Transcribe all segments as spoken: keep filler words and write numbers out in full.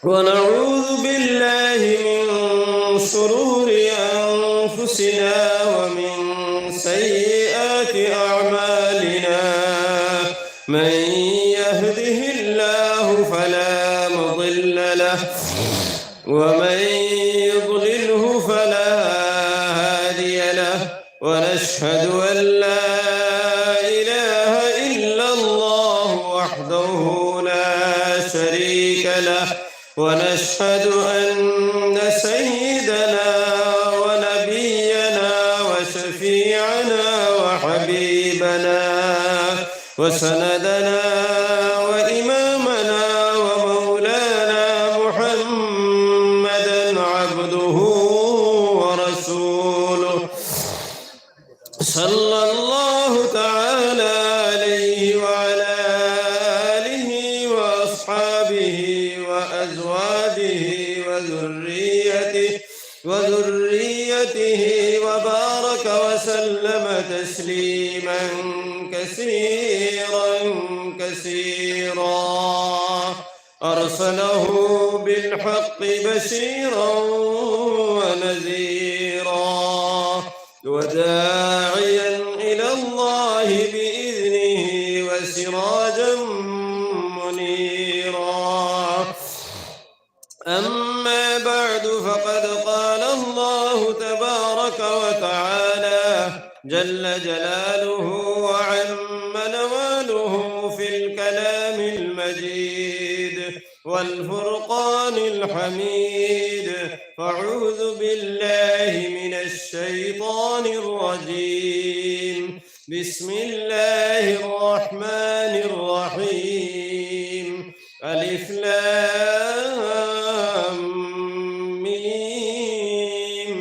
ونعوذ بالله من شرور أنفسنا ومن سيئات أعمالنا. من يهده الله فلا مضل له، ومن يضلله فلا هادي له. ونشهد أن لا إله إلا الله وحده لا شريك له، ونشهد أن سيدنا ونبينا وشفيعنا وحبيبنا وسندنا وإمامنا ومولانا محمدا عبده ورسوله، صلى الله تعالى عليه وعلى آله وأصحابه وأزواجه وذريته، وذريته وبارك وسلم تسليما كثيرا كثيرا. أرسله بالحق بشيرا ونذيرا وداعيا إلى الله بإذنه وسراجا منيرا. أما بعد، فقد قال الله تبارك وتعالى جل جلاله وعم نواله في الكلام المجيد والفرقان الحميد. فأعوذ بالله من الشيطان الرجيم. بسم الله الرحمن الرحيم. ألف لام ميم.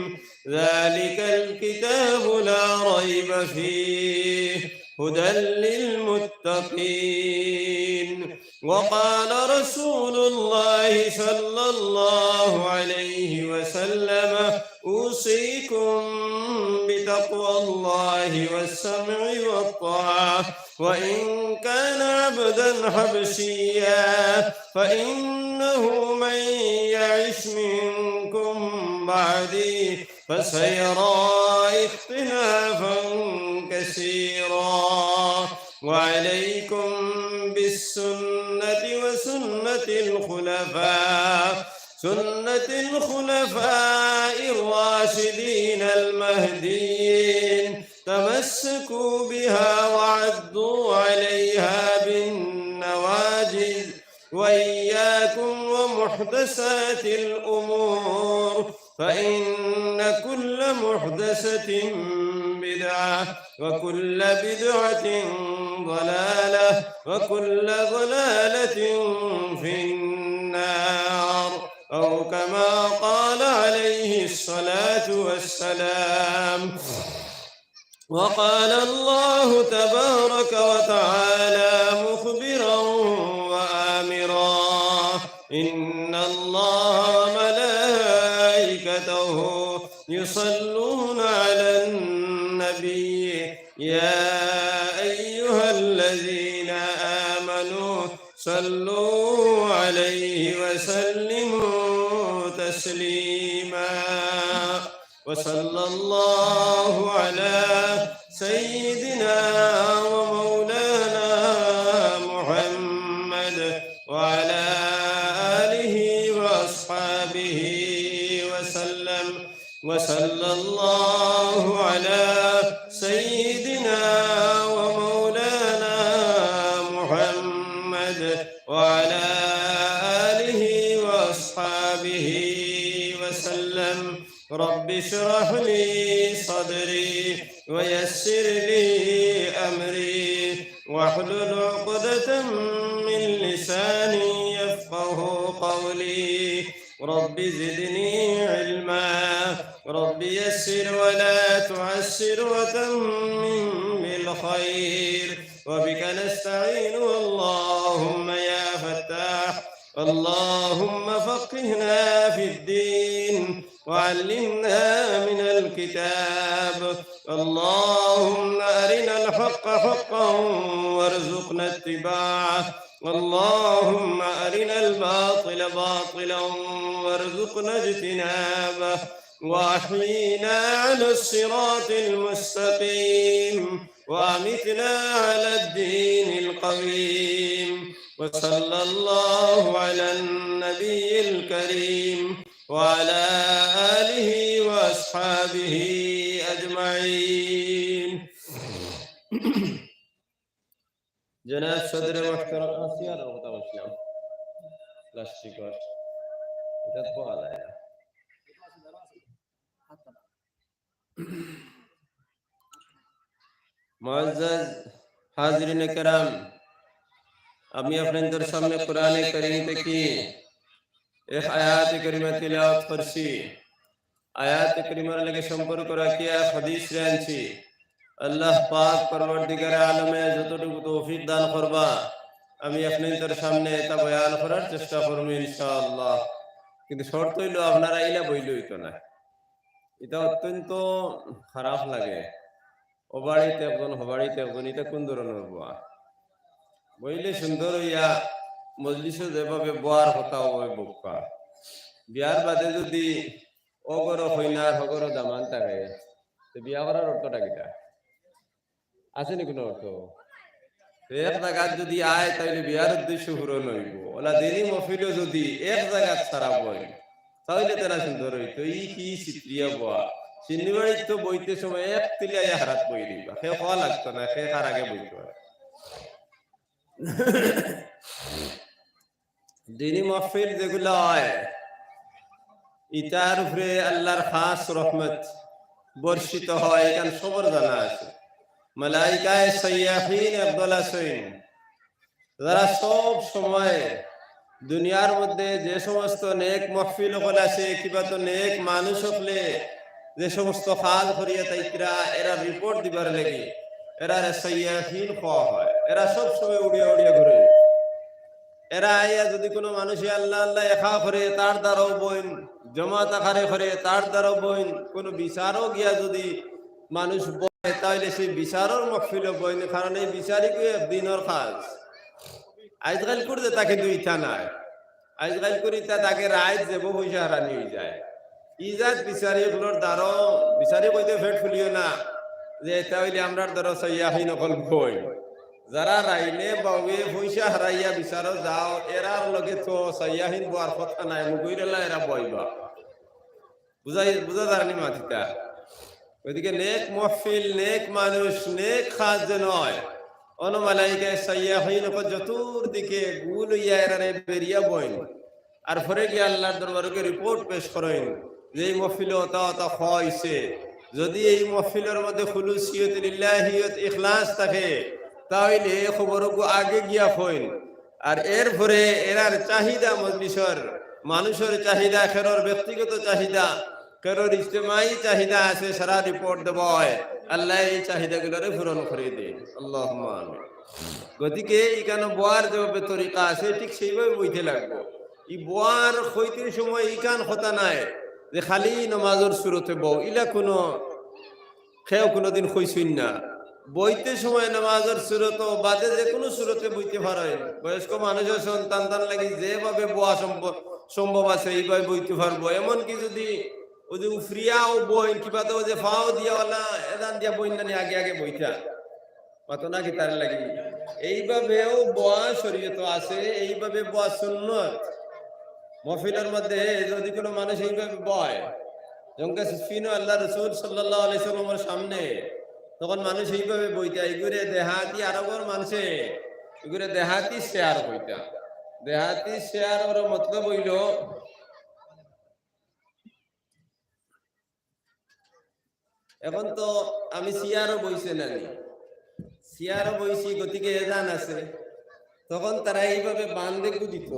ذلك الكتاب لا ريب فيه، هدى للمتقين. وقال رسول الله صلى الله عليه وسلم: أوصيكم بتقوى الله والسمع والطاعة، وإن كان عبدا حبشيا، فإنه من يعش منكم بعدي فسيرى اختلافا كثيرا. وعليكم بالسنة وسنة الخلفاء، سنة الخلفاء الراشدين المهديين، تمسكوا بها وعضوا عليها بالنواجذ، وإياكم ومحدثات الأمور، فإن كل محدثة بدعة، وكل بدعة ضلالة، وكل ضلالة في النار، أو كما قال عليه الصلاة والسلام. وقال الله تبارك وتعالى مخبرا وآمرا: إن الله وملائكته يصلون على النبي، يا أيها الذين آمنوا صلوا عليه وسلموا تسليما. وصلى الله على سيدنا ومولانا محمد وعلى آله وأصحابه وسلم. وصلى الله على سيدنا ومولانا محمد وعلى آله وأصحابه وسلم. رب اشرح لي صدري ويسر لي أمري واحلل عقدة من لساني يفقه قولي. رب زدني علما. رب يسر ولا تعسر وتمم بالخير. وبك نستعين. اللهم يا فتاح، اللهم فقهنا في الدين وعلمنا من الكتاب. اللهم أرنا الحق حقا وارزقنا اتباعه. اللهم أرنا الباطل باطلا وارزقنا اجتنابه، وأحينا على الصراط المستقيم، وأمتنا على الدين القويم. وصلى الله على النبي الكريم وعلى آله وأصحابه أجمعين. জনাব সদরে মুহতারাম, আসিয়ার কথা বলছিলাম, প্লাস্টিকর, এটা পাওয়া যায় না। মুআজ্জাজ হাজিরিনে কেরাম, আমি আপনাদের সামনে কোরআনে করিম থেকে এক আয়াতে করিমা তিলাওয়াত করছি। আয়াতে করিমার লগে সম্পর্ক রাখিয়া হাদিস আনছি। আল্লাহ পাক পরওয়ারদিগারে আলমে যতটুকু তৌফিক দান করবা, আমি আপনাদের সামনে এটা বয়ান করার চেষ্টা করবো ইনশাআল্লাহ। কিন্তু শর্ত অইলো আপনারা ইলা বইলে অইতো না। এটা অত্যন্ত খারাপ লাগে। ও বাড়িত একজন, ও বাড়িত একজন, এটা কোন ধরনের বওয়া? বইলে সুন্দর অইয়া মজলিসো যেভাবে বওয়ার কথা অয় বউক্কা। বিয়ার বাদে যদি ও ঘরো কইনার হ ঘরো দামান থাকে, তে বিয়া করার অর্থটা কিতা? আছে নি কোনো অর্থ? তে এক জাগাত যদি আয়, তাইলে বিয়ার উদ্দেশ্য পূরণ অইবো। অলা দিনি মহফিলো যদি এক জাগাত সারা বয়, তাইলে তারা সুন্দর অইতো। ই কি সিত্রিয়া বওয়া? শিন্নিবাড়িত তো বইতে সময় এক তিলাইয়া হারাত বই দিবা। হে কওয়া লাগতো না, হে কার আগে বইতো অয়। দিনি মহফিল যেগুলা অয়, ইতার উপরে আল্লাহর খাস রহমত বর্ষিত হয়, ইখান সবর জানা আছে। মালাইকায়ে সাইয়াহিন একদল আছইন, যারা সব সময় দুনিয়ার মধ্যে যে সমস্ত নেক মহফিল অকল আছে, কিবা তো নেক মানুষ অকলে যে সমস্ত কাজ করিয়া তাইতরা, এরা রিপোর্ট দিবার লাগি, এরারে সাইয়াহিন কওয়া হয়। এরা সব সময় উড়িয়া উড়িয়া ঘুরে। এরা আইয়া যদি কোনো মানুষে আল্লাহ আল্লাহ একা করে, তার দ্বারাও বইন, জমাত আকারে করে, তার দ্বারাও বইন, কোনো বিচারও গিয়া যদি মানুষ বয়, তাহলে সেই বিচারর মহফিলো বইন, কারণ এই বিচারিকও এক দিনর কাজ। আইজকাইলকুর যেটা কিন্তু ইতা নাই। আইজকাইলকুর ইতা তাকে রাইত যাইবো, পয়সা হারানি অইযায়। ইজাত বিচারি অকলর দ্বারো, বিচারি কইতে পেট ফুলিও না, যে এটা অইলে আমরার দ্বারো সাইয়াহিন অকল বইন। যারা রাইনে বাউয়ে পয়সা হারাইয়া বিচারো যাও, এরার লগে তো সাইয়াহিন বওয়ার কথা নাই, মুগুইরেলা এরা বইবা। বুঝাই, বুঝা যারনি মাতিতা? গতিকে নেক মহফিল, নেক মানুষ, নেক কাজ যেন অয়। অনো মালাইকায়ে সাইয়াহিন অকল চতুর্দিকে গুল অইয়া এরারে বেরিয়া বইন। আর পরে গিয়া আল্লাহর দরবারো গিয়া রিপোর্ট পেশ করইন যে এই মহফিলো অতা অতা কওয়া অইছে। যদি এই মহফিলর মধ্যে খুলুসিয়ত, লিল্লাহিয়ত, ইখলাস থাকে, তাইলে এই খবরগু আগে গিয়া কইন। আর এরপরে এরার চাহিদা, মজলিসর মানুষর চাহিদা, কেরর ব্যক্তিগত চাহিদা, কেরর ইজতেমায়ী চাহিদা আছে, সারা রিপোর্ট দেওয়া অয়। আল্লায় এই চাহিদাগুলারে পূরণ করি দেইন, আল্লাহুম্মা আমিন। গতিকে ইখানো বওয়ার যেভাবে তরিকা আছে, ঠিক সেইভাবে বইতে লাগবো। ই বওয়ার কইতে সময় ইখান কথা নাই যে খালি নমাজর সুরতে বও, ইলা কোনো কেউ কোনোদিন কইছইন না। বইতে সময় নামাজর সুরত বাদে যে কোনো সুরতে বইতে পারইন। বয়স্ক মানুষ আছইন, তান তান লাগি যেভাবে বওয়া সম্ভব, সম্ভব আছে, এইভাবে বইতে পারবো। এমনকি যদি ওই যে উফরিয়াও বইন, কিবা তো ওই যে ফাও দিয়া ওলা, এদান দিয়া বইন নানি আগে আগে বইতা। মাতো না কিতার লাগি? এইভাবেও বওয়া শরীয়ত আছে, এইভাবে বওয়া সুন্নত। মহফিলর মধ্যে যদি কোনো মানুষ এইভাবে বয়, জঙ্গে সিফিনো আল্লাহ রসুল সাল্লাল্লাহু আলাইহি সাল্লামের সামনে, তখন মানুষ এইভাবে বইতা, ইগুরে দেহাতি আরবর মানুষে, ইগুরে দেহাতি চেয়ার কইতা। দেহাতি চেয়ারর মতলব অইলো, এখন তো আমি চেয়ারো বইছি নানি, চেয়ারো বইছি, গতিকে এজান আছে। তখন তারা এইভাবে বান্দেগু দিত,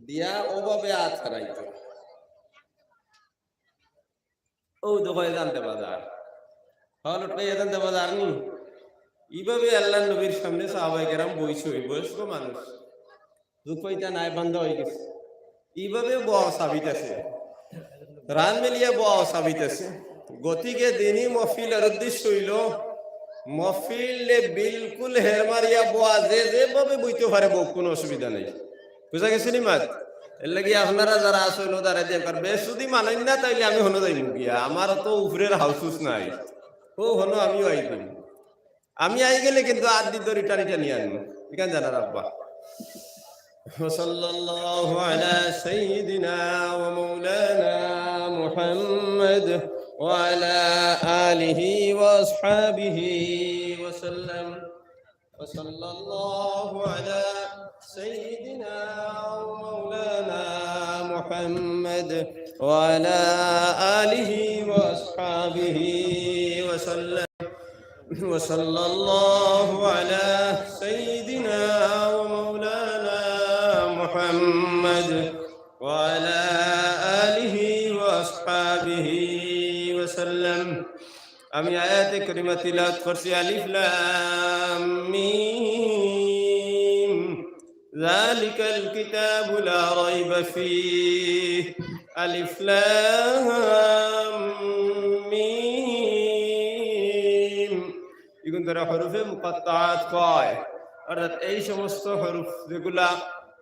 দিয়া ওভাবে আত হারাইত। ও দেখো এজান দেবা যার, হল উঠলে এজান দেবা যার নি। এইভাবে আল্লাহর নবীর সামনে সাহাবায়ে কেরাম বইছে, ওই বয়স্ক মানুষ। দুঃখ ইতা নাই, বান্দা অই গেছে। এইভাবে বওয়া সাবিত আছে, রান মিলিয়া বওয়া সাবিত আছে। গতিকে দিনি মহফিলর উদ্দেশ্য অইলো মহফিলে বিলকুল হের মারিয়া বওয়া, যে যেভাবে বইতে পারে বউক, কোনো অসুবিধা নাই। বুঝা গেছে নি মাত? এর লাগি আপনারা যারা আছইন, ও তারা দিয়ে কার বেশ যদি মানইন না, তাইলে আমি হনো যাইমু গিয়া। আমার তো উপরের হাউসুস নাই। ও হনো আমিও আইতাম। আমি আই গেলে কিন্তু আর দি দড়ি টানি টানি আনবো। এখান জানা রাখবা। وصلى الله على سيدنا ومولانا محمد وعلى آله وأصحابه وسلم. وصلى الله على سيدنا ومولانا محمد وعلى آله وأصحابه وسلم. وصلى الله على سيدنا ومولانا محمد وعلى آله وأصحابه وسلم. আমি আয়াতে করিমা তিলাওয়াত করছি, আলিফ লাম মিম, যালিকাল কিতাবু লা রাইবা ফিহ, আলিফ লাম মিম। ইগুন তারা হরুফে মুকাত্তাআত কয়, অর্থাৎ এই সমস্ত হরুফ যেগুলা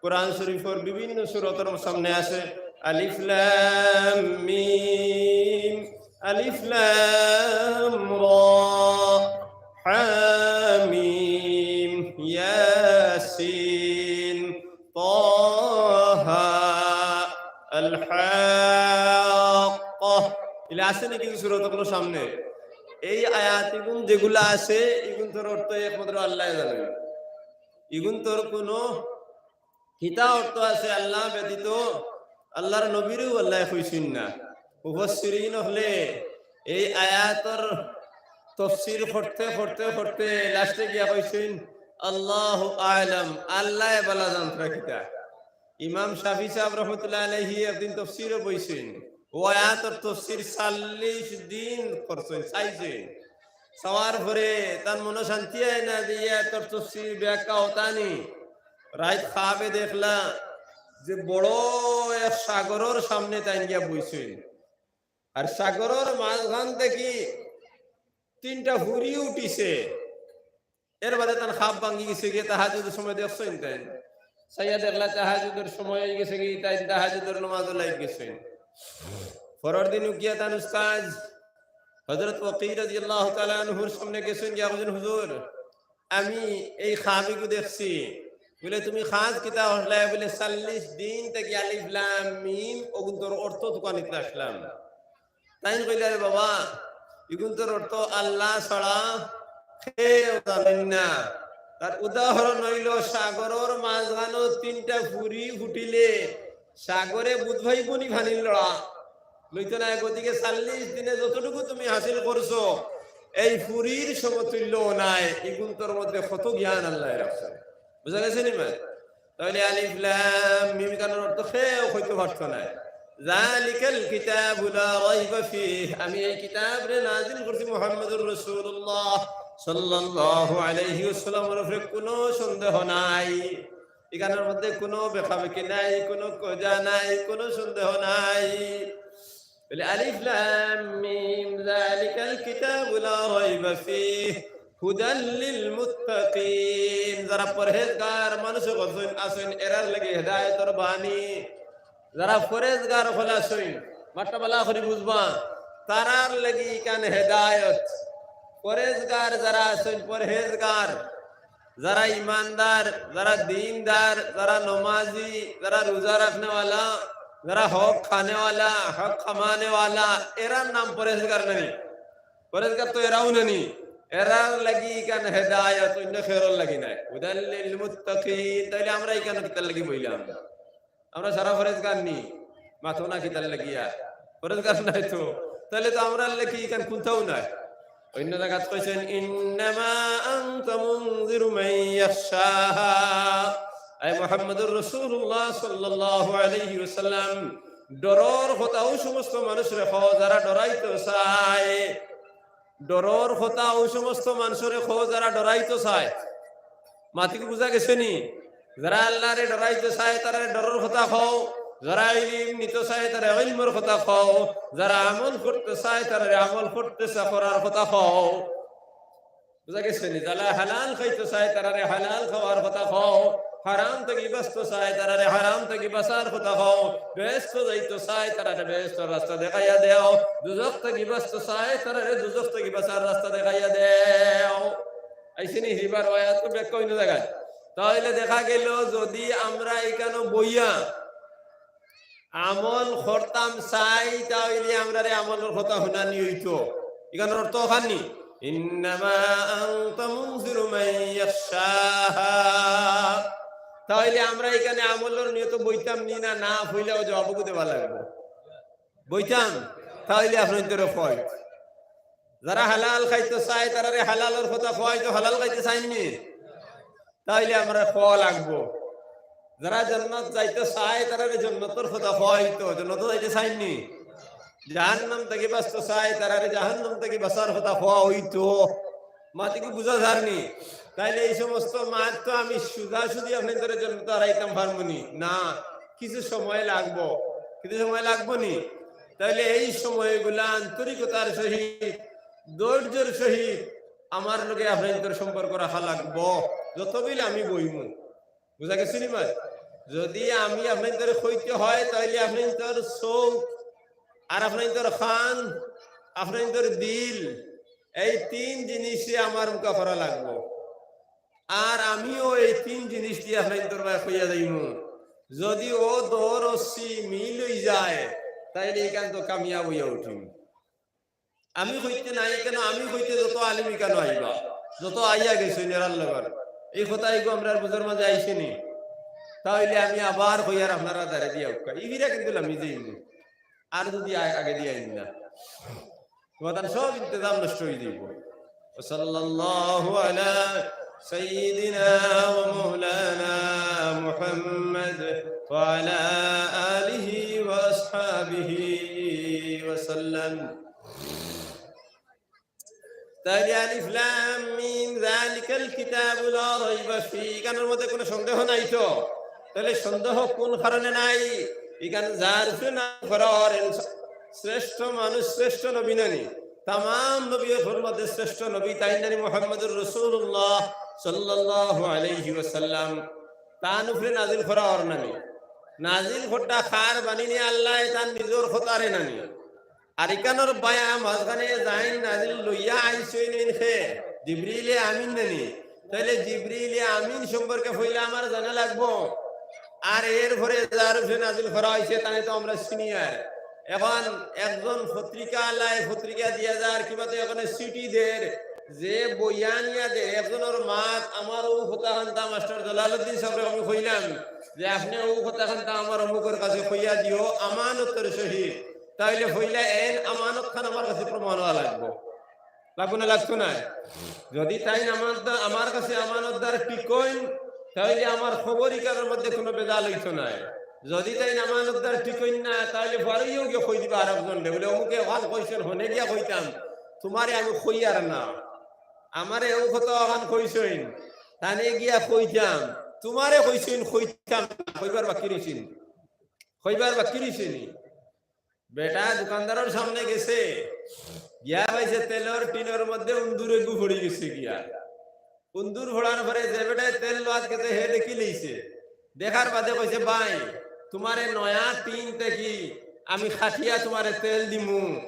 কোরআন শরীফর বিভিন্ন সূরাতর সামনে আছে, আলিফ লাম মিম, আলিফ লাম রা, হা মিম, ইয়া সিন, তাহা, আল হাক্কা। ইলা আছে নি কিছু সূরাতর সামনে? এই আয়াত ইগুন যেগুলা আছে, ইগুনতর অর্থ একমাত্র আল্লায় জানইন। ইগুনতর কোনো কিতা অর্থ আছে আল্লা ব্যতীত, আল্লার নবীরেও আল্লায় কইছইন না। মুফাসসিরিন অকলে এই আয়াতর তফসির করতে করতে করতে লাস্টে গিয়া কইছইন, আল্লাহু আ'লাম, আল্লায় ভালা জানতরা কিতা। ইমাম শাফি সাব রহমতুল্লাহি আলাইহি একদিন তফসিরো বইছইন, ও আয়াতর তফসির চাল্লিশ দিন করছইন, চাইছইন। চাওয়ার পরে তান মনো শান্তি অয় না যে ই আয়াতর তফসির ব্যাখ্যা অতা নি। রাইত খাবে দেখলা যে বড় এক সাগরর সামনে তাইন গিয়া বইছইন। আর সাগরর মাঝখান থাকি তিনটা ফুরি উঠিছে। এর বাদে তান খাব ভাঙ্গি গেছে গিয়া, তাহাজ্জুদর সময় দেখছইন তাইন। চাইয়া দেখলা তাহাজ্জুদর সময় অই গেছে গি, তাইন তাহাজ্জুদর নমাজো লাগি গেছইন। পরর দিন উকিয়া তান উস্তাদ হযরত ওয়াকি রাদিয়াল্লাহু তাআলা আনহুর সামনে গেছইন গিয়া কইছইন, হুজুর, আমি এই খাব ইগু দেখছি। বলে, তুমি খাজ কিতা অইলা? বলে, চাল্লিশ দিন থাকি আলিফ লাম মিম অগুনতর অর্থ তুকানিত আছলাম। তাইন কইলা, রে বাবা, ইগুনতর অর্থ আল্লা ছাড়া কেউ জানইন না। তার উদাহরণ অইলো সাগরর মাঝখানো তিনটা ফুরি ফুটিলে সাগরে বুঝ পাইবো নি পানির লড়া? লইতো নায়। গতিকে চাল্লিশ দিনে যতটুকু তুমি হাসিল করছো, এই ফুরির সমতুল্য নায়। ইগুনতর মধ্যে কত জ্ঞান আল্লায় রাখছইন। বুঝা গেছে নি মা? তাইলে আলিফ লাম মিম ইখানর অর্থ কেউ কইতো পারতো নায়। যালিকাল কিতাবু লা রাইবা ফিহ, আমি এই কিতাবরে নাজিল করছি মুহাম্মদুর রাসূলুল্লাহ সাল্লাল্লাহু আলাইহি ওয়াসাল্লামর উপরে, কোনো সন্দেহ নাই। ইখানর মধ্যে কোনো বেকাবেকি নাই, কোনো কজা নাই, কোনো সন্দেহ নাই। বলে, আলিফ লাম মিম, যালিকাল কিতাবু লা রাইবা ফিহ, হুদাল লিল মুত্তাকিন। যারা পরহেজগার মানুষ অকল আছইন, এরার লাগি হেদায়েতর বাণী। যারা পরহেজগার অকল আছইন, মাতটা ভালা করি বুঝবা, তারার লাগি ইখান হেদায়েত। পরহেজগার যারা আছইন, পরহেজগার, যারা ইমানদার, যারা দিনদার, যারা নমাজি, যারা রোজা রাখনেওয়ালা, যারা হক খানেওয়ালা, হক কামানেওয়ালা, এরার নাম পরহেজগার নানি? পরহেজগার তো এরাও নানি। এরার লাগি ইখান হেদায়েত, অইন্য কেউরর লাগি নায়। হুদাল লিল মুত্তাকিন। তাইলে আমরা ইখান কিতার লাগি বইলাম? আমরা সারা পরহেজগার নি, মাতো না কিতার লাগিয়া? পরহেজগার নায় তো। তাইলে তো আমরার লাগি ইখান কুন্তাও নায়। অইন্য জাগাত কইছইন, ইন্নামা আনতা মুনজিরু মান ইয়াখশাহা। আয় মুহাম্মদুর রাসূলুল্লাহ সাল্লাল্লাহু আলাইহি ওয়াসাল্লাম, ডরর কথা অউ সমস্ত মানুষরে কও যারা ডরাইতো চায়। ডরর কথা অউ সমস্ত মানুষরে কও যারা ডরাইতো চায়। মাতিক বুঝা গেছে নি? যারা আল্লারে ডরাইতো চায়, তারারে ডরর কথা কও। যারা ইলিম নিতো চায়, তারা ইলমর কথা কও। যারা আমল করতো চায়, তারারে আমল করতে চা-, করার কথা কও। বুঝা গেছে নি? যারা হালাল খাইতো চায়, তারারে হালাল খাওয়ার কথা কও। হারাম থাকি বাঁচতো চায়, তারারে হারাম থাকি বাঁচার কথা কও। বেহেস্তো যাইতো চায়, তারারে বেহেস্তর রাস্তা দেখাইয়া দেও। দুজখ থাকি বাঁচতো চায়, তারারে দুজখ থাকি বাঁচার রাস্তা দেখাইয়া দেও। আইছে নি? হিবার আয়াত তো ব্যাখ্যা অইন্য জাগাত। তাইলে দেখা গেল, যদি আমরা ইকানো বইয়া আমল করতাম চাই, তাইলে আমরারে আমলর কথা হুনানি অইতো। ইকানোর অর্থ অখান নি, "ইন্নামা আনতা মুনজিরু মান ইয়াখশাহা।" তাইলে আমরা ইকানো আমলর নিয়তো বইতাম নি না, না বইলেও জবাবগু দেওয়া লাগবো। বইতাম, তাইলে আপনাইনতরে কই, যারা হালাল খাইতো চায়, তারারে হালালর কথা কওয়াইতো, হালাল খাইতে চাইন নি? তাইলে আমরারে কওয়া লাগবো। যারা জন্নত যাইতো চায়, তারারে জন্নতর কথা কওয়াইতো, জন্নতো যাইতে চাইন নি? জাহান্নাম থাকি বাঁচতো চায়, তারারে জাহান্নাম থাকি বাঁচার কথা কওয়া অইতো। মাতিগু বুঝা যার নি? তাইলে এই সমস্ত মাত তো আমি সুজাসুজি আপনাইনতরে জন্নতো হারাইতাম পারমু নি? না, কিছু সময় লাগবো। কিছু সময় লাগবো নি? তাইলে এই সময়গুলা আন্তরিকতার সহিত, ধৈর্যর সহিত আমার লগে আপনাইনতর সম্পর্ক রাখা লাগবো, যতবিল আমি বইমু। বুঝা গেছে নি মাত? যদি আমি আপনাইনতরে কইতে হয়, তাইলে আপনাইনতর চউখ, আর আপনাইনতর কান, আপনাইনতর দিল, এই তিন জিনিসে আমার মুখা করা লাগবো। আর আমিও এই তিন জিনিস দিয়া আপনাইনতর বায় কইয়া যাইমু। যদি অউ দৌড় রশি মিল অই যায়, তাইলে ইকান তো কামিয়াব অইয়া উঠিমু। আমি কইতে নাই কেনে, আমি কইতে যত আলিম ইকানো আইবা, যত আইয়া গেছইন এরার লগে। এই কথা ইগু আমরার বুঝর মাঝে আইছে নি? তাইলে আমি আবার কইয়ার আপনারা দাঁড়ে দিয়া উক্কা। ইবিরা কিন্তু লামি যাইমু। আর যদি আ-, আগে দিয়া আইন না, তোমার সব ইন্তজাম নষ্ট অই যাইবো। وصلى الله على سيدنا ومولانا محمد وعلى آله وأصحابه وسلم. তাইলে আলিফ লাম মিম যালিকাল কিতাবু লা রাইবা ফি, ইকানোর মধ্যে কোনো সন্দেহ নাই তো? তাইলে সন্দেহ কোন কারণে নাই? ইকান যার উপরে নাজিল করা অর শ্রেষ্ঠ মানুষ, শ্রেষ্ঠ নবী নানি? তামাম নবী অকলর মধ্যে শ্রেষ্ঠ নবী তাইন নানি? মুহাম্মাদুর রাসূলুল্লাহ সাল্লাল্লাহু আলাইহি ওয়াসাল্লাম। তান উপরে নাজিল করা অর নানি? নাজিল করতা কার বাণী নি? আল্লায় তান নিজর কথারে নানি? আর ইকানোর বায়া মাঝখানে যাইন নাজিল লইয়া আইছইন নি কে? জিবরিলে আমিন নানি? তাইলে জিবরিলে আমিন সম্পর্কে পয়লা আমার জানা লাগবো। আর এরপরে যার উপরে নাজিল করা অইছে, তানে তো আমরা senior। এখন একজন পত্রিকা আলায় পত্রিকা দিয়া যার, কিবা তো এখানে চিঠি দের, যে বইয়া নিয়া দে, একজনর মাত আমার অউ কথাখানতা মাস্টার জালালউদ্দিন সাবরে আমি কইলাম যে, "আপনে অউ কথাখানতা আমার অমুকর কাছে কইয়া দিও, আমানতর সহিত।" তাইলে পয়লা এন আমানত খান আমার কাছে প্রমাণ অওয়া লাগবো। লাগবো না, লাগতো নায়? যদি তাইন আমানতদার, আমার কাছে আমানতদার ঠিক অইন, তাইলে আমার খবর ইকানোর মধ্যে কোনো বেজাল অইতো নায়। যদি তাইন আমানতদার ঠিক অইন না, তাইলে পরেউ গিয়া কই দিবা আরকজনরে, বুলে, "অমুকে অখান কইছইন, হনে গিয়া কইতাম, তুমারে আমি কইয়ার না। আমারে অউ কথা অখান কইছইন, তানে গিয়া কইতাম, তুমারে কইছইন, কইতাম না, কইবার বাকি রইছে নি? কইবার বাকি রইছে নি?" বেটা দোকানদারর সামনে গেছে, গিয়া পাইছে তেলর টিনর মধ্যে উন্দুর এগু পড়ি গেছে গিয়া। উন্দুর পড়ার পরে যে বেটায় তেল লওয়াত গেছে, হে দেখিলাইছে। দেখার বাদে কইছে, "ভাই, তুমারে নয়া টিন থাকি আমি কাটিয়া তুমারে তেল দিমু,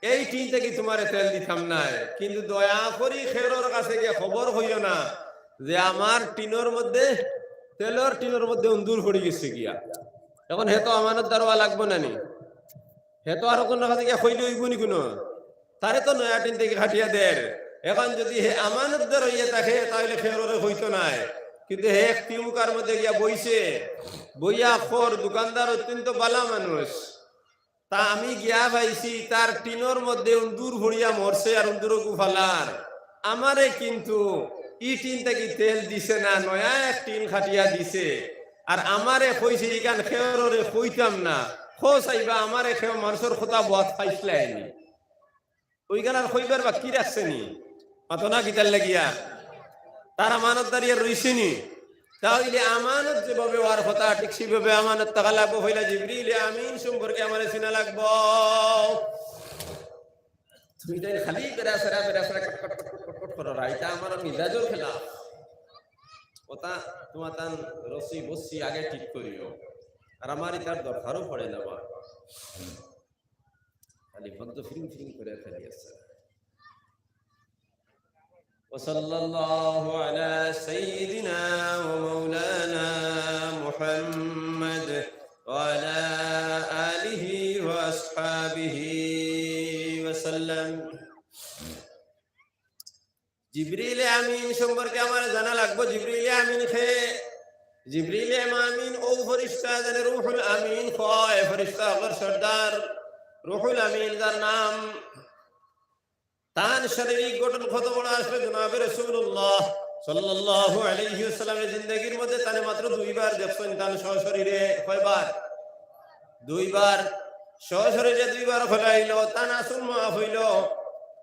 এই টিন থাকি তুমারে তেল দিতাম নায়, কিন্তু দয়া করি কেউরর কাছে গিয়া খবর কইও না যে আমার টিনর মধ্যে, তেলর টিনর মধ্যে উন্দুর পড়ি গেছে গিয়া।" এখন হে তো আমানতদার অওয়া লাগবো না নি? হে তো আরকজনর কাছে গিয়া কইলে অইবো নি কুনু? তারে তো নয়া টিন থাকি কাটিয়া দের। এখন যদি হে আমানতদার অইয়া থাকে, তাইলে কেউররে কইতো নায়। কিন্তু হে এক টিউকার মধ্যে গিয়া বইছে, বইয়া কর, দোকানদার অত্যন্ত ভালা মানুষ। তা আমি গিয়া পাইছি, তার টিনর মধ্যে উন্দুর পড়িয়া মরছে আর উন্দুরগু ফালার। আমারে কিন্তু ই টিন থাকি তেল দিছে না, নয়া এক টিন কাটিয়া দিছে। আর আমারে কইছে, "ইখান কেউররে কইতাম না।" কও চাইবা, আমারে কেউ মানষর কথা বওয়াত পাইছলায় নি? অউখান আর কইবার বাকি রাখছে নি? মাতো না কিতার লাগিয়া? তার আমানতদারি আর রইছে নি? তাইলে আমানত যেভাবে অওয়ার কথা, ঠিক সেইভাবে আমানত থাকা লাগবো। পয়লা জিবরিলে আমিন সম্পর্কে আমারে চিনা লাগবো। তুমি তাইন খালি বেড়াছেড়া, বেড়াছেড়া, কটকট, কটকট, কটকট করো, ইটা আমার মিজাজর খেলাফ। ওটা তোমার তান রশি বসি আগে ঠিক করিও, আর আমার ইতার দরকারও পড়ে না বা। খালি ভক্ত ফিরিং ফিরিং করে খালি আছে। وصلى الله على سيدنا ومولانا محمد وعلى آله وأصحابه وسلم. জিবরিল আমিন সম্পর্কে আমার জানা লাগবো। জিবরিল আমিন খে? জিবরিল আমিন ও ফরিস্তা জানে রুহুল আমিন কয়, ফরিস্তা অকলর সর্দার রুহুল আমিন, যার নাম, তান শারীরিক গঠন কত বড় আসলে জনাবে রাসূলুল্লাহ সাল্লাল্লাহু আলাইহি ওয়াসাল্লামের জিন্দেগির মধ্যে তানে মাত্র দুইবার দেখছইন তান সশরীরে। কয়বার? দুইবার। সশরীরে দুইবার ফলাইল, তান আসল মাফ হইল।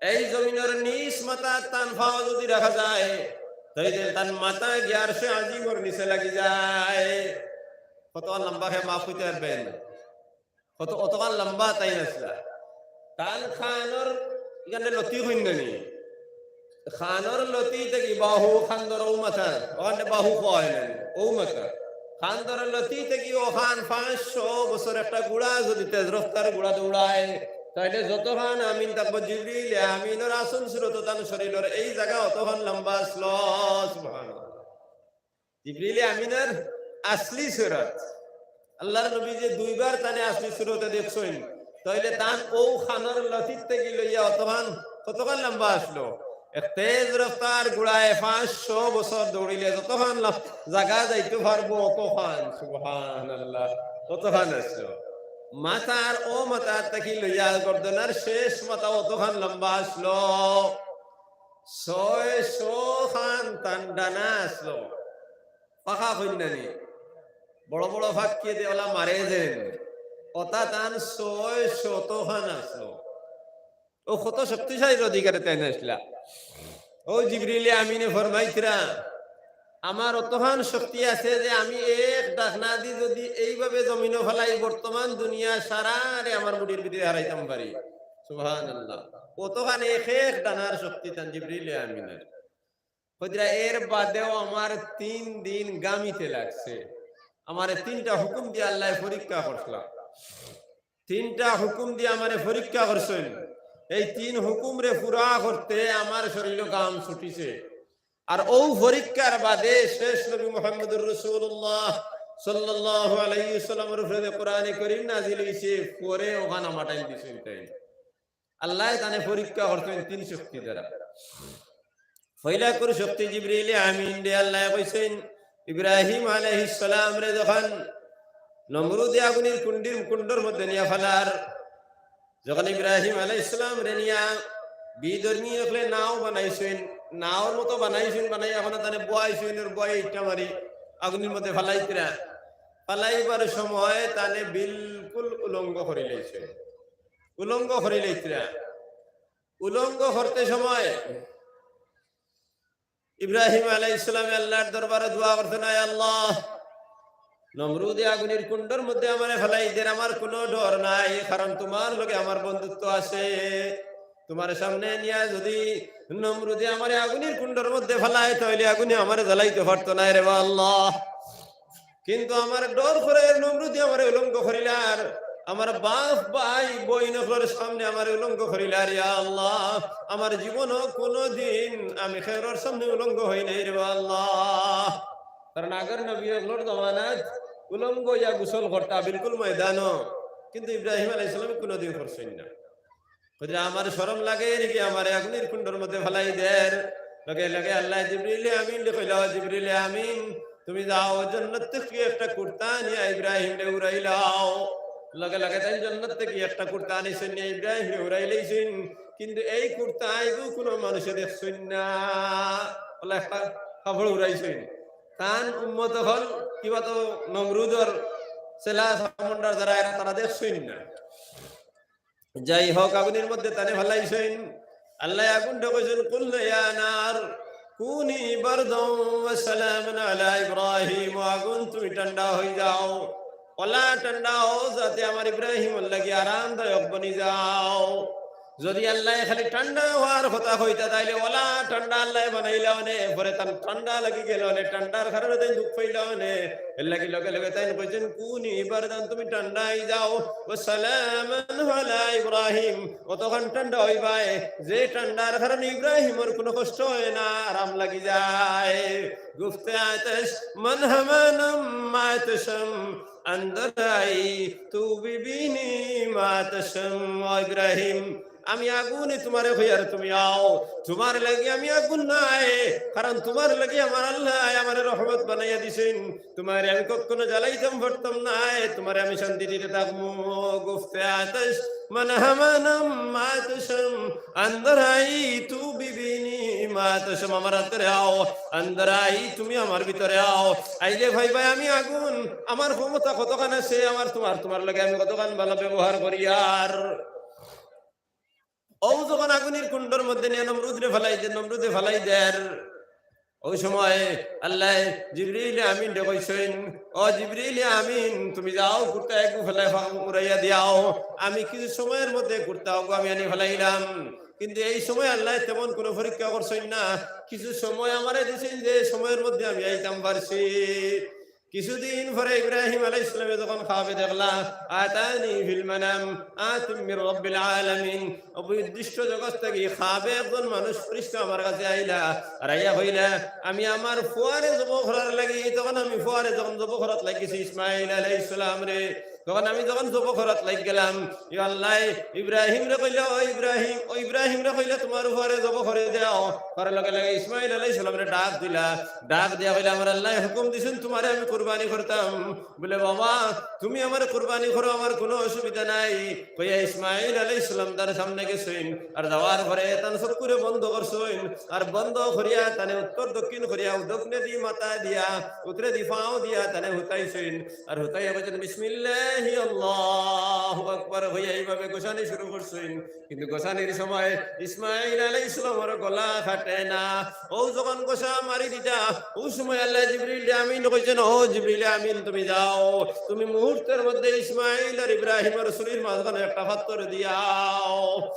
এই জমিনর নিচ মাথা তান পাও যদি রাখা যায়, তাইলে তান মাথা গিয়া আরশে আজিমর নিচে লাগি যায়। কত লম্বা হে মাফ হইতে পারবেন? কত, অতখান লম্বা তাইন আছলা। তান খানর ইখানে লতি কইন না নি? খানর লতি থাকি বাহু, খান্দর ও মাথা, ওখানে বাহু কয় না নি? ও মাথা। খান্দর লতি থাকি ওখান পাঁচশো বছর একটা ঘোড়া যদি তেজ রফতার ঘোড়া দৌড়ায়, তাইলে যতখান আমিন থাকবো জিবরিল আমিনর আসল সুরত তান শরীরর এই জায়গা অতখান লম্বা আছলো। সুবহানাল্লাহ। জিবরিল আমিনর আসলি সুরত। আল্লাহর নবী যে দুইবার তানে আসলি সুরতে দেখছইন, তাইলে তান ও খানর লতির থাকি লইয়া অতখান, কতখান লম্বা আছলো? এক তেজ রফতার ঘোড়ায় পাঁচশো বছর দৌড়িলে যতখান ল-, জাগা যাইতে পারবো অতখান, সুবহানাল্লাহ, অতখান আছলো। মাথার ও মাথার থাকি লইয়া গর্দনার শেষ মাথা অতখান লম্বা আছলো। ছয়শো খান তান ডানা আছলো। পাখা কইন না নি? বড় বড় ফাক্কিয়ে দে ওলা মারে যেন। ওটা তান ছয়শত খান আছলো। ও কত শক্তিশালী অধিকারে তাইন আছলা। ও জিবরিলে আমিনে ফরমাইতরা, আমার অতখান শক্তি আছে যে আমি এক ডাকনা দি যদি এইভাবে জমিনো ফালাই, বর্তমান দুনিয়া সারারে আমার মুঠির ভিতরে হারাইতাম পারি। সুবহানাল্লাহ। অতখান এক এক ডানার শক্তি তান জিবরিলে আমিনের। কইতরা, এর বাদেও আমার তিন দিন গামিতে লাগছে। আমারে তিনটা হুকুম দিয়া আল্লায় পরীক্ষা করছলা। তিনটা হুকুম দিয়া আমারে পরীক্ষা করছইন। এই তিন হুকুমরে পুরা করতে আমার শরীলো গাম ছুটিছে। আর ও পরীক্ষার বাদে শেষ নবী মুহাম্মদুর রাসূলুল্লাহ সাল্লাল্লাহু আলাইহি ওয়াসাল্লামর উপরে যে কোরআনে করিম নাজিল হইছে, পরে ওখান আমাটাইল দিছইন তাইন। আল্লায় তানে পরীক্ষা করছইন তিন শক্তি দ্বারা। পয়লা করে শক্তি জিবরিলে আমিনরে আল্লায় কইছইন, ইব্রাহিম আলাইহিস সালামরে যখন নমরুদে আগুনের কুণ্ডির, কুণ্ডর মধ্যে নিয়া ফালার, যখন ইব্রাহিম আলাইহিস সালামরে নিয়া বিধর্মী অকলে নাও বানাইছইন, নাওর মতো বানাইছইন, বানাই এখন তানে বওয়াইছইন, আর বওয়াই ইটা মারি আগুনের মধ্যে ফালাইতরা, ফালাইবার সময় তানে বিলকুল উলঙ্গ করি লাইছইন। উলঙ্গ করি লাইতরা। উলঙ্গ করতে সময় ইব্রাহিম আলাইহিস সালামে আল্লাহর দরবারে দোয়া করছইন, "আয় আল্লাহ, নমরুদে আগুনের কুণ্ডর মধ্যে আমারে ফালাই দের, আমার কোনো ডর নাই, কারণ তোমার লগে আমার বন্ধুত্ব আছে। তোমার সামনে নিয়া যদি নমরুদে আমারে আগুনের কুণ্ডর মধ্যে ফালায়, তাহলে আগুনে আমারে জ্বালাইতে পারতো না রে বা আল্লাহ।" কিন্তু আমার ডর করে নমরুদে আমারে উলঙ্গ করিলার, আমার বাপ ভাই বইন অকলর সামনে আমারে উলঙ্গ করিলার, ইয়া আল্লাহ, আমার জীবনও কোনোদিন আমি কেউরর সামনে উলঙ্গ হই নাই রে বা আল্লাহ। কারণ আগর নবী অকলর জমানাত উলঙ্গ ইয়া গোসল করতা বিলকুল ময়দানো, কিন্তু ইব্রাহিম আলাইহিস সালামে কোনোদিন করছইন না। কইরা, "আমার শরম লাগে নাকি আমারে আগুনের কুণ্ডর মধ্যে ফালাই দের?" লগে লগে আল্লাহ জিবরিলে আমিনরে কইলা, "জিবরিলে আমিন, তুমি যাও, জন্নত থাকি একটা কুর্তা নিয়া ইব্রাহিমরে উড়াইলাও।" লগে লগে তাইন জন্নত থাকি একটা কুর্তা আনিছইন, নিয়া ইব্রাহিমরে উড়াইলাইছইন। কিন্তু এই কুর্তা আইগু কোনো মানুষে দেখছইন না। আল্লাহ একটা কাপড় উড়াইছইন। তান উম্মত অকল কিবা তো নমরুদর চেলা চামুন্ডার যারা এরা তারা দেখছইন না। যাই হোক, আগুনের মধ্যে তানে ফালাইছইন। আল্লাহ আগুনরে কইছইন, "কুলনা ইয়া নার, কুনি বারদাও ওয়া সালামান আলা ইব্রাহিম।" ও আগুন, তুমি ঠান্ডা হই যাও, ওলা ঠান্ডা হও, যাতে আমার ইব্রাহিমর লাগি আরামদায়ক বনি যাও। যদি আল্লায় খালি ঠান্ডা অওয়ার কথা কইতা, তাইলে অলা ঠান্ডা আল্লায় বানাইলা অনে, পরে তান ঠান্ডা লাগি গেল অনে, ঠান্ডার কারণে তাইন দুখ পাইলা অনে। এরলাগি লগে লগে তাইন কইছইন, "কুনি বারদান", তুমি ঠান্ডা অই যাও, "ওয়া সালামান আলা ইব্রাহিম", অতখান ঠান্ডা অইবায়, যে ঠান্ডার কারণে ইব্রাহিমর কুনু কষ্ট অয় না, আরাম লাগি যায়। গুফতে আতশ মন হামানম মাতশম, আন্দর আই তু বিবিনি মাতশম। ও ইব্রাহিম, আমি আগুনে তুমারে কইয়ার তুমি আও, তুমার লাগি আমি আগুন নায়, কারণ তুমার লাগি আমার আল্লায় আমারে রহমত বানাইয়া দিছইন, তুমারে আমি কখনো জ্বালাইতাম পারতাম নায়, তুমারে আমি শান্তি দিতে থাকমু। গুফতে আতশ মন হামানম মাতশম, আন্দর আই তু বিবিনি মাতশম, আমার আতরে আও, আন্দর আই তুমি আমার ভিতরে আও, আইলে পাইবায় আমি আগুন, আমার ক্ষমতা কতখান আছে, আমার তুমার, তুমার লগে আমি কতখান ভালা ব্যবহার করিয়ার। অউ যখন আগুনর কুণ্ডর মধ্যে নিয়া নমরুদরে ফালাই দের, নমরুদে ফালাই দের, অউ সময় আল্লায় জিবরিল আমিনরে কইছইন, "ও জিবরিল আমিন, তুমি যাও কুর্তা এগু ফালাই ফা-, উড়াইয়া দিয়াও, আমি কিছু সময়র মধ্যে কুর্তা অগু আমি আনি ফালাইলাম।" কিন্তু এই সময় আল্লায় তেমন কুনু পরীক্ষা করছইন না, কিছু সময় আমারে দিছইন যে সময়র মধ্যে আমি আইতাম পারছি। কিছুদিন পরে ইব্রাহিম আলাইহিস সালামে যখন খাবে দেখলা, "আতানি ফিল মানাম আতিম মির রাব্বিল আলামিন", অবিদৃষ্ট জগৎ থাকি খাবে একজন মানুষ ফিরিস্তা আমার কাছে আইলা, আর আইয়া কইলা, "আমি আমার ফুয়ারে জব করার লাগি", তখন আমি ফুয়ারে যখন জব করাত লাগিছি ইসমাইল আলাইহিস সালামরে, তখন আমি যখন জব করাত লাগি গেলাম, ইয়া আল্লাহ, ইব্রাহিমরে কইলা, "ও ইব্রাহিম, ও ইব্রাহিমরে কইলা, তুমার ফুয়ারে জব করি দেও।" করার লগে লগে ইসমাইল আলাইহিস সালামরে ডাক দিলা, ডাক দিয়া কইলা, "আমার আল্লায় হুকুম দিছইন, তুমারে আমি কুরবানি করতাম।" বলে, "বাবা, তুমি আমারে কুরবানি করো, আমার কুনু অসুবিধা নাই।" কইয়া ইসমাইল আলাইহিস সালাম তার সামনে গেছইন, আর যাওয়ার পরে তান চক্ষুরে বন্ধ করছইন, আর বন্ধ করিয়া তানে উত্তর দক্ষিণ করিয়া, দক্ষিণেদি মাথা দিয়া, উত্তরেদি পাও দিয়া তানে হুতাইছইন, আর হুতাইয়া কইছইন, "বিসমিল্লাহি আল্লাহু আকবার" কইয়া এইভাবে গোসানি শুরু করছইন। কিন্তু গোসানির সময় ইসমাইল আলাইহিস সালামর গলা কাটে না। অউ যখন গোসা মারি দিতা, অউ সময় আল্লায় জিবরিল আমিন কইছইন, "ও জিবরিল আমিন, তুমি যাও, তুমি মুহূর্তর মধ্যে ইসমাইল আর ইব্রাহিমর ছুরির মাঝখানো একটা পাথর দিয়াও।"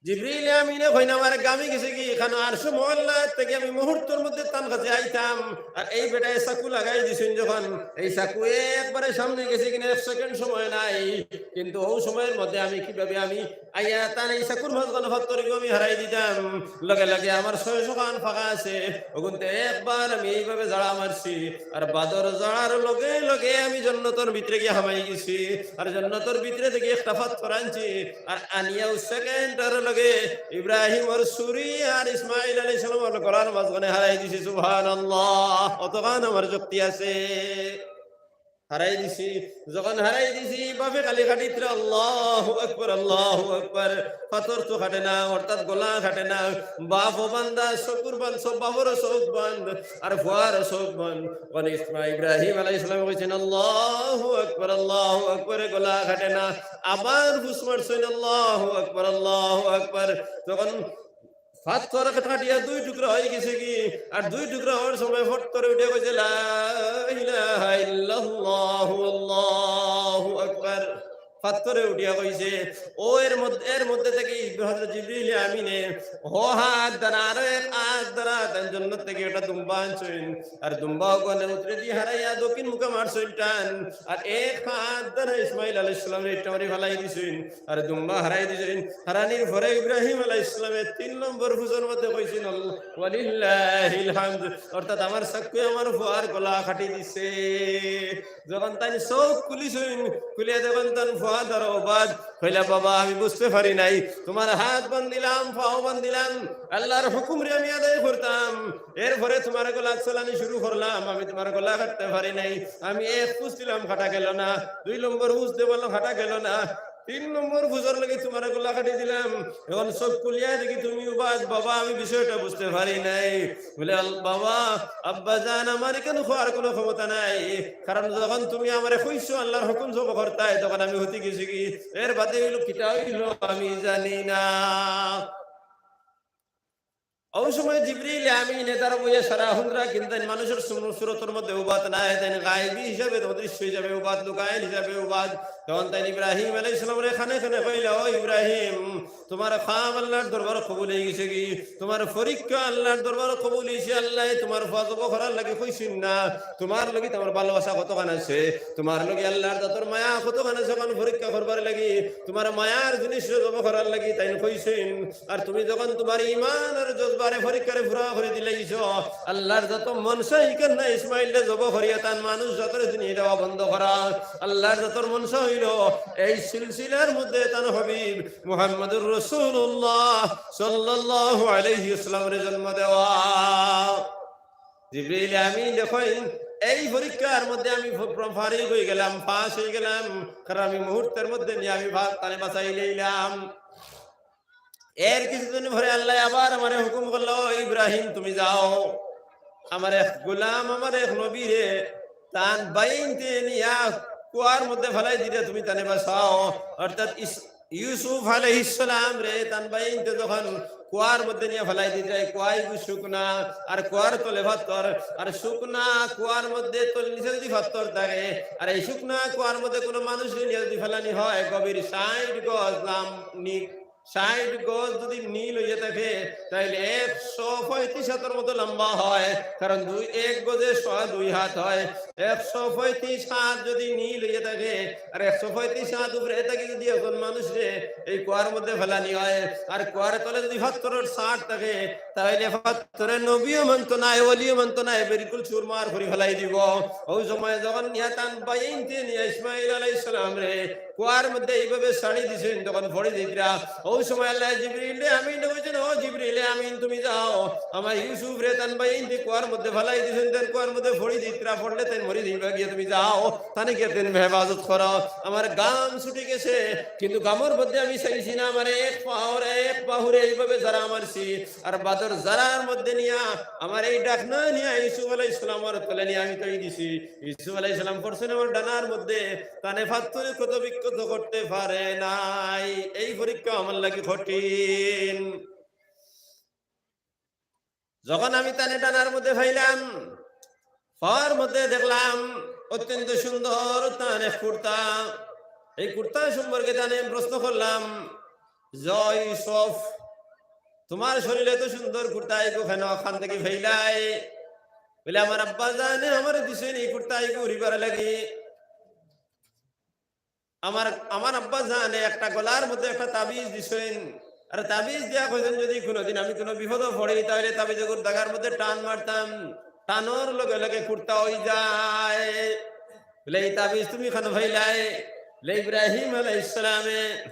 জিবরিল আমিনে কইন, "আমার গামি গেছে কি, ইখান আরশে মুআল্লা থাকি আমি মুহূর্তর মধ্যে তান কাছে আইতাম।" আর এই বেটায় চাকু লাগাই দিছইন যখন, এই চাকু একবারে সামনে গেছে কিনা এক সেকেন্ড সময় নাই, কিন্তু অউ সময়র মধ্যে আমি কিভাবে আমি আইয়া তান এই চাকুর মাঝখানো পাথরগু আমি হারাই দিতাম। লগে লগে আমার ছয়শ খান ফাঁকা আছে, অগুনতে একবার আমি এইভাবে ঝাড়া মারছি, আর বাদর ঝাড়ার লগে লগে আমি জন্নতর ভিতরে গিয়া হামাই গেছি, আর জন্নতর ভিতরে থাকি একটা পাথর আনছি, আর আনিয়াউ সেকেন্ডর লগে ইব্রাহিমর ছুরি আর ইসমাইল আলাইহিস সালামর গলার মাঝখানো হারাই দিছি। সুবহানাল্লাহ, অতখান আমার শক্তি আছে। হারাই দিছি। যখন হারাই দিছি, বাফে খালি কাটিত্রা, "আল্লাহু আকবার, আল্লাহু আকবার।" পাথর তো কাটে না, অর্থাৎ গলা কাটে না। বাফও বান্দা, চকুর বান-, সব বাফরও চউখ বন্ধ, আর ফুয়ারও চউখ বন্ধ। অখন ইসমা-, ইব্রাহিম আলাইহিস সালামে কইছইন, "আল্লাহু আকবার, আল্লাহু আকবার", গলা কাটে না। আবার ফুস মারছইন, "আল্লাহু আকবার, আল্লাহু আকবার।" তখন পাথর কাটিয়া দুই টুকরা অই গেছে কি, আর দুই টুকরা অওয়ার সময় পাথরে উঠিয়া কইছে, "লা ইলাহা ইল্লাল্লাহু, আল্লাহু আকবার।" পাথরে উঠিয়া কইছে। অউ এর মধ্যে, এর মধ্যে থাকি হযরত জিবরিল আমিনে অউ আত দ্বারা, আরো এক আত দ্বারা তান জন্নত থাকি একটা দুম্বা আনছইন, আর দুম্বা অগুরে উত্তরেদি হারাইয়া দক্ষিণ মুখা মারছইন টান, আর এক আত দ্বারা ইসমাইল আলাইহিস সালামরে ইটা মারি ফালাই দিছইন। আর দুম্বা হারাই দিছইন। হারানির পরে ইব্রাহিম আলাইহিস সালামে তিন নম্বর ফুসর মধ্যে কইছইন, "আল্লাহ, ওয়ালিল্লাহিল হামদ", অর্থাৎ আমার চাকুয়ে আমার ফুয়ার গলা কাটি দিছে। যখন তাইন চউখ খুলিছইন, খুলিয়া দেখইন তান ফুয়া দাঁড়াও বাদ, কইলা, "বাবা, আমি বুঝতে পারি নাই, তুমার আত বান্ধিলাম, পাও বান্ধিলাম, আল্লার হুকুমরে আমি আদায় করতাম, এরপরে তুমার গলা চালানি শুরু করলাম, আমি তুমার গলা কাটতে পারি নাই, আমি এক ফুস দিলাম, কাটা গেল না, দুই নম্বর ফুস দিলাম, কাটা গেল না।" তিন নম্বর ফুসর লাগি তুমার গলা কাটি দিলাম। অখন চউখ খুলিয়া দেখি তুমিও বাদ, বাবা, আমি বিষয়টা বুঝতে পারি নাই। বলে, "আল-, বাবা, আব্বা জান, আমার ইখান কওয়ার কুনু ক্ষমতা নাই। কারণ যখন তুমি আমারে কইছো আল্লার হুকুম জব করতায়, তখন আমি হুতি গেছি কি। এর বাদে অইলো কিতা অইলো আমি জানি না।" ওই সময় জিবরিল আমিনে তারা বইয়া সারা হুনরা, কিন্তু তাইন মানুষর সুর-, সুরতর মধ্যে উবাত নাই, তাইন গায়েবী হিসাবে, অদৃশ্য হিসাবে উবাত, লুকাইল হিসাবে উবাত। তখন তাইন ইব্রাহিম আলাইহিস সালামরে কানে কানে কইলা, "ও ইব্রাহিম, তুমার কাম আল্লার দরবার কবুল অইগেছে গি? তুমার পরীক্ষা আল্লার দরবার কবুল অইছে, আল্লায় তুমার ফুয়া জবো করার লাগি কইছইন না, তুমার লাগি তুমার ভালোবাসা কতখান আছে, তুমার লাগি আল্লার জাতর মায়া কতখান আছে, অখন পরীক্ষা করবার লাগি, তুমার মায়ার জিনিস জবো করার লাগি তাইন কইছইন।" আর তুমি যখন তুমার ইমানর জজবারে পরীক্ষারে পুরা করি দিলাইছো, আল্লার জাতো মনশা ইখান না ইসমাইলরে জবো করিয়া তান মানুষ জাতরে দুনিয়া দেওয়া বন্ধ করা। আল্লার জাতর মনশা অইলো এই সিলসিলার মধ্যে তান হাবিব মুহাম্মদুর রাসূলুল্লাহ সাল্লাল্লাহু আলাইহি ওয়াসাল্লামরে জন্ম দেওয়া। জিবরিল আমিন দেখইন, এই পরীক্ষার মধ্যে আমি ফ-, ফ-, ফারিগ অইগেলাম, পাস অইগেলাম, কারণ আমি মুহূর্তর মধ্যে নিয়া আমি বা-, তারে বাঁচাই লইলাম। এর কিছুদিন পরে আল্লায় আবার আমারে হুকুম করলা, "ও ইব্রাহিম, তুমি যাও, আমার এক গোলাম, আমার এক নবীরে, তান বাইনতে নিয়া কুয়ার মধ্যে ফালাই দিরা, তুমি তানে বাঁচাও।" অর্থাৎ ইস-, ইউসুফ আলাইহিস সালামরে তান বাইনতে যখন কুয়ার মধ্যে নিয়া ফালাই দিরা, কুয়া ইগু শুকনা, আর কুয়ার তলে ফাত্তর, আর শুকনা কুয়ার মধ্যে তল নিচে যদি ফাত্তর থাকে, আর এই শুকনা কুয়ার মধ্যে কোনো মানুষরে নিয়া যদি ফালানি হয়, গভীর ষাইট গজ লাম-, নি-, ষাইট গজ যদি নীল অইয়া থাকে, তাইলে একশো পঁয়ত্রিশ হাতর মতো লম্বা হয়, কারণ দুই, এক গজে সোয়া দুই হাত হয়। একশো পঁয়ত্রিশ হাত যদি নীল অইয়া থাকে, আর একশো পঁয়ত্রিশ হাত উপরে থাকি যদি একজন মানুষরে এই কুয়ার মধ্যে ফালানি হয়, আর কুয়ার তলে যদি ফাত্তরর ছাট থাকে, তাইলে ফাত্তরে নবীও মানতো নায়, ওলিও মানতো নায়, বিলকুল চুরমার করি ফালাই দিবো। ওই সময় যখন নিয়া তান বাইনতে নিয়া ইসমাইল আলাইহিস সালামরে কুয়ার মধ্যে এইভাবে ছাড়ি দিছইন, তখন পড়ি যাইতরা। ওই সময় আল্লায় জিবরিলরে আমিনরে কইছইন, "ও জিবরিল আমিন, তুমি যাও, আমার ইউসুফরে তান বাইনতে কুয়ার মধ্যে ফালাই দিছইন, তান কুয়ার মধ্যে পড়ি যাইতরা, পড়লে তাইন মরি যাইবা গিয়া, তুমি যাও, তানে গিয়া তান হেফাজত করো। আমার ঘাম ছুটি গেছে, কিন্তু ঘামর মধ্যে আমি চাইছি না, আমার এক পাওরে, এক বাহুরে এইভাবে জারা মারছি, আর বাদর জারার মধ্যে নিয়া আমার এই ডাকনা নিয়া ইউসুফ আলাইহিস সালামর তলে নিয়া আমি থই দিছি।" ইউসুফ আলাইহিস সালাম পড়ছইন আমার ডানার মধ্যে, তানে ফাত্তরে ক্ষত বিক্ষত করতে পারে নাই। এই পরীক্ষা আমার লাগি কঠিন। যখন আমি তানে ডানার মধ্যে পাইলাম, পাওয়ার মধ্যে দেখলাম অত্যন্ত সুন্দর তান এক কুর্তা। এই কুর্তা সম্পর্কে তানে আমি প্রশ্ন করলাম, "ও ইউসুফ, তুমার শরীরে তো সুন্দর কুর্তা, ইগু কেনে অখান থাকি পাইলায়?" বলে, "আমার আব্বা জানে আমারে দিছইন এই কুর্তা ইগু উড়িবার লাগি। আমার, আমার আব্বা জানে একটা গলার মধ্যে একটা তাবিজ দিছইন, আর তাবিজ দিয়া কইছইন যদি কোনোদিন আমি কোনো বিপদো পড়ি, তাইলে তাবিজর দাগার মধ্যে টান মারতাম, টানর লগে লগে কুর্তা অই যায়।" বলে, "এই তাবিজ তুমি কেনে পাইলায়?" বলে, "ইব্রাহিম আলাইহিস সালামে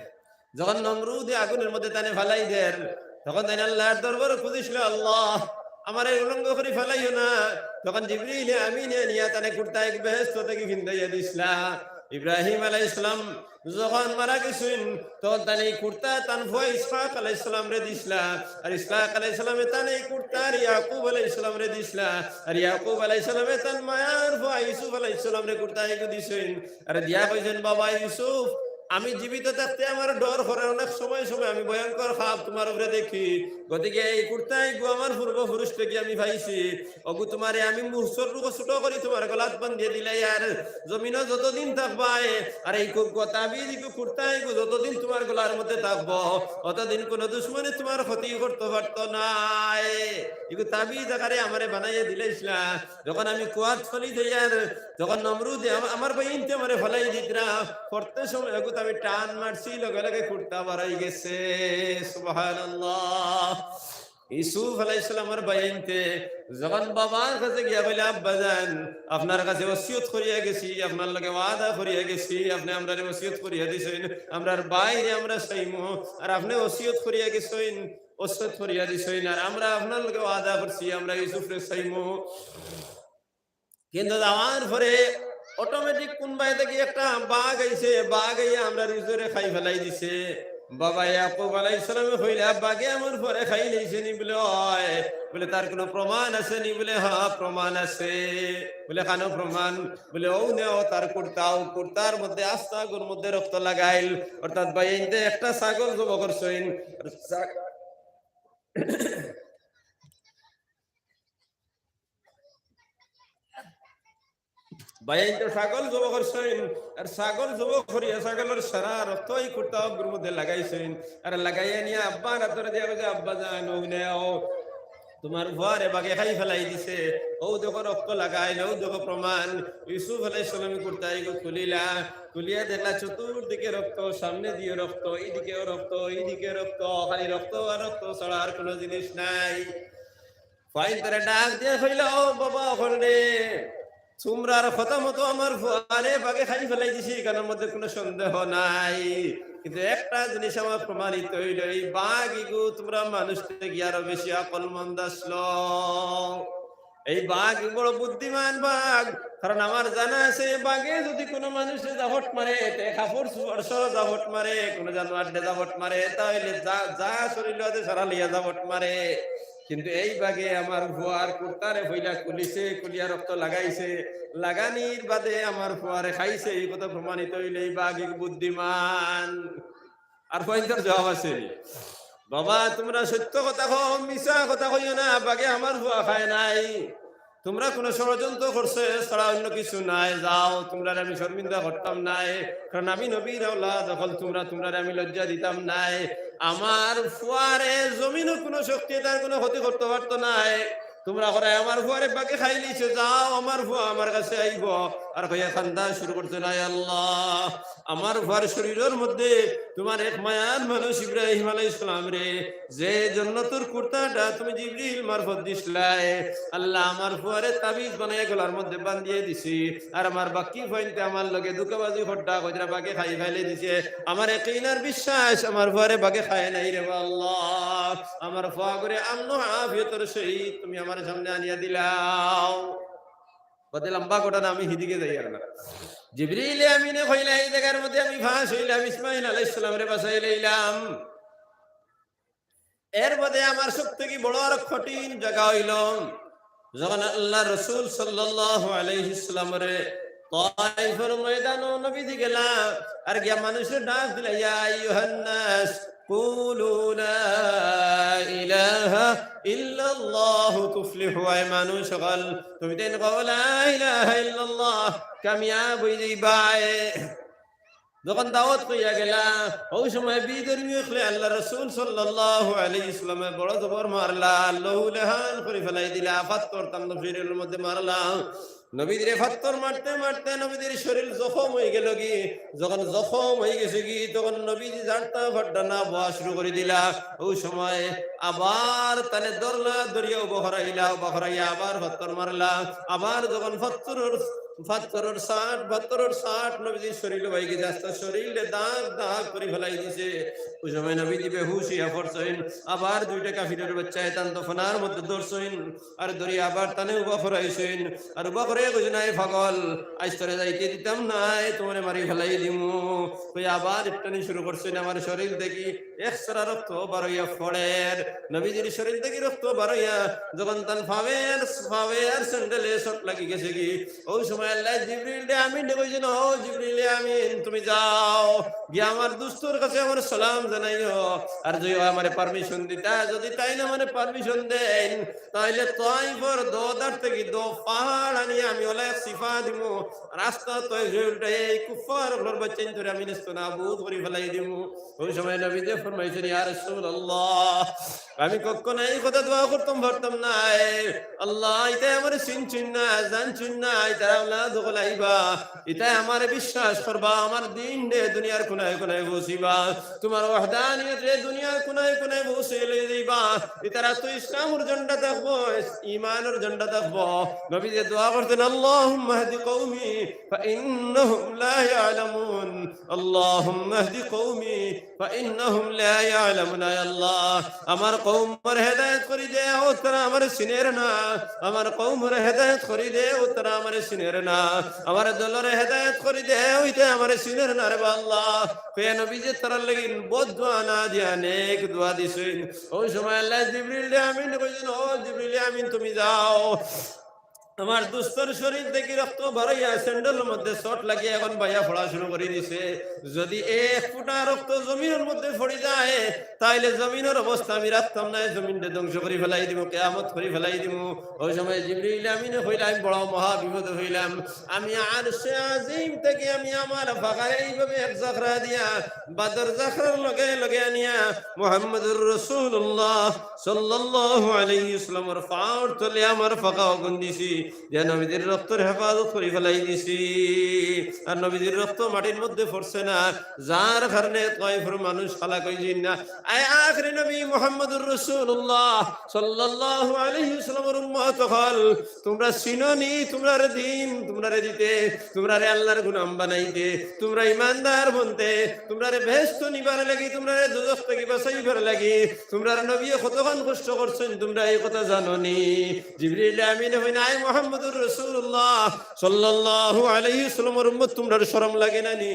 যখন নমরুদে আগুনর মধ্যে তানে ফালাই দের, তখন তাইন আল্লার দরবারো খুজিছিল, 'আল্লাহ, আমারে উলঙ্গ করি ফালাইও না।' তখন জিবরিল আমিনে নিয়া তানে কুর্তা এক বেহেস্ত থাকি ফিন্দাইয়া দিছলা।" ইব্রাহিম আলাইহিস সালাম যখন মারা গেছইন, তখন তানে এই কুর্তা তান ফুয়া ইসহাক আলাইহিস সালামরে দিছলা, আর ইসহাক আলাইহিস সালামে তানে এই কুর্তা আর ইয়াকুব আলাইহিস সালামরে দিছলা, আর ইয়াকুব আলাইহিস সালামে তান মায়ার ফুয়া ইউসুফ আলাইহিস সালামরে কুর্তা ইগু দিছইন। আর দিয়া কইছইন, "বাবা ইউসুফ, আমি জীবিত থাকতে আমার ডর করে, অনেক সময় সময় আমি ভয়ঙ্কর খাব তুমার উপরে দেখি। গতিকে এই কুর্তা ইগু আমার পূর্বপুরুষ থাকি আমি পাইছি। অগু তুমারে আমি মুহূর্তর রূপো ছোট করি তুমার গলাত বান্ধিয়া দিলাই, আর জমিনো যতদিন থাকবায়, আর এই কু-, কু-, তাবিজ ইগু কুর্তা ইগু যতদিন তুমার গলার মধ্যে থাকবো, অতদিন কোনো দুশমনে তুমার ক্ষতি করতে পারতো নায়। ইগু তাবিজ আকারে আমারে বানাইয়া দিলাইছলা।" যখন আমি কুয়াত ফালাই দিয়ার, যখন নমরুদে আমা-, আমার বাইনতে আমারে ফালাই দিতরা, পড়তে সময় এগুত আমি টান মারছি, লগে লগে কুর্তা বারই গেছে। সুবহানাল্লাহ। ইউসুফ আলাইহিস সালামর বাইনতে যখন বাবার কাছে গিয়া কইলা, "আব্বাজান, আপনার কাছে ওসিয়ত করিয়া গেছি, আপনার লগে ওয়াদা করিয়া গেছি, আপনে আমরারে ওসিয়ত করিয়া দিছইন, আমরার বাইরে আমরা চাইমু, আর আপনে ওসিয়ত করিয়া গেছইন, ওসিয়ত করিয়া দিছইন, আর আমরা আপনার লগে ওয়াদা করছি, আমরা ইউসুফরে চাইমু।" কিন্তু যাওয়ার পরে automatic কোন বায় থাকি একটা বাঘ আইছে, বাঘ আইয়া আমরার ইউসুফরে খাই ফালাই দিছে। বাবা ইয়াকুব আলাইহিস সালামে কইলা, "বাঘে আমার ফুয়ারে খাই লাইছে নি?" বলে, "অয়।" বলে, "তার কোনো প্রমাণ আছে নি?" বলে, "হ্যাঁ, প্রমাণ আছে।" বলে, "কানো প্রমাণ?" বলে, "অউ নেও তার কুর্তা, অউ কুর্তার মধ্যে আস্তা অগুর মধ্যে রক্ত লাগাইল।" অর্থাৎ বাইনতে একটা ছাগল জবো করছইন। আর ছা-, ভাইয়াইন তো ছাগল জবো করছইন, আর ছাগল জবো করিয়া ছাগলর সারা রক্ত ই কুর্তা অগুর মধ্যে লাগাইছইন, আর লাগাইয়া নিয়া আব্বার আতর দিয়া কইছে, "আব্বা জান, অউ নেও, তুমার ফুয়ারে বাঘে খাই ফালাই দিছে, অউ দেখো রক্ত লাগাইল, অউ দেখো প্রমাণ।" ইউসুফ আলাইহিস সালামে কুর্তা ইগু খুলিলা, খুলিয়া দেখলা চতুর্দিকে রক্ত, সামনে দিয়েও রক্ত, ইদিকেও রক্ত, ইদিকে রক্ত, খালি রক্ত আর রক্ত ছাড়া আর কুনু জিনিস নাই। ফুয়াইন্তরে ডাক দিয়া কইলা, "ও বাবা অকল রে, তুমরার কথা মতো আমার ফুয়ারে বাঘে খাই ফালাই দিছে, ইখানর মধ্যে কুনু সন্দেহ নাই। কিন্তু একটা জিনিস আমার প্রমাণিত অইলো, এই বাঘ ইগু তুমরা মানুষ থাকি আরো বেশি আকলমন্দ আছলো। এই বাঘ বড় বুদ্ধিমান বাঘ, কারণ আমার জানা আছে, বাঘে যদি কুনু মানুষরে জাফট মারে, তে কাপড় চোপড় সহ জাফট মারে, কুনু জানোয়াররে জাফট মারে, তাইলে যা, যা শরীল আছে সারা লইয়া জাফট মারে।" কিন্তু এই বাঘে আমার ফুয়ার কুর্তারে পয়লা খুলিছে, খুলিয়া রক্ত লাগাইছে, লাগানির বাদে আমার ফুয়ারে খাইছে, ই কথা প্রমাণিত অইলে এই বাঘ ইগু বুদ্ধিমান। আর ফুয়াইন্তর জবাব আছে, "বাবা, তুমরা সত্য কথা কও, মিছা কথা কইও না, বাঘে আমার ফুয়া খায় নাই।" তুমরা কুনু ষড়যন্ত্র করছো, এছাড়া অন্য কিছু নাই। যাও, তুমরারে আমি শর্মিন্দা করতাম নায়, কারণ আমি নবীর আওলাদ অকল, তুমরা, তুমরারে আমি লজ্জা দিতাম নায়। আমার ফুয়ারে জমিনো কুনু শক্তিয়ে তার কুনু ক্ষতি করতো পারতো নায়। তুমরা করায় আমার ফুয়ারে বাঘে খাইলিছে, যাও, আমার ফুয়া আমার কাছে আইবো। আর কইয়া কান্দা শুরু করছে, "আয় আল্লাহ, আমার ফুয়ার শরীলর মধ্যে তুমার এক মায়ার মানুষ ইব্রাহিম আলাইহিস সালামরে, যে জন্নতর কুর্তাটা তুমি জিবরিল মারফত দিছলায়, আল্লাহ, আমার ফুয়ারে তাবিজ বানাইয়া গলার মধ্যে বান্ধিয়া দিছি, আর আমার বাকি ফুয়াইন্তে আমার লগে ধুকাবাজি কররা, কইরা বাঘে খাই ফালাই দিছে। আমার একিন আর বিশ্বাস আমার ফুয়ারে বাঘে খায় নাই রে বা আল্লাহ, আমার ফুয়াগুরে আমন আফিয়তর সহিত তুমি আমার সামনে আনিয়া দিলাও।" বাদে লম্বা ঘটনা, আমি হিদিকে যাইয়ার না। জিবরিল আমিনে কইলা, "এই জাগার মধ্যে আমি ফাঁস অইলাম, ইসমাইল আলাইহিস সালামরে বাঁচাই লইলাম।" এর বাদে আমার সব থাকি বড় আর কঠিন জাগা অইলো, যখন আল্লার রসুল সাল্লাল্লাহু আলাইহি ওয়াসাল্লামরে তাইফর ময়দানো নবীজি গেলা, আর গিয়া মানুষরে ডাক দিলা, "ইয়া আইয়ুহান নাস, কুলু লা ইলাহা ইল্লাল্লাহু তুফলিহু।" আয় মানুষ অকল, তুমিতাইন কও, "লা ইলাহা ইল্লাল্লাহ", কামিয়াব অইযাইবায়। যখন দাওয়াত কইয়া গেলা, অউ সময় বিধর্মী অকলে আল্লার রসুল সাল্লাল্লাহু আলাইহি ওয়াসাল্লামে বড় জবর মারলা, লহু লেহান করি ফালাই দিলা, ফাত্তর তান শরীলর মধ্যে মারলা। নবীজিরে ফাত্তর মারতে মারতে নবীজির শরীল জখম অইগেলোগি। যখন জখম অইগেছেগি, তখন নবীজি জারতা ফাড্ডা না বওয়া শুরু করি দিলা। অউ সময় আবার তানে ধরলা, ধরিয়া উবা করাইলা, উবা করাইয়া আবার ফাত্তর মারলা। আবার যখন ফাত্তরর ফাত্তরর ছাট, ফাত্তরর ছাট নবীজির শরীলো পাইগেছে, আস্তা শরীলরে দাগ দাগ করি ফালাই দিছে। অউ সময় নবীজি বেহুশ অইয়া পড়ছইন, আবার দুইটা কাফিরর বাইচ্চায় তান দফনার মধ্যে ধরছইন, আর ধরি আবার তানে উবা করাইছইন, আর উবা করাইয়া কইছইন, "আয় পাগল, আইজ তোরে যাইতে দিতাম নায়, তুমারে মারি ফালাই দিমু।" কই আবার ইট্টানি শুরু করছইন, আমার শরীল থাকি এক ছড়া রক্ত বারইয়া পড়ের। নবীজির শরীল থাকি রক্ত বারইয়া যখন তান পাওয়ে আর, পাওয়ে আর স্যান্ডেলে চোট লাগি গেছেগি, অউ সময় আল্লায় জিবরিলরে আমিনরে কইছইন, "ও জিবরিলে আমিন, তুমি যাও, গিয়া আমার দুস্তর কাছে আমার সালাম জানাইও, আর যদিও আমারে permission দিতা, যুদি তাইন আমারে permission দেইন, তাইলে তাইফর দো ধার থাকি দো পাহাড় আনিয়া আমি অলা এক চিপা দিমু, রাস্তা তাইফ অইলে এই কুফফার অকলর বাইচ্চাইন্তরে আমি নেস্ত নাবুদ করি ফালাই দিমু।" অউ সময় নবীজিয়ে ফরমাইছইন, "ইয়া রাসুলাল্লাহ, আমি কখনো ই কথা দোয়া করতাম পারতাম নায়। আল্লাহ, ইতায় আমারে চিনছইন না, জানছইন না, ইতার আওলাদ অকল আইবা। ইতায় আমারে বিশ্বাস করবা, আমার দিনরে দুনিয়ার কুনায় কুনায় পৌঁছিবা, তুমার ওয়াহদানিয়তরে দুনিয়ার কুনায় কুনায় পৌঁছাই লই যাইবা। ইতারা তো ইসলামর ঝান্ডা দেখবো, ইমানর ঝান্ডা দেখবো।" নবীজিয়ে দোয়া করছইন, "আল্লাহুম্মা ইহদি কওমি ফাইন্নাহুম লা ইয়ালামুন। আল্লাহুম্মা ইহদি কওমি ফাইন্নাহুম লা ইয়ালামুন।" আয় আল্লাহ, আমার কওমরে হেদায়েত করি দেও, তারা আমারে চিনের না। আমার কওমরে হেদায়েত করি দেও, তারা আমারে চিনের না। আমার দলরে হেদায়েত করি দেও, ইতায় আমারে চিনের না রে বা আল্লাহ। কইয়া নবীজিয়ে তারার লাগি বদদোয়া না দিয়া নেক দোয়া দিছইন। অউ সময় আল্লায় জিবরিলরে আমিন কইছইন, "ও জিবরিলে আমিন, তুমি যাও।" আমার দুস্তর শরীর থাকি রক্ত বারইয়া স্যান্ডেলর মধ্যে চোট লাগিয়া এখন বাইয়া পড়া শুরু করি দিছে। যদি এক ফুটা রক্ত জমিনর মধ্যে পড়ি যায়, তাইলে জমিনর অবস্থা আমি রাখতাম না, জমিনরে ধ্বংস করি ফেলাই দিমু, কিয়ামত করি ফেলাই দিমু। ওই সময় জিবরিল আমিনে কইলা, "আমি বড় মহা বিপদে অইলাম, আমি আরশে আজিম থাকি আমি আমার ফাকারে এইভাবে এক জাখরা দিয়া বাদর জাখরার লগে লগে আনিয়া মুহাম্মদুর রাসূলুল্লাহ সাল্লাল্লাহু আলাইহি ওয়াসাল্লামর পাওর তলে আমার ফাকা অগুন দিছি।" যে নবীজির রক্তর হেফাজত করি ফেলাই দিছি। আর নবীজির রক্ত মাটির মধ্যে পড়ছে না, যার কারণে তায়েফর মানুষ হালাক অইযাইন না। আয় আখরি নবী মুহাম্মদুর রাসূলুল্লাহ সাল্লাল্লাহু আলাইহি ওয়াসাল্লামর উম্মত অকল, তুমরা চিনো নি তুমরারে দিন তুমরারে দিতে, তুমরারে আল্লাহর গোলাম বানাইতে, তুমরা ইমানদার বনতে, তুমরারে বেহেস্তো নিবার লাগি, তুমরারে দুজখ থাকি বাঁচাইবার লাগি, তুমরার নবীয়ে কতখান কষ্ট করছইন, তুমরা এই কথা জানো নি? জিবরিল আমিনে কইন, "আয় মুহাম্মদুর রাসূলুল্লাহ সাল্লাল্লাহু আলাইহি ওয়াসাল্লামর উম্মত, তুমরার শরম লাগে না নি?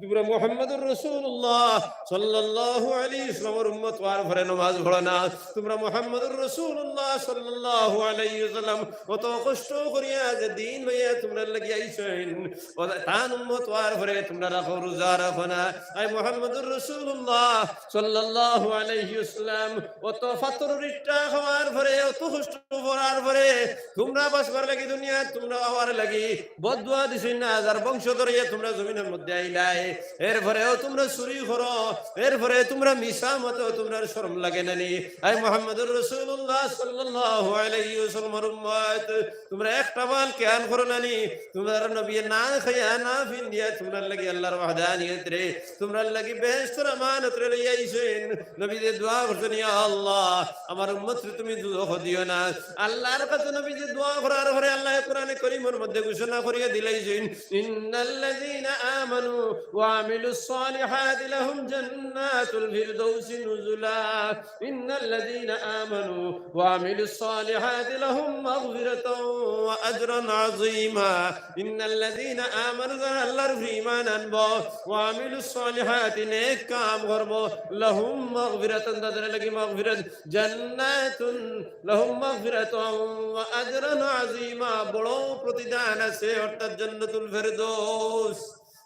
তুমরা মুহাম্মদুর রাসূলুল্লাহ সাল্লাল্লাহু আলাইহি ওয়াসাল্লামর উম্মত অওয়ার পরে নমাজ পড়ো না। তুমরা মুহাম্মদুর রাসূলুল্লাহ সাল্লাল্লাহু আলাইহি ওয়াসাল্লাম অত কষ্ট করিয়া যে দিন লইয়া তুমরার লাগি আইছইন, ও তান উম্মত অওয়ার পরে তুমরা রাখো, রোজা রাখো না।" আয় মুহাম্মদুর রাসূলুল্লাহ সাল্লাল্লাহু আলাইহি ওয়াসাল্লাম, অত পাথরর ইট্টা খাওয়ার পরে, অত কষ্ট করার পরে তুমরা বাঁচবার লাগি, দুনিয়াত তুমরা আওয়ার লাগি বদদোয়া দিছইন না, যার বংশধর অইয়া তুমরা জমিনর মধ্যে আইলায়, এরপরেও তুমরা চুরি করো, এরপরে তুমরা মিছা মাতো, তুমরার শরম লাগে না নি? আয় মুহাম্মদুর রাসূলুল্লাহ সাল্লাল্লাহু আলাইহি ওয়াসাল্লামর উম্মত, তুমরা একটা বাল খেয়াল করো না নি? তুমরার নবীয়ে না খাইয়া না পিন্দিয়া তুমরার লাগি আল্লাহর ওয়াহদানিয়তরে, তুমরার লাগি বেহেস্তর আমানতরে লইয়া আইছইন। নবীয়ে দোয়া করছইন, "ইয়া আল্লাহ, আমার উম্মতরে তুমি দুজখ দিও না।" আল্লাহর কাছে নবীয়ে দোয়া করার পরে আল্লায় কোরআনে করিমর মধ্যে ঘোষণা করিয়া দিলাইছইন, "ইন্নাল্লাযীনা আমানু ওয়া আমিলুস সালিহাতি লাহুম জান্নাতুল ফিরদাউসি নুজুলা।" ইন্নাল্লাযীনা আমানু ওয়া আমিলুস সালিহাতি লাহুম মাগফিরাতাও ওয়া আজরান আযীমা। ইন্নাল্লাযীনা আমানু, যারা আল্লাহর উপরে ঈমান আনবো, ওয়া আমিলুস সালিহাতি, নেক কাম করবো, লাহুম মাগফিরাতুন, তাদের লাগি মাগফিরাত, জান্নাতুন, লাহুম মাগফিরাতুন ওয়া আজরান আযীমা, বড় প্রতিদান আছে, অর্থাৎ জান্নাতুল ফেরদৌস।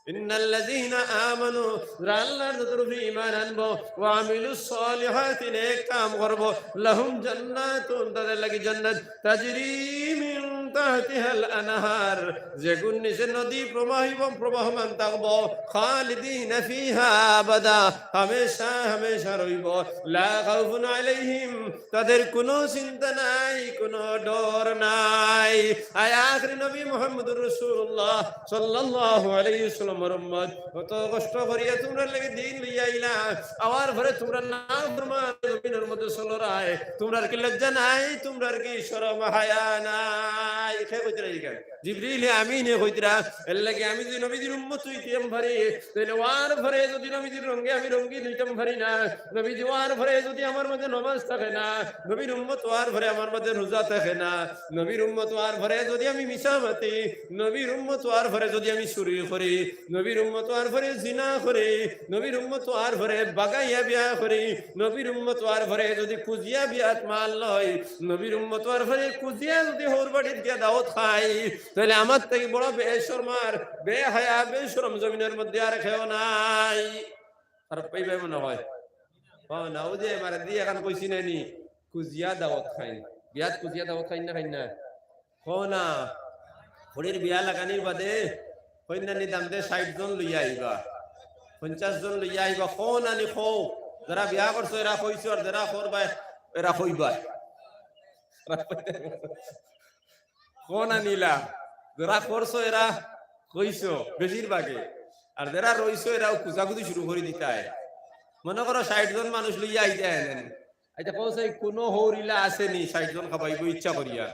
ইন্নাল্লাযীনা আমানু, যারা আল্লাহর উপরে ঈমান আনবো, ওয়া আমিলুস সালিহাতি, নেক কাম করবো, লাহুম জান্নাতুন, তাদের লাগি জান্নাত, তাজরি মিন তাহতিহাল আনহার, যেগুন নিচে নদী প্রবাহিত, প্রবাহমান থাকবো, খালিদিনা ফিহা আবাদা, হামেশা হামেশা রইবো, লা খাউফুন আলাইহিম, তাদের কোনো চিন্তা নাই, কোনো ডর নাই। আয় আখরি নবী মুহাম্মদুর রাসূলুল্লাহ সাল্লাল্লাহু আলাইহি ওয়াসাল্লামর উম্মত, অত কষ্ট করিয়া তুমরার লাগি দিন লইয়া আইলা, আওয়ার পরে তুমরা নাফরমান জমিনর মধ্যে চলরায়, তুমরার কি লজ্জা নাই? তুমরার কি শরম হায়া নাই? কে কইতরা ইখান? জিবরিল আমিনে কইতরা। এর লাগি আমি যদি নবীজির উম্মত অইতাম পারি, তাইলে অওয়ার পরে যদি নবীজির রঙে আমি রঙিন অইতাম পারি না, নবীজি অওয়ার পরে যদি আমার মাঝে নমাজ থাকে না, নবীর উম্মত অওয়ার পরে আমার মাঝে রোজা থাকে না, নবীর উম্মত অওয়ার পরে যদি আমি মিছা মাতি, নবীর উম্মত অওয়ার পরে যদি আমি চুরি করি, নবীর উম্মত অওয়ার পরে জিনা করি, নবীর উম্মত অওয়ার পরে বাগাইয়া বিয়া করি, নবীর উম্মত অওয়ার পরে যদি কুজিয়া বিয়াত মাল লই, নবীর উম্মত অওয়ার পরে কুজিয়া যদি হউর বাড়িত গিয়া দাওয়াত খাই, তাইলে আমার থাকি বড় বেশরমার, বেহায়া, বেশরম জমিনর মধ্যে আর কেউ নাই। খারাপ পাইবায় মনে হয়। ও না, অউ যে মারা দি এখান কইছি না নি, কুজিয়া দাওয়াত খাইন। বিয়াত কুজিয়া দাওয়াত খাইন না, খাইন না? কও না। ফুড়ির বিয়া লাগানির বাদে কইন্যা নি দাম দে ষাইট জন লইয়া আইবা, পঞ্চাশ জন লইয়া আইবা। কও না নি, কও। যেরা বিয়া করছো এরা কইছো, আর যেরা করবায় এরা কইবায়। কও না নি লা, যেরা করছো এরা কইছো বেশিরভাগে, আর যেরা রইছো এরাও কুজাকুজি শুরু করি দিতায়। মনো করো ষাইট জন মানুষ লইয়া আইতায় এনে। আইচ্ছা, কও চাই, কুনু হউর ইলা আছে নি ষাইট জন খাবাইবো ইচ্ছা করিয়া?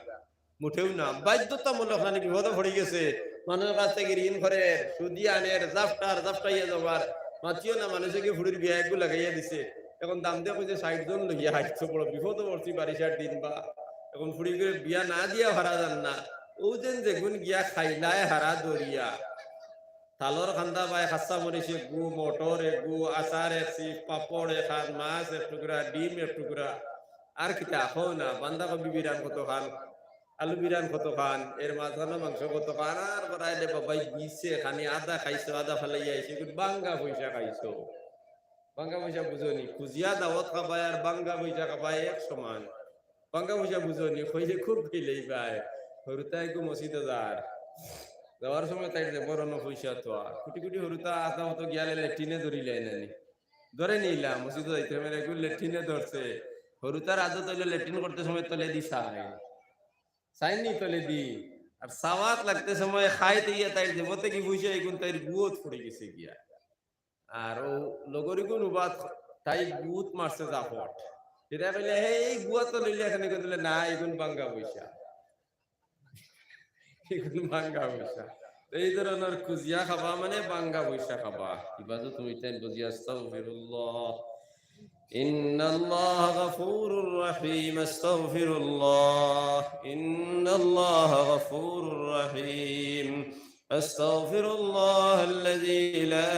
মুটেও না, বাধ্যতামূলক। নানি বিপদো পড়ি গেছে, মানুষর কাছ থাকি ঋণ করের, সুদি আনের, জাপটার, জাপটাইয়া যাওয়ার, মাতিও না, মানুষে কি ফুড়ির বিয়া এগু লাগাইয়া দিছে। এখন দাম দে কইছে ষাইট জন লইয়া আইছো, বড় বিপদো পড়ছি বারিশার দিন বা। এখন ফুড়িগুরে বিয়া না দিয়া হারা যার না, অউ যেন যেগুন গিয়া খাইলায় হারা দরিয়া। তালর কান্দা বায় কাঁচা মরিচ এগু, মটর এগু, আচার এক চিপ, পাপড় এখান, মাছ এক টুকরা, ডিম এক টুকরা। আর কিতা কও না, বান্ধাকপি বিরান কত খান। আলু বিরান কতখান, এর মাঝখানো মাংস কতখান, আর করাইলে বাবাই দিছে, খানি আধা খাইছো, আধা ফালাইয়া আইছো, কিন্তু ভাঙ্গা পয়সা খাইছো। ভাঙ্গা পয়সা বুঝো নি? খুজিয়া দাওয়াত খাবায় আর ভাঙ্গা পয়সা খাবায় এক সমান। ভাঙ্গা পয়সা বুঝো নি? কইলে খুব গিলেই পায়। হুরুতায় গু মসজিদো যার। যাওয়ার সময় তাইর জেবর অনো পয়সা থোয়া। কুটি কুটি হুরুতা আস্তা মতো গিয়ালে লেট্রিনে ধরিলায় না নি? ধরে নিলা, মসজিদো যাইতে সময় এগু লেট্রিনে ধরছে। হুরুতার আদত অইলো লেট্রিন করতে সময় তলেদি চায়। চায় নি তলেদি। আর চাওয়াত লাগতে সময় খাইতে গিয়া তাইর জেব থাকি পয়সা ইগুন তাইর গুয়ত পড়ি গেছে গিয়া। আর অউ লগরিগুন উবাত তাই গুত মারছে জাপট। ইতা কইলে, "হে, এই গুয়া তো লইলে এখানে," কই দিলে, "না, ইগুন ভাঙ্গা পয়সা।" ইগুন ভাঙ্গা পয়সা। এই ধরনর খুজিয়া খাবা মানে ভাঙ্গা পয়সা খাবা। ইবাদত তুমি তাই বুঝিয়া, আস্তাগফিরুল্লাহ। إن الله غفور رحيم. أستغفر الله. إن الله غفور رحيم. أستغفر الله الذي لا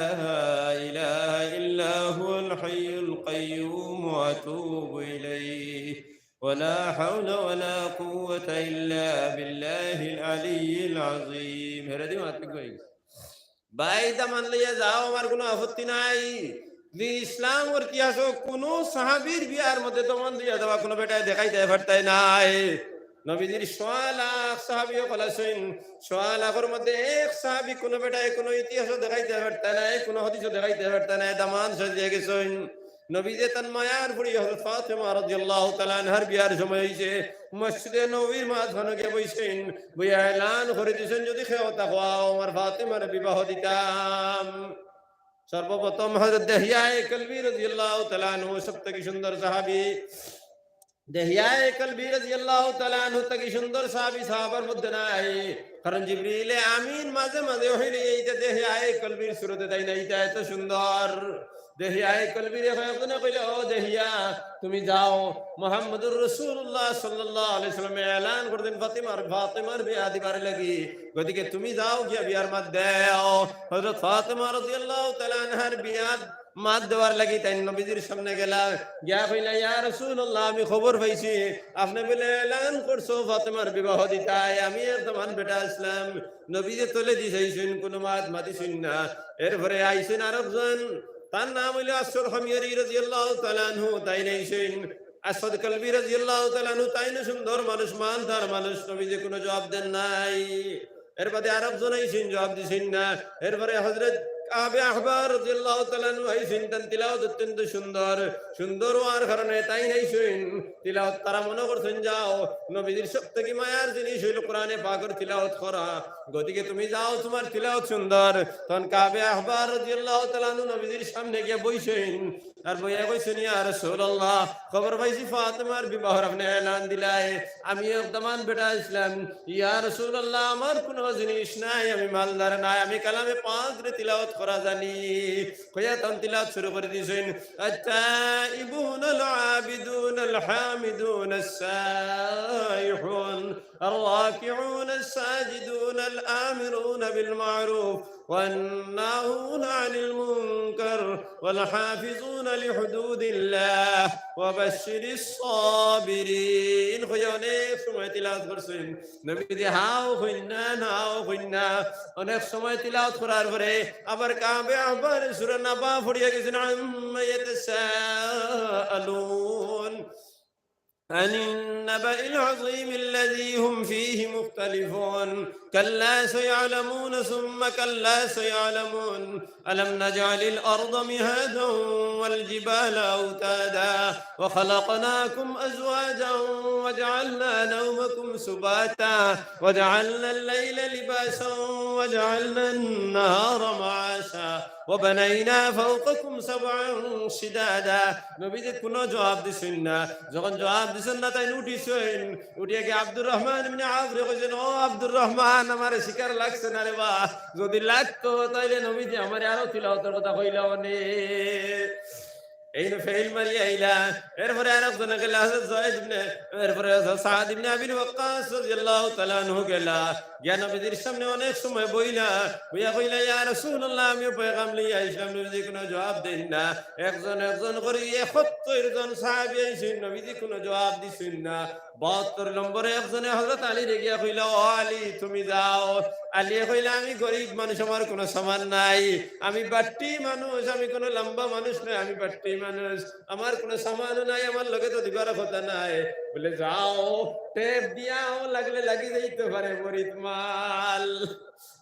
إله إلا هو الحي القيوم وأتوب إليه. ولا حول ولا قوة إلا بالله العلي العظيم. হেরে দিও, আত্মিক ভাই। ভাই, দামান লইয়া যাও, আমার কুনু আপত্তি নাই। যে ইসলামর ইতিহাসো কুনু সাহাবীর বিয়ার মধ্যে দামান লইয়া যাওয়া কুনু বেটায় দেখাইতায় পারতায় নায়। নবীজির সোয়া লাখ সাহাবী অকল আছইন, সোয়া লাখর মধ্যে এক সাহাবী কুনু বেটায় কুনু ইতিহাসো দেখাইতায় পারতায় নায়, কুনু হাদিসো দেখাইতায় পারতায় নায়, দামান সাজিয়া গেছইন। নবীজিয়ে তান মায়ার ফুড়ি হযরত ফাতেমা রাদিয়াল্লাহু তাআলা আনহার বিয়ার সময় অইছে, মসজিদে নববীর মাঝখানো গিয়া বইছইন, বইয়া এলান করি দিছইন, "যদি কেউ থাকো, আমার ফাতেমারে বিবাহ দিতাম।" সর্বপ্রথম হযরত দেহিয়ায়ে কলবী রাদিয়াল্লাহু তাআলা আনহু, সব থাকি সুন্দর সাহাবী। দেহিয়ায়ে কলবী রাদিয়াল্লাহু তাআলা আনহু থাকি সুন্দর সাহাবী সাহাবার মধ্যে নাই, কারণ জিবরিলে আমিন মাঝে মাঝে অইলে এইটা দেহিয়ায়ে কলবীর সুরতে তাইন, এইটা এত সুন্দর। দেহিয়ায়ে কলবীরে কয়েকজনে কইলা, "ও দেহিয়া, তুমি যাও, মুহাম্মদুর রাসূলুল্লাহ সাল্লাল্লাহু আলাইহি ওয়াসাল্লামে এলান করছইন ফাতেমার, ফাতেমার বিয়া দিবার লাগি, গতিকে তুমি যাও গিয়া বিয়ার মাত দেও।" হযরত ফাতেমা রাদিয়াল্লাহু তাআলা আনহার বিয়ার মাত দেওয়ার লাগি তাইন নবীজির সামনে গেলা, গিয়া কইলা, "ইয়া রাসূলুল্লাহ, আমি খবর পাইছি, আপনে বুলে এলান করছো ফাতেমার বিবাহ দিতায়, আমি এক দামান বেটা আছলাম।" নবীজিয়ে তলেদি চাইছইন, কুনু মাত মাতিছইন না। এরপরে আইছইন আরকজন, তার নাম অইলো আসওয়াদ হিময়রি রাদিয়াল্লাহু তাআলা আনহু, তাইন আইছইন। আসওয়াদ কলবী রাদিয়াল্লাহু তাআলা আনহু, তাইনও সুন্দর মানুষ, মালদার মানুষ, নবীজিয়ে কুনু জবাব দেন নাই। এরবাদে আরকজন আইছইন, জবাব দিছইন না। এরপরে হযরত কাবে আহবার রাদিয়াল্লাহু তাআলা আনহু আইছইন, তান তিলাওয়াত অত্যন্ত সুন্দর। সুন্দর অওয়ার কারণে তাইন আইছইন। তিলাওয়াত তারা মনো করছইন, যাও, নবীজির সব থাকি মায়ার জিনিস অইলো কোরআনে পাকর তিলাওয়াত করা। গতিকে তুমি যাও, তুমার তিলাওয়াত সুন্দর। তখন কাবে আহবার রাদিয়াল্লাহু তাআলা আনহু নবীজির সামনে গিয়া বইছইন। আর বইয়া কইছইন, "ইয়া রাসূলুল্লাহ, খবর পাইছি ফাতেমার বিবাহর আপনে এলান দিলায়। আমি এক দামান বেটা আছলাম। ইয়া রাসূলুল্লাহ, আমার কুনু জিনিস নাই, আমি মালদার নায়, আমি কালামে পাকরে তিলাওয়াত করা জানি।" কইয়া তখন তিলাওয়াত শুরু করি দিছইন, "التائبون العابدون الحامدون السائحون الراكعون الساجدون الآمرون بالمعروف والناهون عن المنكر والحافظون لحدود الله وبشر الصابرين।" কইয়া অনেক সময় তিলাওয়াত করছইন। নবীজি হাও কইন না, নাও কইন না। অনেক সময় তিলাওয়াত করার পরে আবার কাবে আহবারে সূরা নাবা পড়িয়া গেছইন, "عم يتساءلون عن النبأ العظيم الذي هم فيه مختلفون كلا سيعلمون ثم كلا سيعلمون ألم نجعل الأرض مهادا والجبال أوتادا وخلقناكم أزواجا وجعلنا نومكم سباتا وجعلنا الليل لباسا وجعلنا النهار معاشا وبنينا فوقكم سبعا شدادا।" নবীজি কুনু জবাব দিছইন না। যখন জবাব দিছইন না, তাইন উঠিছইন। উঠিয়া গিয়া আব্দুর রহমান ইবনে আওফরে কইছইন, "ও আব্দুর রহমান, আমারে শিকার লাগছে না রে বা। যদি লাগতো, তাইলে নবীজি আমারে আরো তিলাওয়াতর কথা কইলা অনে।" এইন ফেইল মারি আইলা। এরপরে আরেকজনে গেলা, হযরত যায়েদ ইবনে, এরপরে হযরত সাদ ইবনে আবিল ওয়াক্কাস রাদিয়াল্লাহু তাআলা আনহু গেলা। গিয়া নবীজির সামনে অনেক সময় বইলা, বইয়া কইলা, "ইয়া রাসূলুল্লাহ, আমিও পয়গাম লইয়া আইছলাম।" নবীজি কুনু জবাব দেইন না। একজন একজন করি একাত্তর জন সাহাবী আইছইন, নবীজি কুনু জবাব দিছইন না। বাহাত্তর নম্বরে একজনে হযরত আলীরে গিয়া কইলা, "ও আলী, তুমি যাও।" আলীয়ে কইলা, "আমি গরিব মানুষ, আমার কুনু সামান নাই, আমি বাট্টি মানুষ, আমি কুনু লম্বা মানুষ নায়, আমি বাট্টি মানুষ, আমার কুনু সামানও নাই, আমার লগে তো দিবার কথা নাই।" বলে, "যাও, টেপ দিয়াও, লাগলে লাগি যাইতে পারে মরিত মাল।"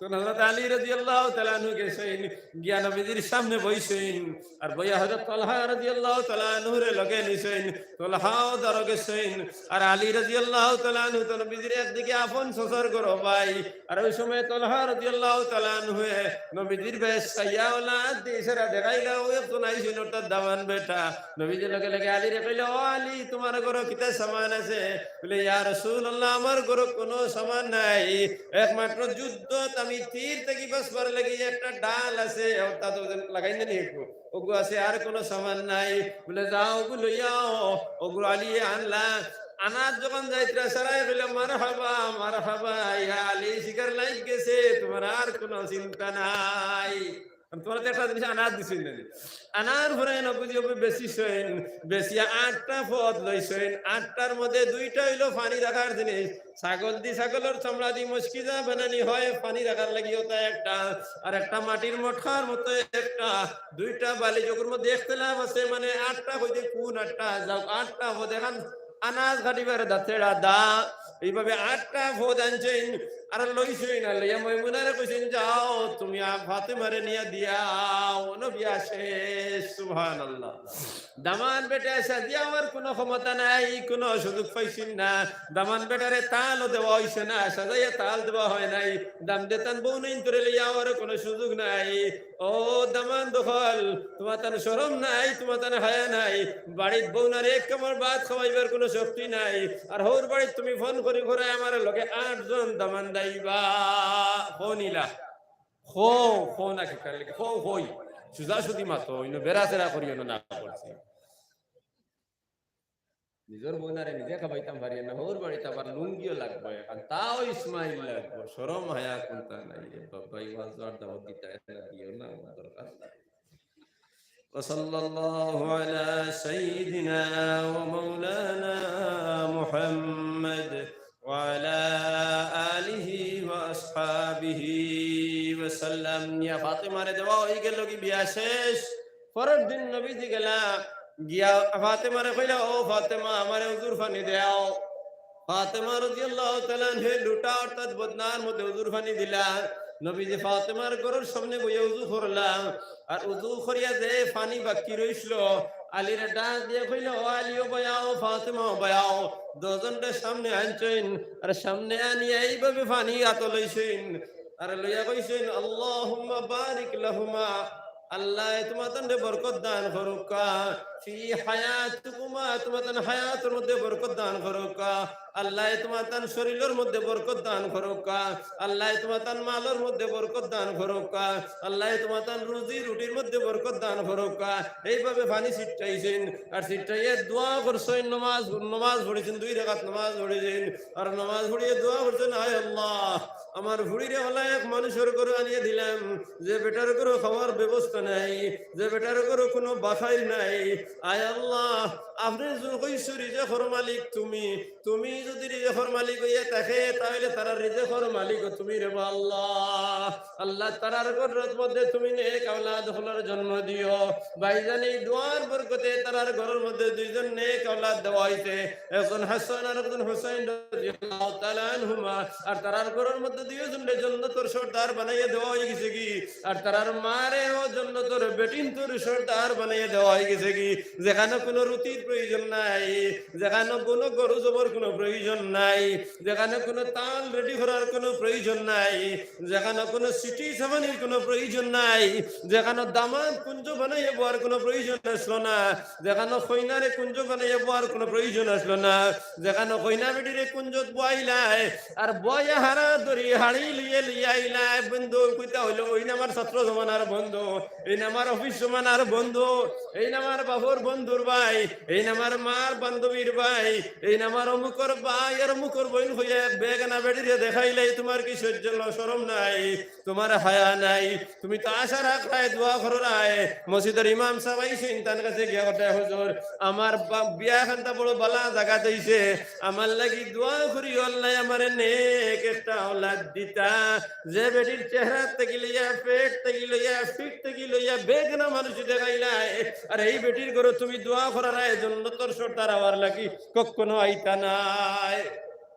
তখন হযরত আলী রাদিয়াল্লাহু তাআলা আনহু গেছইন, গিয়া নবীজির সামনে বইছইন, আর বইয়া হযরত তালহা রাদিয়াল্লাহু তাআলা আনহুরে লগে নিছইন, তালহাও ধরো গেছইন, আর আলী রাদিয়াল্লাহু তাআলা আনহু তো নবীজির একদিকে আপন সসর করো ভাই, আর ওই সময় তালহা রাদিয়াল্লাহু তাআলা আনহুয়ে নবীজির বেশ চাইয়া ওলা দি ইশারা দেখাইলা, "ও একজন আইছইন, অর্থাৎ দামান বেটা।" নবীজির লগে লগে আলীরে কইলা, "ও আলী, তোমার ঘরো কিতা সামান আছে?" বলে, "ইয়া রাসূলুল্লাহ, আমার ঘরো কুনু সামান নাই, একমাত্র যুদ্ধত আমি তীর থাকি বাঁচবার লাগি একটা ঢাল আছে, অর্থাৎ ওজন লাগাই না নি একটু, ওগু আছে, আর কুনু সামান নাই।" বলে, "যাও, ওগু লইয়াও।" ওগু আলীয়ে আনলা। আনাত যখন যাইতরা সারায় কইলা, "মারহাবা, মারহাবা, ইয়া আলী, শিকার লাইগ গেছে, তোমার আর কুনু চিন্তা নাই।" আমি তোমার একটা জিনিস আনাত দিছি না নি? আনার পরে নবীজি ওবে বেশি সইন, বেশি আটটা পদ লইছইন, আটটার মধ্যে দুইটা অইলো পানি রাখার জিনিস। ছাগল দি, ছাগলর চামড়া দি মশকিজা বানানি হয় পানি রাখার লাগি, ওটা একটা, আর একটা মাটির মটকার মতো একটা, দুইটা বালিশ, ওগুর মধ্যে ইখতিলাফ আছে, মানে আটটা কইতে কোন আটটা, যাও আটটা পদ, এখান আনাজ কাটিবার দাঁতেড়া দা, এইভাবে আটটা পদ আনছইন, আর লইছইন, আর লইয়া ময়মুনারে কইছইন, "যাও, তুমি আ-, ফাতেমারে নিয়া দিয়াও, নবী আসে।" সুবহানাল্লাহ। দামান বেটা সাজিয়া আমার কুনু ক্ষমতা নাই, কুনু সুযোগ পাইছইন না। দামান বেটারে তালও দেওয়া অইছে না, সাজাইয়া তাল দেওয়া হয় নাই। দাম দেতান বউ নাই তোরে লইয়া আমার কুনু সুযোগ নাই। ও দামান দখল, তোমার তান শরম নাই, তোমার তান হায়া নাই। বাড়িত বউনারে এক কামড় ভাত খাওয়াইবার কুনু শক্তি নাই। আর হউর বাড়িত তুমি ফোন করি করায় আমার লগে আটজন দামান দাইবা। ফোন ইলা। খো, খো না কি কার লাগি? খো, খই। সুজা সুজি মাতো, ইনো বেড়া সেরা করিও না, না করছি। নিজর বউনারে নিজে খাবাইতাম পারি না, হউর বাড়িত আবার লুঙ্গিও লাগবো, এখন তাও ইসমাইল লাগবো, শরম হায়া কুনতা নাই রে বাবা, এই ওয়াজ আর দাওয়াত দিতা না, দিও না, আমার দরকার নাই। وصلى الله على سيدنا ومولانا محمد وعلى آله وأصحابه وسلم। ইয়া ফাতেমারে দেওয়া অই গেল কি বিয়া শেষ। পরের দিন নবীজি গেলা, গিয়া ফাতেমারে কইলা, "ও ফাতেমা, আমারে উজুর পানি দেও।" ফাতেমা রাদিয়াল্লাহু তাআলা আনহা হে লুটা অর্থাৎ বদনার মধ্যে উজুর পানি দিলা। নবীজি ফাতেমার ঘরর সামনে বইয়া উজু করলা। আর উজু করিয়া যে পানি বাকি রইছিল, আলীরে ডাক দিয়া কইলা, "ও আলী, ও বয়াও, ফাতেমা, ও বয়াও।" দুইজনরে সামনে আনছইন, আর সামনে আনিয়া এইভাবে পানি আতো লইছইন, আর লইয়া কইছইন, "আল্লাহুম্মা বারিক লাহুমা।" আল্লায় তোমাতানরে বরকত দান করুক্কা। ফি হায়াতিকুমা, তোমাতান হায়াতর মধ্যে বরকত দান করুক্কা। আল্লায় তোমাতান শরীলর মধ্যে বরকত দান করুক্কা। আল্লায় তোমাতান মালর মধ্যে বরকত দান করুক্কা। আল্লায় তোমাতান রুজি রুটির মধ্যে বরকত দান করুক্কা। এইভাবে পানি ছিটাইছইন। আর ছিটাইয়া দোয়া করছইন, নমাজ, নমাজ পড়ছইন, দুই রাকাত নমাজ পড়ছইন। আর নমাজ পড়িয়া দোয়া করছইন, "আয় আল্লাহ, আমার ফুড়িরে অলা এক মানুষর ঘরো আনিয়া দিলাম, যে বেটার ঘরো খাওয়ার ব্যবস্থা নাই, যে বেটার ঘরো কুনু বাখাইল নাই। আয় আল্লাহ, আপনে যে কইছো রিজেকর মালিক তুমি, তুমি যুদি রিজেকর মালিক অইয়া থাকে, তাইলে তারার রিজেকর মালিকও তুমি রেবা আল্লাহ।" আল্লাহ, তারার ঘরর মধ্যে তুমি নেক আওলাদ অকলর জন্ম দিও। ভাইজান, এই দোয়ার বরকতে তারার ঘরর মধ্যে দুইজন নেক আওলাদ দেওয়া অইছে, একজন হাসান আর একজন হুসাইন রাদিয়াল্লাহু তাআলা আনহুমা। আর তারার ঘরর মধ্যে দুইজনরে জন্নতর সর্দার বানাইয়া দেওয়া অই গেছে গি। আর তারার মারেও জন্নতর বেটিন্তর সর্দার বানাইয়া দেওয়া অই গেছে গি। যেখানো কুনু রুটির প্রয়োজন নাই, যেখানো কুনু গরু জবর কুনু প্রয়োজন নাই, যেখানো কুনু তাল রেডি করার কুনু প্রয়োজন নাই, যেখানো কুনু সিটি সামানির কুনু প্রয়োজন নাই, যেখানো দামান্দ কুঞ্জ বানাইয়া বওয়ার কুনু প্রয়োজন আসলো না, যেখানো কইনারে কুঞ্জ বানাইয়া বওয়ার কুনু প্রয়োজন আসলো না, যেখানো কইনা বেটিরে কুঞ্জত বওয়াইলায়, আর বওয়াইয়া হারা ধরি হাড়ি লইয়া লইয়া আইলা, বন্ধু কইতা অইলো, "ওইন আমার ছাত্র জমানার বন্ধু, এইন আমার অফিস জমানার বন্ধু, এইন আমার বাফর বন্ধুর ভাই, এইন আমার মার বান্ধবীর ভাই, এইন আমার অমুকর ভাই আর অমুকর বইন" কইয়া এক বেগানা বেটিরে দেখাইলাই, তুমার কি সহ্য ল-, শরম নাই? তুমার হায়া নাই? তুমি তো আশা রাখরায়, দোয়া কররায়, মসজিদর ইমাম সাব আইছইন, তান কাছে গিয়া কইতা, "হুজুর, আমার বা-, বিয়া খানটা বড় বালা জাগাত অইছে, আমার লাগি দোয়া করিও, আল্লায় আমারে নেক একটা আওলাদ দিতা।" যে বেটির চেহারা থাকি লইয়া, পেট থাকি লইয়া, ফিট থাকি লইয়া বেগানা মানুষ দেখাইলায়, আর এই বেটির ঘরো তুমি দোয়া কররায় জন্নতর সর্দার অওয়ার লাগি, কখনো আইতা নায়।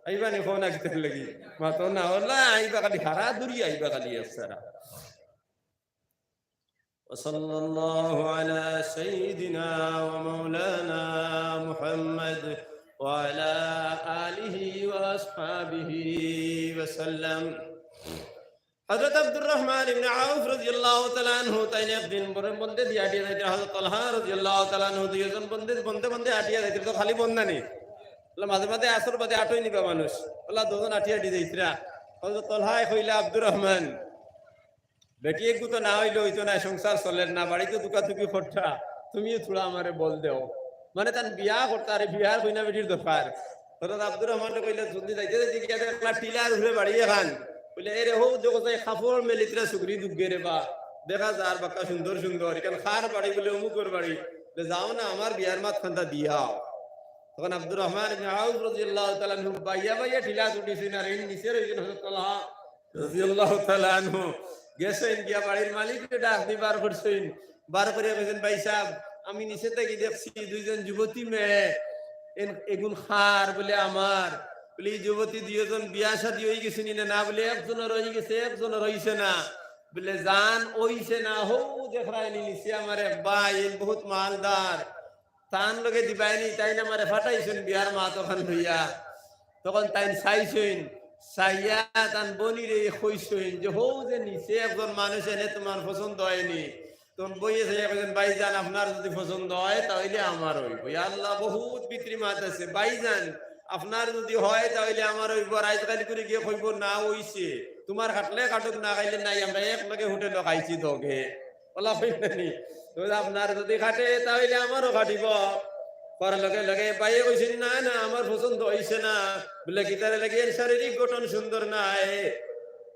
আইবা নি কও না কিতার লাগি? মাতো না, অলা আইবা খালি, হারা দুরি আইবা খালি, আফসারা। وصلى الله على سيدنا ومولانا محمد وعلى آله وأصحابه وسلم। হযরত আব্দুর রহমান ইবনে আউফ রাদিয়াল্লাহু তাআলা আনহু তাইন একদিন বড় বন্দে দিয়া আটিয়া যাইতরা, হযরত তালহা রাদিয়াল্লাহু তাআলা আনহু দুইজন বন্দে, বন্দে বন্দে আটিয়া যাইতরা, তো খালি বন্দা নি। অলা মাঝে মাঝে আসর বাদে আটোই নিবা মানুষ। অলা দুইজন আটিয়া আটিয়া যাইতরা। হযরত তালহায় কইলা, "আব্দুর রহমান, বেটি এগু তো না অইলে অইতো নায়, সংসার চলের না, বাড়িত দুকাদুকি করতা, তুমিও থুড়া আমারে বল দেও।" মানে তান বিয়া করতা, আরে বিয়ার কইনা বেটির দরকার। হযরত আব্দুর রহমানরে কইলা, "জলদি যাইতে যাইতে গিয়া দেখলা টিলার উপরে বাড়ি এখান।" বলে, "এরে হউ দেখো যাই কাপড় মেলিতরা সুগরি দুগরে বা, দেখা যার বাক্কা সুন্দর সুন্দর, ইখান কার বাড়ি?" বলে, "অমুকর বাড়ি।" বলে, "যাও না, আমার বিয়ার মাত খানটা দিয়াও।" তখন আব্দুর রহমান ইবনে আউফ রাদিয়াল্লাহু তাআলা আনহু বাইয়া বাইয়া টিলাত উঠছইন, আর এইন নিচে রইছইন হযরত তালহা রাদিয়াল্লাহু তাআলা আনহু। গেছইন গিয়া বাড়ির মালিকরে ডাক দি বার করছইন, বার করিয়া কইছইন, "ভাইসাব, আমি নিচে থাকি দেখছি দুইজন যুবতী মেয়ে, এন-, এগুন কার?" বলে, "আমার।" বলে, "ই যুবতী দুইজন বিয়া শাদী অইগেছে নি না?" না, বলে, "একজনর অইগেছে, একজনর অইছে না।" বলে, "যান অইছে না, হউ দেখরায়নি নিচে আমার এক ভাই, এইন বহুত মালদার, তান লগে দিবায়নি, তাইন আমারে ফাটাইছইন বিয়ার মাত অখান লইয়া।" তখন তাইন চাইছইন, চাইয়া তান বইনরে কইছইন যে, "হউ যে নিচে একজন মানুষ, এনে তুমার পছন্দ অয়নি।" তখন বইনে চাইয়া কইছইন, "ভাইজান, আপনার যুদি পছন্দ অয়, তা অইলে আমার অইবো।" ইয়া আল্লাহ, বহুত ভিতরি মাত আছে। "ভাইজান, আপনার যুদি অয়, তা অইলে আমার অইবো।" আর আইজকাইল করি গিয়া কইবো, "না অইছে, তুমার কাটলে কাটুক, না কাটলে নাই, আমরা এক লগে হোটেলো খাইছি দগে।" অলা কইন না নি? তো "আপনার যুদি কাটে, তা অইলে আমারও কাটিবো।" কওয়ার লগে লগে ভাইয়ে কইছইন, "না, না, আমার পছন্দ অইছে না।" বলে, "কিতার লাগি? এর শারীরিক গঠন সুন্দর নায়।"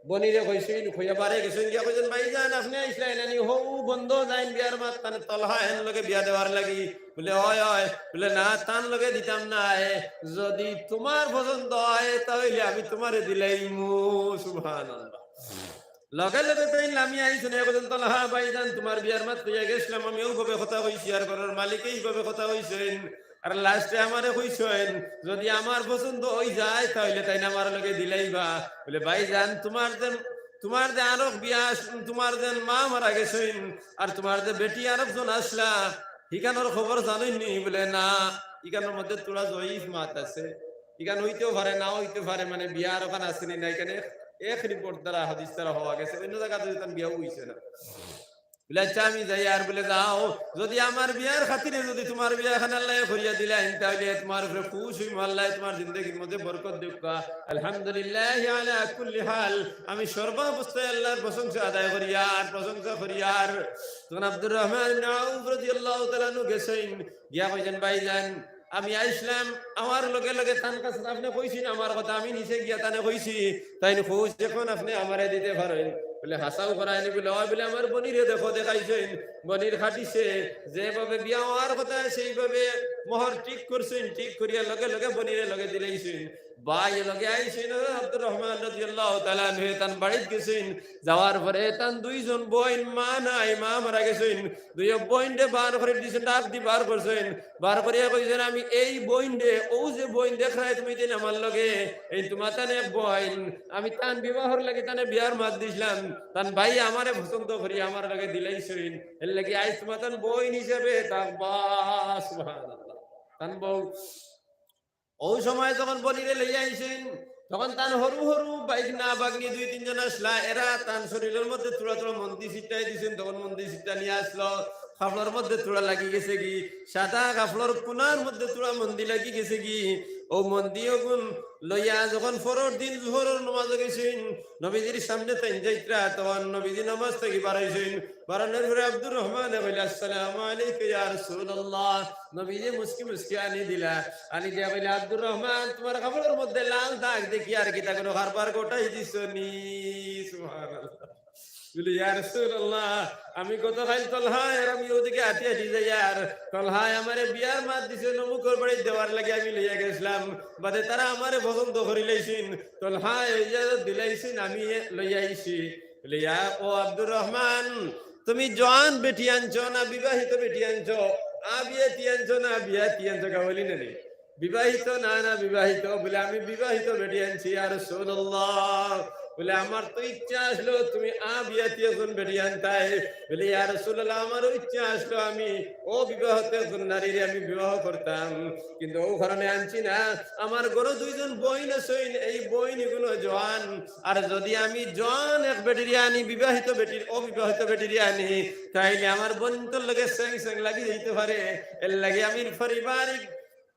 বইনরে কইছইন, কইয়া বারে গেছইন, গিয়া কইছইন, "ভাইজান, আপনে আইছলা না নি? হউ বন্দো যাইন বিয়ার মাত, তান তালহা এন লগে বিয়া দেওয়ার লাগি।" বলে, "অয়, অয়।" বলে, "না, তান লগে দিতাম নায়, যুদি তুমার পছন্দ অয়, তা অইলে আমি তুমারে দিলাইমু।" সুবহানাল্লাহ। লগে লগে তাইন লামি আইছইন, কইছইন, "তালহা ভাইজান, তুমার বিয়ার মাত লইয়া গেছলাম, আমি অউভাবে কথা কইছি, আর ঘরর মালিকে ইভাবে কথা কইছইন, আর last-এ আমারে কইছইন, যুদি আমার পছন্দ অইযায়, তা অইলে তাইন আমার লগে দিলাইবা।" বলে, "ভাইজান, তুমার যেন, তুমার যে আরক বিয়া, তুমার যেন মা মারা গেছইন, আর তুমার যে বেটি আরকজন আছলা, হিখানর খবর জানইন নি?" বলে, "না, ইখানর মধ্যে থুড়া জয়ীফ মাত আছে, ইখান অইতেও পারে, না অইতেও পারে, মানে বিয়ার অখান আছে নি না, ইখান এক, এক report দ্বারা, হাদিস দ্বারা হওয়া গেছে, অইন্য জাগাত ইখান বিয়াও অইছে না।" বলে, "আচ্ছা, আমি যাইয়ার।" বলে, "যাও, যুদি আমার বিয়ার খাতিরে যুদি তুমার বিয়া খান আল্লায় করিয়া দিলাইন, তা অইলে তুমার উপরে খুশ অইমু, আল্লায় তুমার জিন্দেগির মধ্যে বরকত দেউক্কা।" আলহামদুলিল্লাহি আলা কুল্লি হাল, আমি সর্বাবস্থায় আল্লার প্রশংসা আদায় করিয়ার, প্রশংসা করিয়ার। তখন আব্দুর রহমান ইবনে আউফ রাদিয়াল্লাহু তাআলা আনহু গেছইন, গিয়া কইছইন, "ভাইজান, আমি আইছলাম, আমার লগে লগে তান কাছে আপনে কইছইন আমার কথা, আমি নিচে গিয়া তানে কইছি, তাইন খুশ, অখন আপনে আমারে দিতে পারইন।" বলে, "হাছাউ করায়নি?" বলে, "অয়।" বলে, "আমার বইনরে দেখো, দেখাইছইন, বইনর কাটিছে, যেভাবে বিয়া অওয়ার কথা সেইভাবে মোহর ঠিক করছইন, ঠিক করিয়া লগে লগে বইনরে লগে দিলাইছইন।" ভাই লগে আইছইন, আব্দুর রহমান রাদিয়াল্লাহু তাআলা আনহু তান বাড়িত গেছইন, যাওয়ার পরে তান দুইজন বইন, মা নাই, মা মারা গেছইন, দুইও বইনরে বার করি দিছইন, ডাক দি বার করছইন, বার করিয়া কইছইন, "আমি এই বইনরে, অউ যে বইন দেখরায় তুমি তাইন আমার লগে, এইন তুমার তান এক বইন, আমি তান বিবাহর লাগি তানে বিয়ার মাত দিছলাম, তান ভাইয়ে আমারে পছন্দ করি আমার লগে দিলাইছইন, এর লাগি আইজ তুমার তান বইন হিসাবে থাকবা।" সুবহানাল্লাহ। তান বউ অউ সময় যখন বইনরে লইয়া আইছইন, তখন তান হুরু হুরু ভাইগনা ভাইগনি দুই তিনজন আছলা, এরা তান শরীরর মধ্যে থুড়া থুড়া মন্দি ছিটাই দিছইন, তখন মন্দি ছিটা নিয়া আছলা, কাপড়র মধ্যে থুড়া লাগি গেছেগি, সাদা কাপড়র কোনার মধ্যে থুড়া মন্দি লাগি গেছেগি। অউ মন্দি অগুন লইয়া যখন পরর দিন জোহরর নমাজো গেছইন, নবীজির সামনে তাইন যাইতরা, তখন নবীজি নমাজ থাকি বারাইছইন। বারানোর পরে আব্দুর রহমানে কইলা, "আসসালামু আলাইকা ইয়া রাসূলুল্লাহ।" নবীজি মুস্কি মুস্কি আনি দিলা, আনি দিয়া কইলা, "আব্দুর রহমান, তুমার কাপড়র মধ্যে লাল দাগ দেখি আর কিতা কুনু কারবার ঘটাই দিছো নি?" সুবহানাল্লাহ। বলে, "ইয়া রাসূলুল্লাহ, আমি গতকাইল তলহায় আর আমি অউ দিকে আটি আটি যাইয়ার, তলহায় আমারে বিয়ার মাত দিছে, অমুকর বাড়িত দেওয়ার লাগি আমি লইয়া গেছলাম, বাদে তারা আমারে পছন্দ করিলাইছইন, তলহায় ইজাজত দিলাইছইন, আমি এ লইয়া আইছি।" বলে, "ইয়া ও আব্দুর রহমান, তুমি জোয়ান বেটি আনছো না বিবাহিত বেটি আনছো, আবিয়াতি আনছো না বিয়াতি আনছো, গাওয়ালি না নি?" "বিবাহিত না, না বিবাহিত।" বলে, "আমি বিবাহিত বেটি আনছি, ইয়া রাসূলুল্লাহ।" বলে, "আমার তো ইচ্ছা আসলো তুমি আবিয়াতি একজন বেটি আনতায়।" বলে, "ইয়া রাসূলুল্লাহ, আমারও ইচ্ছা আসলো আমি অবিবাহিত একজন নারীরে আমি বিবাহ করতাম, কিন্তু অউ কারণে আনছি না। আমার ঘরো দুইজন বইন আছইন, এই বইন ইগুন জোয়ান, আর যদি আমি জোয়ান এক বেটিরে আনি, বিবাহিত বেটির, অবিবাহিত বেটিরে আনি, তাইলে আমার বইনতর লগে সেং সেং লাগি যাইতে পারে, এর লাগি আমি পারিবারিক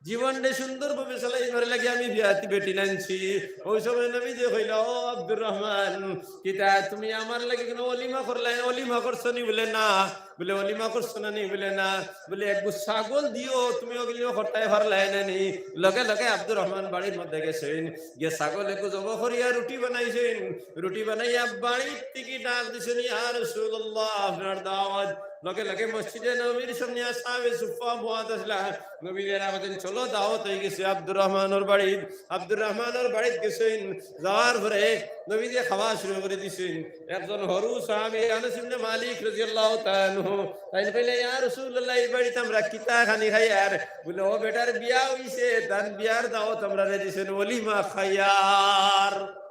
জীবনটা সুন্দরভাবে চালাইবার লাগি আমি বিয়াতি বেটি আনছি।" অউ সময় নবীজি কইলা, "ও আব্দুর রহমান, কিতা তুমি আমার লাগি কুনু অলিমা করলায়? অলিমা করছো নি?" বলে, "না।" বলে, "অলিমা করছো না নি?" বলে, "না।" বলে, "এগু ছাগল দিও, তুমি অলিমা করতায় পারলায় না নি?" লগে লগে আব্দুর রহমান বাড়ির মধ্যে গেছইন, গিয়া ছাগল এগু জবো করিয়া রুটি বানাইছইন, রুটি বানাইয়া বাড়ির থাকি ডাক দিছইন, "ইয়া রাসূলুল্লাহ, আপনার দাওয়াত।" লগে লগে মসজিদে নববীর সামনে আসহাবে সুফফা বওয়াত আছলা। নবীজিরে কইছইন, "চলো, দাওয়াত অইগেছে আব্দুর রহমানর বাড়িত।" আব্দুর রহমানর বাড়িত গেছইন, যাওয়ার পরে নবীজি খাওয়া শুরু করি দিছইন। একজন হুরু সাহাবী আনাস ইবনে মালিক রাদিয়াল্লাহু তাআলা আনহু, তাইন কইলা, "ইয়া রাসূলুল্লাহ, ই বাড়িত আমরা কিতা খানি খাইয়ার?" বলে, "অউ বেটার বিয়া অইছে, তান বিয়ার দাওয়াত আমরারে দিছইন, অলিমা খাইয়ার।"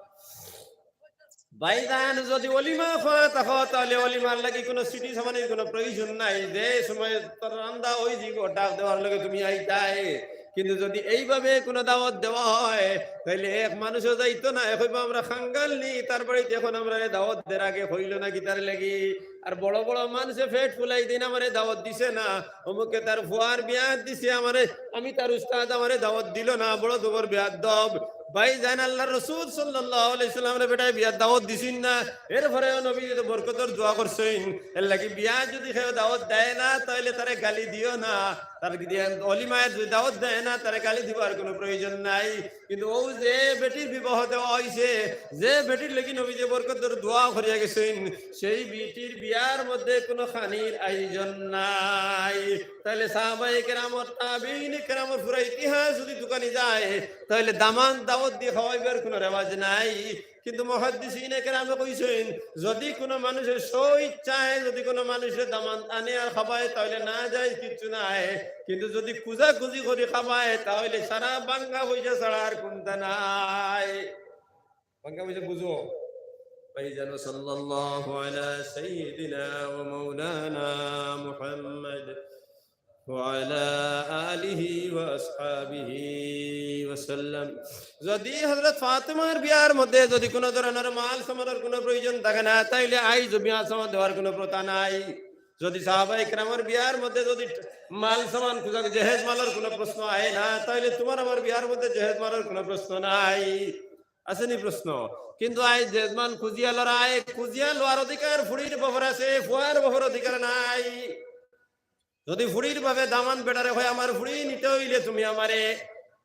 ভাইজান, যদি অলিমা খাওয়া থাকো, তাইলে অলিমার লাগি কুনু চিঠি সামানির কুনু প্রয়োজন নাই। যে সময় তার রান্দা অইযিবো, ডাক দেওয়ার লগে তুমি আইতায়। কিন্তু যদি এইভাবে কুনু দাওয়াত দেওয়া হয়, তাইলে এক মানুষও যাইতো না, কইবো, "আমরা খাঙ্গাল নি, তার বাড়িত এখন আমরারে দাওয়াত দের আগে কইলো না কিতার লাগি?" আর বড় বড় মানষে পেট ফুলাই দিন, "আমারে দাওয়াত দিছে না, অমুকে তার ফুয়ার বিয়াত দিছে, আমারে, আমি তার উস্তাদ, আমারে দাওয়াত দিলো না, বড় জবর বেয়াদব।" ভাইজান, আল্লার রসুল সাল্লাল্লাহু আলাইহি ওয়াসাল্লামরে বেটায় বিয়াত দাওয়াত দিছইন না, এরপরেও নবীজি তো বরকতর দোয়া করছইন। এর লাগি বিয়াত যদি কেউ দাওয়াত দেয় না, তাইলে তারে গালি দিও না। তার যদি অলিমায় যদি দাওয়াত দেয় না, তারে গালি দিবার কুনু প্রয়োজন নাই। কিন্তু অউ যে বেটির বিবাহ দেওয়া অইছে, যে বেটির লাগি নবীজি বরকতর দোয়া করিয়া গেছইন, সেই বেটির বিয়ার মধ্যে কুনু খানির আয়োজন নাই। তাইলে সাহাবায়ে কেরামর, তাবেঈনে কেরামর পুরা ইতিহাস যদি তুকানি যায়, তাইলে দামান্দ দাওয়াত দি খাওয়াইবার কুনু রেওয়াজ নাই। কিন্তু মুহাদ্দিসিনে কেরামে কইছইন, যদি কুনু মানুষে স্ব ইচ্ছায় যদি কুনু মানুষে দামান্দ আনে আর খাবায়, তাইলে না যায় কিচ্ছু নাই। কিন্তু যদি খুজাখুজি করি খাবায়, তাইলে সারা ভাঙ্গা পয়সা ছাড়া আর কুন্তা নাই। ভাঙ্গা পয়সা বুঝো? ভাইজান, সাল্লাল্লাহু আলা সাইয়্যিদিনা ওয়া মাওলানা মুহাম্মদ ওয়া আলা আলিহি ওয়া আসহাবিহি ওয়া সাল্লাম। যদি হযরত ফাতেমার বিয়ার মধ্যে যদি কুনু ধরনর মাল সামানর কুনু প্রয়োজন থাকে না, তাইলে আইজ বিয়া সামান দেওয়ার কুনু প্রথা নাই। যদি সাহাবায়ে কেরামর বিয়ার মধ্যে যদি মাল সামান খুজা, জেহেজ মালর কুনু প্রশ্ন আয় না, তাইলে তুমার আমার বিয়ার মধ্যে জেহেজ মালর কুনু প্রশ্ন নাই। আছে নি প্রশ্ন? কিন্তু আইজ জেহেজ মাল খুজিয়া লড়াই, খুজিয়া লওয়ার অধিকার ফুড়ির বাপর আছে, ফুয়ার বাপর অধিকার নাই। যদি ফুড়ির বাপে দামান্দ বেটারে কয়, "আমার ফুড়ি নিতে অইলে তুমি আমারে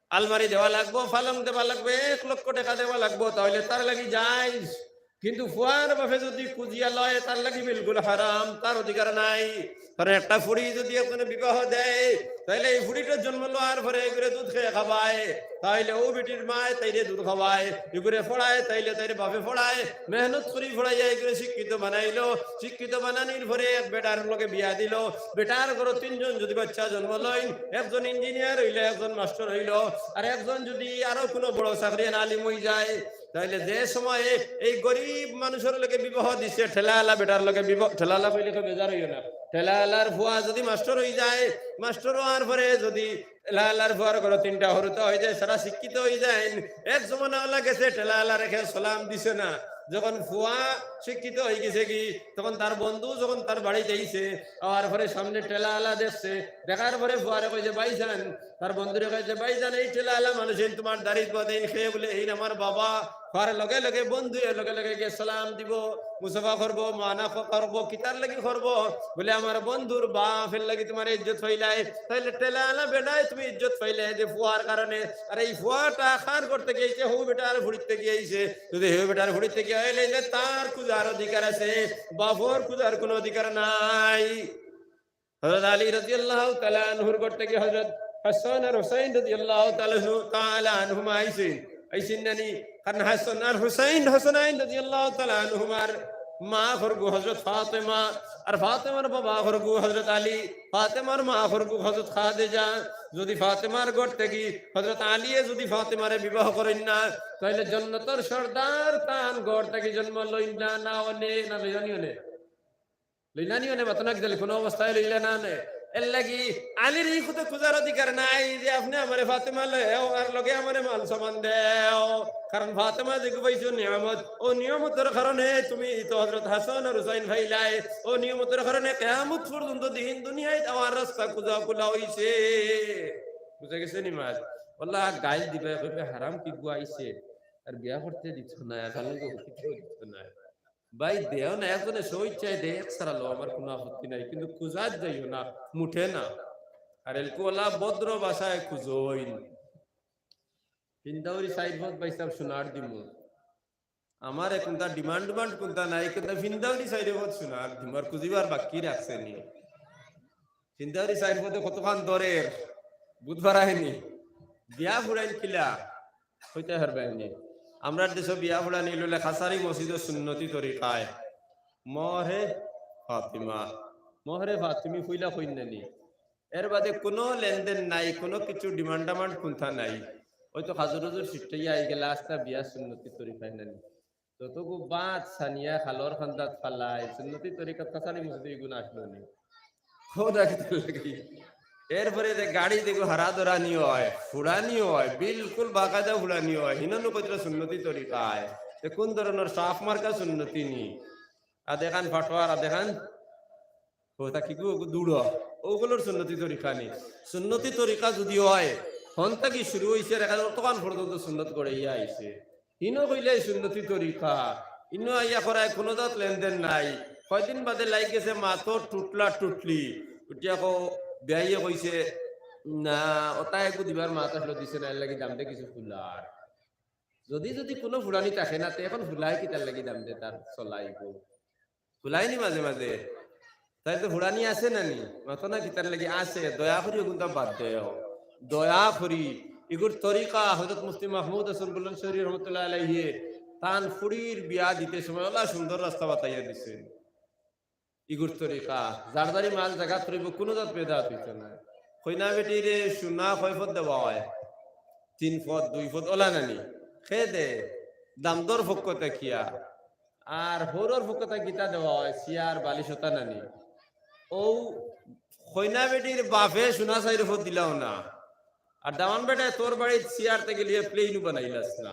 আলমারি দেওয়া লাগবো, পালং দেওয়া লাগবো, এক লক্ষ টেকা দেওয়া লাগবো", তাইলে তার লাগি জায়েজ। কিন্তু ফুয়ার বাপে যদি খুজিয়া লয়, তার লাগি বিলকুল হারাম, তার অধিকার নাই। কারণ একটা ফুড়ি যদি একজনে বিবাহ দেয়, তাইলে এই ফুড়িটা জন্ম লওয়ার পরে এগুরে দুধ খেয়ে খাবায়, তাইলে অউ বেটির মায় তাইরে দুধ খাবায়, এগুরে পড়ায়, তাইলে তাইর বাপে পড়ায়, মেহনত করি পড়াইয়া এগুরে শিক্ষিত বানাইলো, শিক্ষিত বানানির পরে এক বেটার লগে বিয়া দিলো, বেটার ঘরো তিনজন যদি বাচ্চা জন্ম লইন, একজন ইঞ্জিনিয়ার অইলো, একজন মাস্টার অইলো, আর একজন যদি আরো কুনু বড় চাকরিয়ান আলিম অইযায়, তাইলে যে সময়ে এই গরিব মানুষর লগে বিবাহ দিছে, ঠেলাআলা বেটার লগে বিবাহ, ঠেলাআলা কইলে কেউ বেজার অইও না, ঠেলাআলার ফুয়া যদি মাস্টার অইযায়, মাস্টার অওয়ার পরে যদি ঠেলাআলার ফুয়ার ঘরো তিনটা হুরুতা অইযায়, সারা শিক্ষিত অইযাইন, এক জমানাআলা গেছে, ঠেলাআলারে কেউ সালাম দিছে না, যখন ফুয়া শিক্ষিত অইগেছে গি, তখন তার বন্ধু যখন তার বাড়িত আইছে, আওয়ার পরে সামনে ঠেলাআলা দেখছে, দেখার পরে ফুয়ারে কইছে, "ভাইজান", তার বন্ধুরে কইছে, "ভাইজান, এই ঠেলাআলা মানুষ এইন তুমার দাড়িত বাদে এইন কে?" বলে, "এইন আমার বাবা।" ফুয়ার লগে লগে বন্ধুয়ে লগে লগে গিয়া সালাম দিবো, মুসাফা করবো, মানা ক-, করবো, কিতার লাগি করবো? বলে, "আমার বন্ধুর বাফ, এরলাগি তুমার ইজ্জত পাইলায়।" তাইলে ঠেলাআলা বেটায় তুমি ইজ্জত পাইলায় যে ফুয়ার কারণে। আর এই ফুয়াটা কার ঘর থাকি আইছে? হউ বেটার ফুড়ির থাকি আইছে। যদি হউ বেটার ফুড়ির থাকি আইলে যে তার খুজার অধিকার আছে, বাফর খুজার কুনু অধিকার নাই। হযরত আলী রাদিয়াল্লাহু তাআলা আনহুর ঘর থাকি হযরত হাসান আর হুসাইন রাদিয়াল্লাহু তাআলা আনহু-, তাআলা আনহুমা আইছইন, আইছইন না নি? কারণ হাসান আর হুসাইন, হাসানাইন রাদিয়াল্লাহু তাআলা আনহুমার মা হরগু হযরত ফাতেমা, আর ফাতেমার বাবা হরগু হযরত আলী, ফাতেমার মা হরগু হযরত খাদিজা। যদি ফাতেমার ঘর থাকি হযরত আলীয়ে যদি ফাতেমারে বিবাহ করইন না, তাইলে জন্নতর সর্দার তান ঘর থাকি জন্ম লইন না, না অনে, না লইলা নি অনে? লইলা নি অনে? মাতো না কিতার লাগি? কুনু অবস্থায় লইলা না অনে। এরলাগি আলীর ই কথা খুজার অধিকার নাই যে আপনে আমারে ফাতেমা লও আর লগে আমারে মাল সামান দেও। কারণ ফাতেমা যেগু পাইছো নিয়ামত, অউ নিয়ামতর কারণে তুমি তো হযরত হাসান আর হুসাইন পাইলায়। অউ নিয়ামতর কারণে কিয়ামত পর্যন্ত দিন দুনিয়াত আমার রাস্তা খুজা খুলা অইছে। বুঝা গেছে নি মাত? ওয়াল্লা গাইল দিবা, কইবা, "হারাম কিগু আইছে, আর বিয়া করতে দিতো নায়, আর পালঙ্গ উঠিতেও দিতো নায়।" ভাই, দেও না, একজনে স্বইচ্ছায় দেয়, এক ছাড়া লও, আমার কুনু আপত্তি নাই, কিন্তু খুজাত যাইও না, মুঠে না। আর এলকু ওলা ভদ্র ভাষায় খুজইন। ফিন্দাউরি চাইর ফত ভাইসাব সোনার দিমু। আমার কুনতা demand demand কুনতা নাই, কিন্তু ফিন্দাউরি চাইর ফত সোনার দিমু, আর খুজিবার বাকি রাখছে নি। ফিন্দাউরি চাইর ফতে কতখান দরের, বুধবার আহেনি, বিয়া ফুড়াইন কিলা, কইতা পারবায় নি। আমরার দেশো বিয়া ফুড়ানি লইলে কাছারি মসজিদো সুন্নতি তরিকায়, "মোহরে ফাতিমা, মোহরে ফাতিমি" কইলা কইন না নি। এর বাদে কুনু লেনদেন নাই, কুনু কিছু demand demand কুনতা নাই। অউ তো খাজুর উজুর ছিটাইয়া আইগেলা, আস্তা বিয়া সুন্নতি তরিকায় না নি। যতগু বাত সানিয়া খালর খান্দাত ফালায়, সুন্নতি তরিকাত কাছারি মসজিদো ইগুন আছলো নি। খোদা কিতার লাগি। এরপরে যে গাড়ি দেখো হারা ধরানি অয়, ফুড়ানি অয়, বিলকুল বাকায়দা ফুড়ানি অয়, হিনো নু কইতরা সুন্নতি তরিকায়। তে কুন ধরনর সাফ মার্কা সুন্নতি নি? আধেখান ফাটোয়ার, আধেখান কথা কিগু, অগু দুড়ো। অগুর সুন্নতি তরিকা নি। সুন্নতি তরিকা যুদি অয়, হন থাকি শুরু অইছে, আর অতখান পর্যন্ত সুন্নত গড়াইয়া আইছে। ইনো কইলে সুন্নতি তরিকা, ইনো আইয়া করায় কুনু জাত লেনদেন নাই। কয়দিন বাদে লাগি গেছে মাতো টুটলা টুটলি। উঠিয়া কও, বিয়াইয়ে কইছে, "না, অতা এগু দিবার মাত আছলো, দিছে না, এরলাগি দাম দে কিছু ফুলার।" যুদি, যুদি কুনু ফুড়ানি থাকে না, তে অখন ফুলায় কিতার লাগি দাম দে তার চলাইবো। ফুলায় নি মাঝে মাঝে। তাইলে তো ফুড়ানি আছে না নি? মাতো না কিতার লাগি আছে, দয়া করি অগুনতা বাদ দেও। দয়া করি। ইগুর তরিকা হযরত মুফতি মাহমুদ হাসান বুলন্দশহরি রহমতুল্লাহ আলাইহি তান ফুড়ির বিয়া দিতে সময় অলা সুন্দর রাস্তা বাতাইয়া দিছইন। ইগুর তরিকা, জারজারি মাল জাগাত রইবো, কুনু জাত বেদাত অইতো নায়। কইনা বেটিরে সোনা কয় ফত দেওয়া অয়? তিন ফত, দুই ফত, অলা না নি? কে দে? দামদর পক্ষ থাকিয়া। আর হউরর পক্ষ থাকি কিতা দেওয়া অয়? চেয়ার, বালিশ, অতা না নি? অউ কইনা বেটির বাফে সোনা চাইর ফত দিলাও না। আর দামান বেটায় তোর বাড়িত চেয়ার থাকি লইয়া plane-ও বানাইলাস না।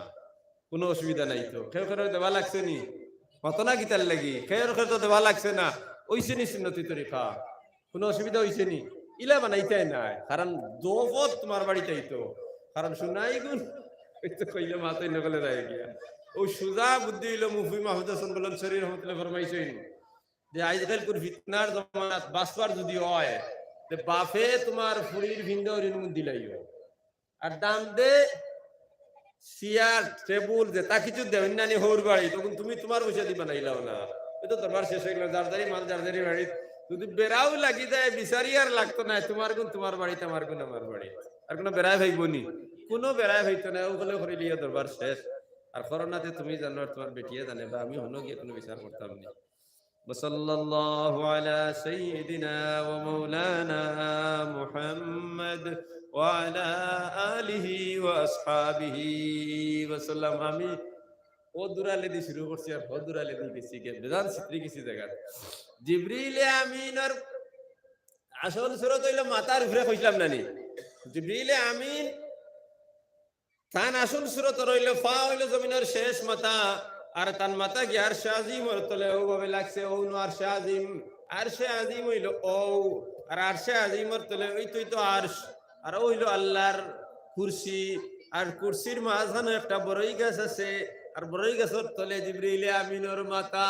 কুনু অসুবিধা নাই তো। কেউর কেউর দেওয়া লাগছে নি? মাতো না কিতার লাগি? কেউর কেউর তো দেওয়া লাগছে না। অইছে নি সুন্নতি তরিকা? কুনু অসুবিধা অইছে নি? ইলা বানাইতায় নায়। কারণ দফত তুমার বাড়িত আইতো। কারণ সোনা ইগুন, অউ তো কইলে মাতইন না কইলে যায় গিয়া। অউ সুজা বুদ্ধি অইলো মুফতি মাহমুদ হাসান বুলন্দশহরি রহমতুল্লাহ ফরমাইছইন যে আইজকাইল কুন ফিতনার জমানাত বাঁচবার যুদি অয়, তে বাফে তুমার ফুড়ির ফিন্দা অরিন দিলাইও। আর দাম দে চেয়ার, টেবুল, যেতা কিছু দেওইন না নি হউর বাড়িত, অগুন তুমি তুমার পয়সাদি বানাইলাও না। অউ তো দরবার শেষ অইগেলো, জারজারি মাল জারজারি বাড়িত। যুদি বেড়াও লাগি যায়, বিচারি আর লাগতো নায়, তুমার গুন তুমার বাড়িত, আমার গুন আমার বাড়িত। আর কুনু বেড়ায় পাইবো নি? কুনু বেড়ায় পাইতো নায়, অউ কলে করিলিয়া দরবার শেষ। আর করো না তে তুমি জানো, আর তুমার বেটিয়ে জানে, বা আমি হনো গিয়া কুনু বিচার করতাম নি। وصلى الله على سيدنا ومولانا محمد وعلى آله وأصحابه وسلم। আমি অউ দূরালেদি শুরু করছি আর অউ দূরালেদি গেছি, গিয়া বেজান ছিতরি গেছি জাগাত। জিবরিলে আমিনর আসল সুরত অইলো মাথার উপরে, কইছিলাম না নি? জিবরিলে আমিন তান আসল সুরত অইলো, পা অইলো জমিনর শেষ, মাথা আর তান মাথা গিয়া আরশে আজিমর তলে অউ ভাবে লাগছে, অউ নু আরশে আজিম। আরশে আজিম অইলো অউ, আর আরশে আজিমর তলে অইতো অইতো আরশ, আর অউ অইলো আল্লার কুরসি। আর কুরসির মাঝখানো একটা বড়ই গাছ আছে, আর বড়ই গাছর তলে জিবরিলে আমিনর মাথা।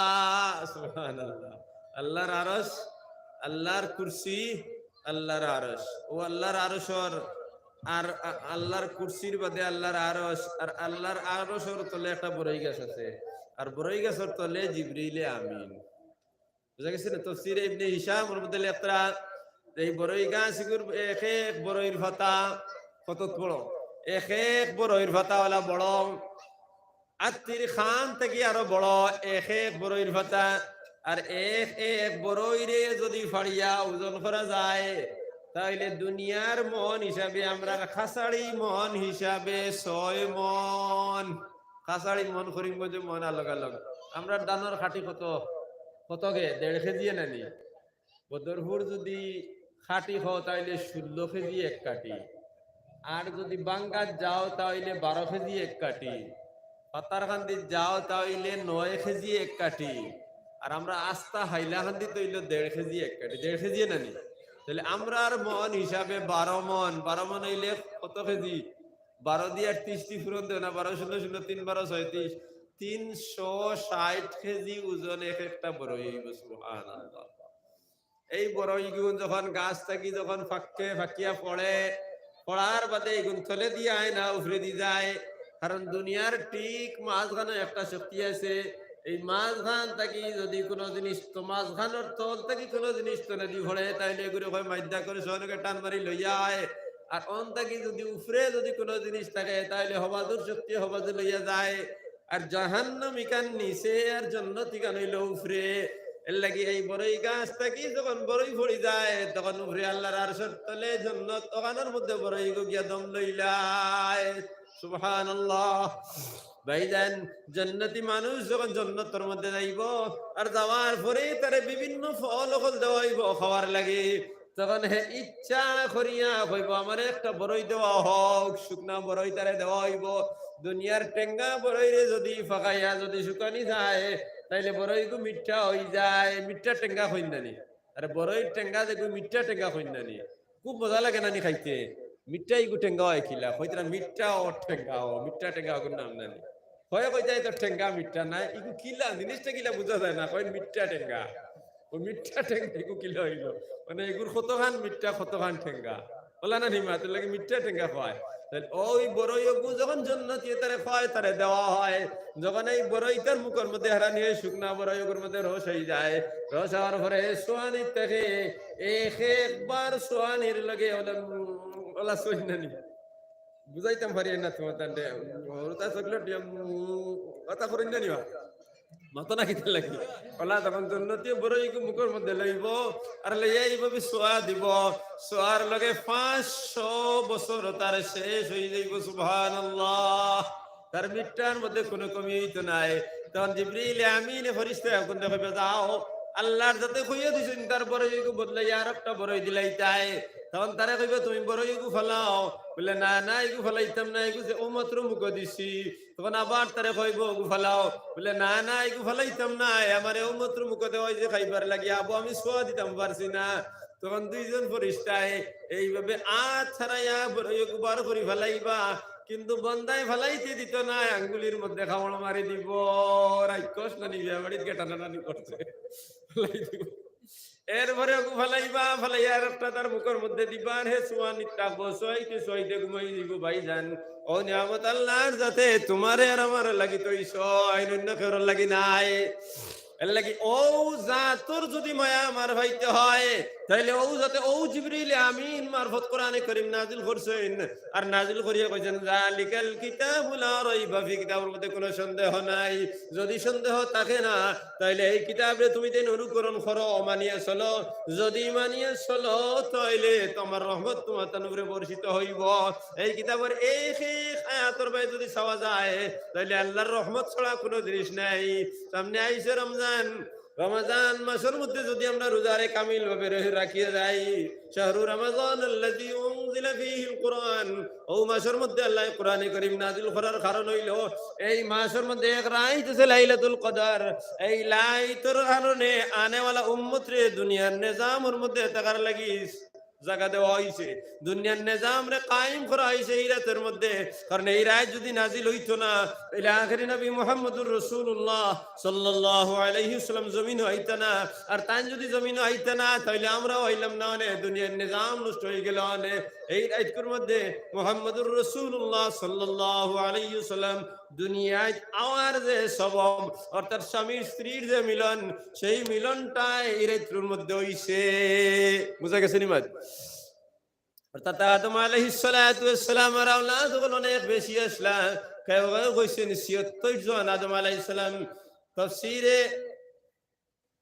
সুবহানাল্লাহ। আল্লার আরশ, আল্লার কুরসি, আল্লার আরশ। অউ আল্লার আরশর, আর আ-, আল্লার কুরসির বাদে আল্লার আরশ, আর আল্লার আরশর তলে একটা বড়ই গাছ আছে, আর বড়ই গাছর তলে জিবরিলে আমিন। বুঝা গেছে নি? তফসিরে ইবনে হিশামর মধ্যে লেখরা, এই বড়ই গাছ ইগুর এক এক বড়ইর পাতা কত বড়, এক এক বড়ইর পাতা অলা বড়, আত্তির খান থাকি আরো বড় এক এক বড়ইর পাতা। আর এক এক বড়ইরে যদি ফাড়িয়া ওজন করা যায়, তাইলে দুনিয়ার মন হিসাবে, আমরার কাছাড়ি মন হিসাবে ছয় মন। কাছাড়ি মন, করিমগঞ্জ মন আলগ আলগ। আমরার ধানর কাঠি কত, কত গে? দেড় কেজি নানি? বদরপুর যদি কাঠি কও, তাইলে ষোলো কেজি এক কাঠি। আর যদি বাঙ্গাত যাও, তাইলে বারো কেজি এক কাঠি। পাতারকান্দিত যাও, তাইলে নয় কেজি এক কাঠি। আর আমরা আস্তা হাইলাকান্দিত অইলো দেড় কেজি এক কাঠি, দেড় কেজি নানি? তাইলে আমরার মন হিসাবে বারো মন, বারো মন অইলে কত কেজি? বারো দিয়া ত্রিশটি পূরণ দেও না, বারো শূন্য শূন্য তিন বারো ছয়ত্রিশ, তিনশো ষাট কেজি ওজন এক একটা বড়ই অইবো। সুবহানাল্লাহ। এই বড়ইগুন যখন গাছ থাকি যখন ফাক্কে ফাকিয়া পড়ে, পড়ার বাদে ইগুন তলেদি আয় না, উপরেদি যায়। কারণ দুনিয়ার ঠিক মাঝখানো একটা শক্তি আছে। এই মাঝখান থাকি যদি কোনো জিনিস তো, মাঝখানোর তল থাকি কোনো জিনিস তলেদি পড়ে, তাইলে এগুরে কয় মাইদ্দা করে সনকে টান মারি লইয়া আয়। আর অন থাকি যদি উপরে যদি কোনো জিনিস থাকে, তাইলে হবাজুর শক্তি হবাজু লইয়া যায়। আর জাহান্নাম ইখান নিচে, আর জন্নত ইখান অইলো উপরে। এর লাগি এই বড়ই গাছ থাকি যখন বড়ই পড়ি যায়, তখন উপরে আল্লার আরশর তলে জন্নত, ওখানোর মধ্যে বড়ইগু গিয়া দম লইলায়। সুবহানাল্লাহ। ভাইজান, জন্নতি মানুষ যখন জন্নতর মধ্যে যাইবো, আর যাওয়ার পরে তারে বিভিন্ন ফল অকল দেওয়া অইবো খাওয়ার লাগি, তখন হে ইচ্ছা করিয়া কইবো, "আমারে একটা বড়ই দেওয়া হোক।" শুকনা বড়ই তারে দেওয়া অইবো। দুনিয়ার টেঙ্গা বড়ইরে যদি ফাকাইয়া যদি শুকানি যায়, তাইলে বড়ইগু মিঠা অইযায়। মিঠা টেঙ্গা কইন নানি? আরে, বড়ইর টেঙ্গা যেগু মিঠা টেঙ্গা কইন নানি? খুব মজা লাগে নানি খাইতে? মিঠা ইগু টেঙ্গা অয় কিলা? কইতরা মিঠা ও টেঙ্গা ও, মিঠা টেঙ্গা অগুর নাম নানি? কয় কইতায় তো টেঙ্গা মিঠা নায়, ইগু কিলা, জিনিসটা কিলা বুঝা যায় না, কয় মিঠা টেঙ্গা। ও মিঠা টেঙ্গা ইগু কিলা অইলো? মানে ইগুর কতখান মিঠা, কতখান টেঙ্গা। অলা নানি মা, এর লাগি মিঠা টেঙ্গা কয়। তাইলে ওই বড়ই অগু যখন জন্নতি তারে কয়, তারে দেওয়া হয়। যখন এই বড়ই তার মুখর মধ্যে হারানি অয়, শুকনা বড়ই অগুর মধ্যে রস অইযায়। রস অওয়ার পরে সোয়ানি থাকে, এক একবার সোয়ানির লগে অলা, অলা সইন নানি। বুঝাইতাম পারি না তুমার তানরে। হুরুতা চকলেট দিয়া, উম, কথা করেন না নিবা? মাতো না কিতার লাগি? অলা তখন জন্নতি বড়ইগু মুখর মধ্যে লইবো, আর লইয়া এইভাবে সোয়া দিবো। সোয়ার লগে পাঁচশো বছর তার শেষ অইযাইবো। সুবহানাল্লাহ। তার মিঠার মধ্যে কোনো কমি অইতো নায়। তখন জিবরিল আমিনে ফিরিস্তা অকলরে কইবো, "যাও, আল্লার যাতে কইয়া দিছইন, তার বড়ইগু বদলাইয়া আর একটা বড়ই দিলাইতায়।" তখন তারে কইবো, "তুমি বড়ইগু ফালাও।" বলে, "না, না, ইগু ফালাইতাম না, ইগু যে অউ মাত্র মুখো দিছি।" তখন আবার তারে কইবো, "অগু ফালাও।" বলে, "না, না, ইগু ফালাইতাম না, আমারে অউ মাত্র মুখো দেওয়া অইছে খাইবার লাগি, আবু আমি সোয়া দিতাম পারছি না।" তখন দুইজন ফিরিস্তায় এইভাবে আত ছাড়াইয়া বড়ইগু বার করি ফালাইবা, কিন্তু বন্দায় ফালাইতে দিতো নায়, আঙ্গুলির মধ্যে কামড় মারি দিবো। রাক্ষস নানি বিয়া বাড়িত গেটানা নানি করছে, ফালাই দিবো। এরপরে অগু ফালাইবা, ফালাইয়া আর একটা তার মুখর মধ্যে দিবা, আর হে সোয়ানিত থাকবো, সোয়াইতে সোয়াইতে ঘুমাই দিবো। ভাইজান, অউ নিয়ামত আল্লার যাতে তুমারে আর আমারে লাগি থইছইন, অইন্য কেউর লাগি নায়। এর লাগি অউ জাতর যদি মায়া আমার পাইতে হয়, তাইলে অউ জাতে অউ জিবরিল আমিন মারফত কোরআনে করিম নাজিল করছইন, আর নাজিল করিয়া কইছইন, "যালিকাল কিতাবু লা রাইবা ফি", কিতাবর মধ্যে কোনো সন্দেহ নাই। যদি সন্দেহ থাকে না, তাইলে এই কিতাবরে তুমি তাইন অনুকরণ করো, মানিয়া চলো। যদি মানিয়া চলো, তাইলে তুমার রহমত তুমার তান উপরে বর্ষিত অইবো। এই কিতাবর এক এক আয়াতর বায় যদি চাওয়া যায়, তাইলে আল্লার রহমত ছাড়া কোনো জিনিস নাই। সামনে আইছে রমজান, রমাজান মাসর মধ্যে যুদি আমরা রোজারে কামিল ভাবে রহি-, রাখিয়া যাই, শাহরু রমাজান আল্লাযী উনজিলা ফীহিল কুরআন, অউ মাসর মধ্যে আল্লায় কোরআনে করিম নাজিল করার কারণ অইলো, এই মাসর মধ্যে এক রাইত আছে লাইলাতুল কদর। এই রাইতর কারণে আনেওয়ালা উম্মতরে দুনিয়ার নিজামর মধ্যে থাকার লাগি জাগা দেওয়া অইছে, দুনিয়ার নিজামরে কায়েম করা অইছে এই রাইতর মধ্যে। কারণ এই রাইত যুদি নাজিল অইতো না, তাইলে আখেরি নবী মুহাম্মদুর রাসূলুল্লাহ সাল্লাল্লাহু আলাইহি ওয়াসাল্লাম জমিনো আইতা না। আর তাইন যুদি জমিনো আইতা না, তাইলে আমরাও আইলাম না অনে, দুনিয়ার নিজাম নষ্ট অইগেলো অনে। এই রাইতকুর মধ্যে মুহাম্মদুর রাসূলুল্লাহ সাল্লাল্লাহু আলাইহি ওয়াসাল্লাম দুনিয়াত আওয়ার যে সবব, অর্থাৎ স্বামী স্ত্রীর যে মিলন, সেই মিলনটা এই রাইতর মধ্যে অইছে। বুঝা গেছে নি মাত? অর্থাৎ আদম আলাইহিস সালাতু ওয়াস সালামর আওলাদ অকল অনেক বেশি আছলা। কেউ কেউ কইছইন ছিয়াত্তর জন আদম আলাইহিস সালাম। তাফসীরে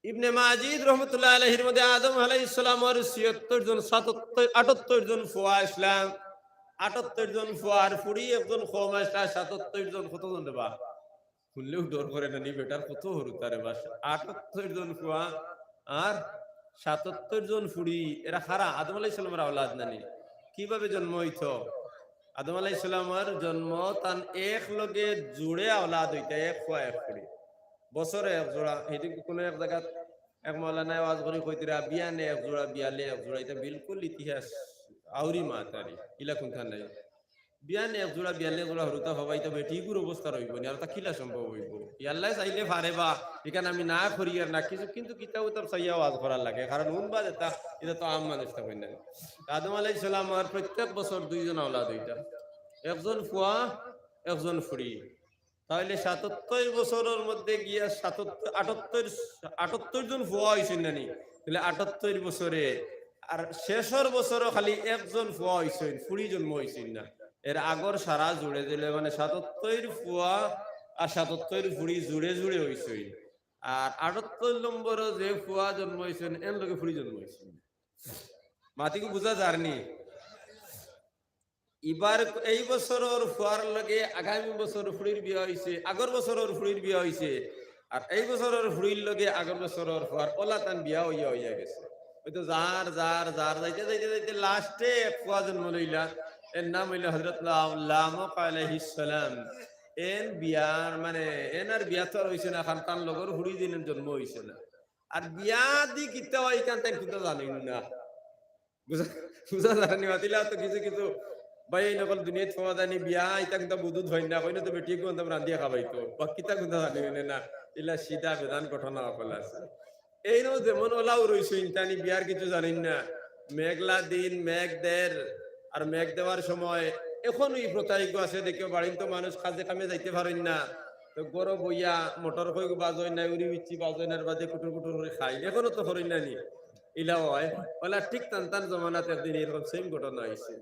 ইবনে মাজিদ রহমতুল্লাহ আলাইহির মধ্যে আদম আলাইহিস সালামর ছিয়াত্তর জন, সাতাত্তর, আটাত্তর জন ফুয়া আছলা। আটাত্তর জন ফুয়া আর ফুড়ি একজন কম আছলা, সাতাত্তর জন কতজন রে বা? হুনলেউ ডর করে না নি, বেটার কত হুরুতা রে বা। আটাত্তর জন ফুয়া আর সাতাত্তর জন ফুড়ি, এরা কারা? আদম আলাইহিস সালামর আওলাদ না নি? কিভাবে জন্ম অইতো? আদম আলাইহিস সালামর জন্ম তান এক লগে জুড়ে আওলাদ অইতা, এক ফুয়া এক ফুড়ি। বছরে এক জোড়া, হিদিন কুনু এক জাগাত এক মৌলানায় ওয়াজ করি কইতরা, বিয়ানে এক জোড়া, বিয়ালে এক জোড়া, ইতা বিলকুল ইতিহাস আউরি মাতারি, ইলা কুন্তা নাই। বিয়ানে এক জোড়া, বিয়ালে এক জোড়া হুরুতা পাবা, ইতা বেটিগুর অবস্থা রইবো নি, আর তা কিলা সম্ভব অইবো? ইয়াল্লায় চাইলে পারে বা, ইখান আমি না করি আর না কিছু, কিন্তু কিতাব উতাব চাইয়া ওয়াজ করার লাগে, কারণ হুনবা যেতা, ইতা তো আম মানুষ তা কইন না। আদম আলাইহিস সালামর প্রত্যেক বছর দুইজন আওলাদ অইতা, একজন ফুয়া, একজন ফুড়ি। তাইলে সাতাত্তর বছরর মধ্যে গিয়া সাতাত্তর, আটাত্তর, আটাত্তর জন ফুয়া অইছইন না নি? তাইলে আটাত্তর বছরে, আর শেষর বছরও খালি একজন ফুয়া অইছইন, ফুড়ি জন্ম অইছইন না। এর আগর সারা জুড়ে দিলে মানে সাতাত্তর ফুয়া আর সাতাত্তর ফুড়ি জুড়ে জুড়ে অইছইন। আর আটাত্তর নম্বরও যে ফুয়া জন্ম অইছইন, এন লগে ফুড়ি জন্ম অইছইন না। মাতিগু বুঝা যার নি? ইবার এই বছরর ফুয়ার লগে আগামী বছর ফুড়ির বিয়া অইছে, আগর বছরর ফুড়ির বিয়া অইছে, আর এই বছরর ফুড়ির লগে আগর বছরর ফুয়ার অলা তান বিয়া অইয়া অইয়া গেছে। অউ তো যার, যার, যার, যাইতে, যাইতে, যাইতে লাস্টে এক ফুয়া জন্ম লইলা, এর নাম অইলো হযরত লা-, লামক আলাইহিস সালাম। এন বিয়ার, মানে, এন আর বিয়া তো আর অইছে না, কারণ তান লগর ফুড়ি দিন জন্ম অইছে না। আর বিয়া দি কিতা অয়, ইখান তাইন কুন্তা জানইন না। বুঝা, বুঝা যার নি মাত? ইলা তো কিছু কিছু ভাইয়াইন অকল দুনিয়াত পাওয়া যায় নি, বিয়া ইতা কুন্তা বুঝুত অয় না, কইন তো বেটিয়ে কুন্তা রান্ধিয়া খাবাইতো, বা কিতা কুন্তা জানইন না, ইলা সিধা বেজান ঘটনা অকল আছে। এইন যেমন অলাউ রইছইন, তানি বিয়ার কিছু জানইন না, মেঘলা দিন, মেঘ দের, আর মেঘ দেওয়ার সময়, অখনও ই প্রথা ইগু আছে, দেখিও বাড়িত তো মানুষ কাজে কামে যাইতে পারইন না, তো ঘরো বইয়া মোটর কইগু বাজইন না, উড়ি বিচ্ছি বাজইন না, বাদে কুটুর কুটুর করি খাইন, অখনও তো করইন না নি। ইলা অয়, অলা ঠিক তান তান জমানাত একদিন এরকম same ঘটনা অইছে।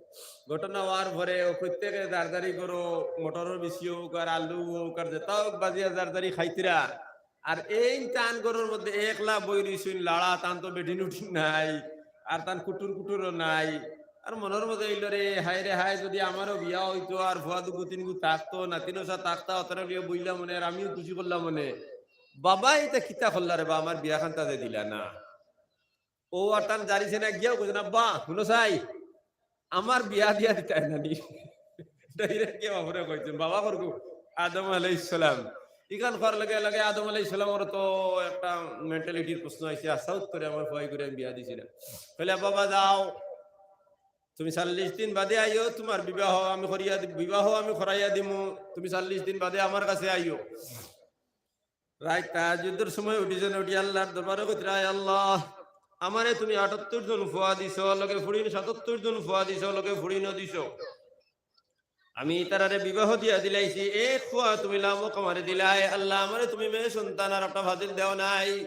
ঘটনা অওয়ার পরে অউ প্রত্যেকে যার যারি ঘরো মোটরর বিচি অউক আর আলু অউক আর যেতা অউক বাজিয়া যার যারি খাইতরা। আর এইন তান ঘরর মধ্যে একলা বই রইছইন লাড়া, তান তো বেটিন উঠিন নাই, আর তান কুটুর কুটুরও নাই। আর মনর মধ্যে অইলো রে, হায় রে হায়, যুদি আমারও বিয়া অইতো আর ফুয়া দুগু তিনগু থাকতো, নাতিন অসা থাকতা, অতারে লইয়া বইলাম অনে, আর আমিও খুশি করলাম অনে। বাবা, ইতা কিতা করলা রে বা, আমার বিয়া খানতা যে দিলা না। অউ আর তান যারি সেনা গিয়াও কইছে না, "বা, হুনো চাই, আমার বিয়া দিয়া দিতায় না নি।" Direct গিয়া বাফরে কইছইন, বাবা করগু, আদম আলাইহিস সালাম। ইখান কওয়ার লগে লগে আদম আলাইহিস সালামর তো একটা mentality-র প্রশ্ন আইছে, আচ্ছা, উত্তরে আমার ফুয়াইগুরে আমি বিয়া দিছি না। কইলা, "বাবা যাও, তুমি চল্লিশ দিন বাদে আইও, তুমার বিবাহ আমি করিয়া দি-, বিবাহ আমি করাইয়া দিমু, তুমি চল্লিশ দিন বাদে আমার কাছে আইও।" রাইত তাহাজ্জুদর সময় উঠিছইন, উঠি আল্লার দরবারে কইতরা, "আয় আল্লাহ, আমারে তুমি আটাত্তর জন ফুয়া দিছো, লগে ফুড়িন সাতাত্তর জন ফুয়া দিছো, লগে ফুড়িনও দিছো। আমি তারারে বিবাহ দিয়া দিলাইছি, এক ফুয়া তুমি লামক আমারে দিলায়, আল্লাহ আমারে তুমি মেয়ে সন্তান আর একটা ফাজিল দেও নাই।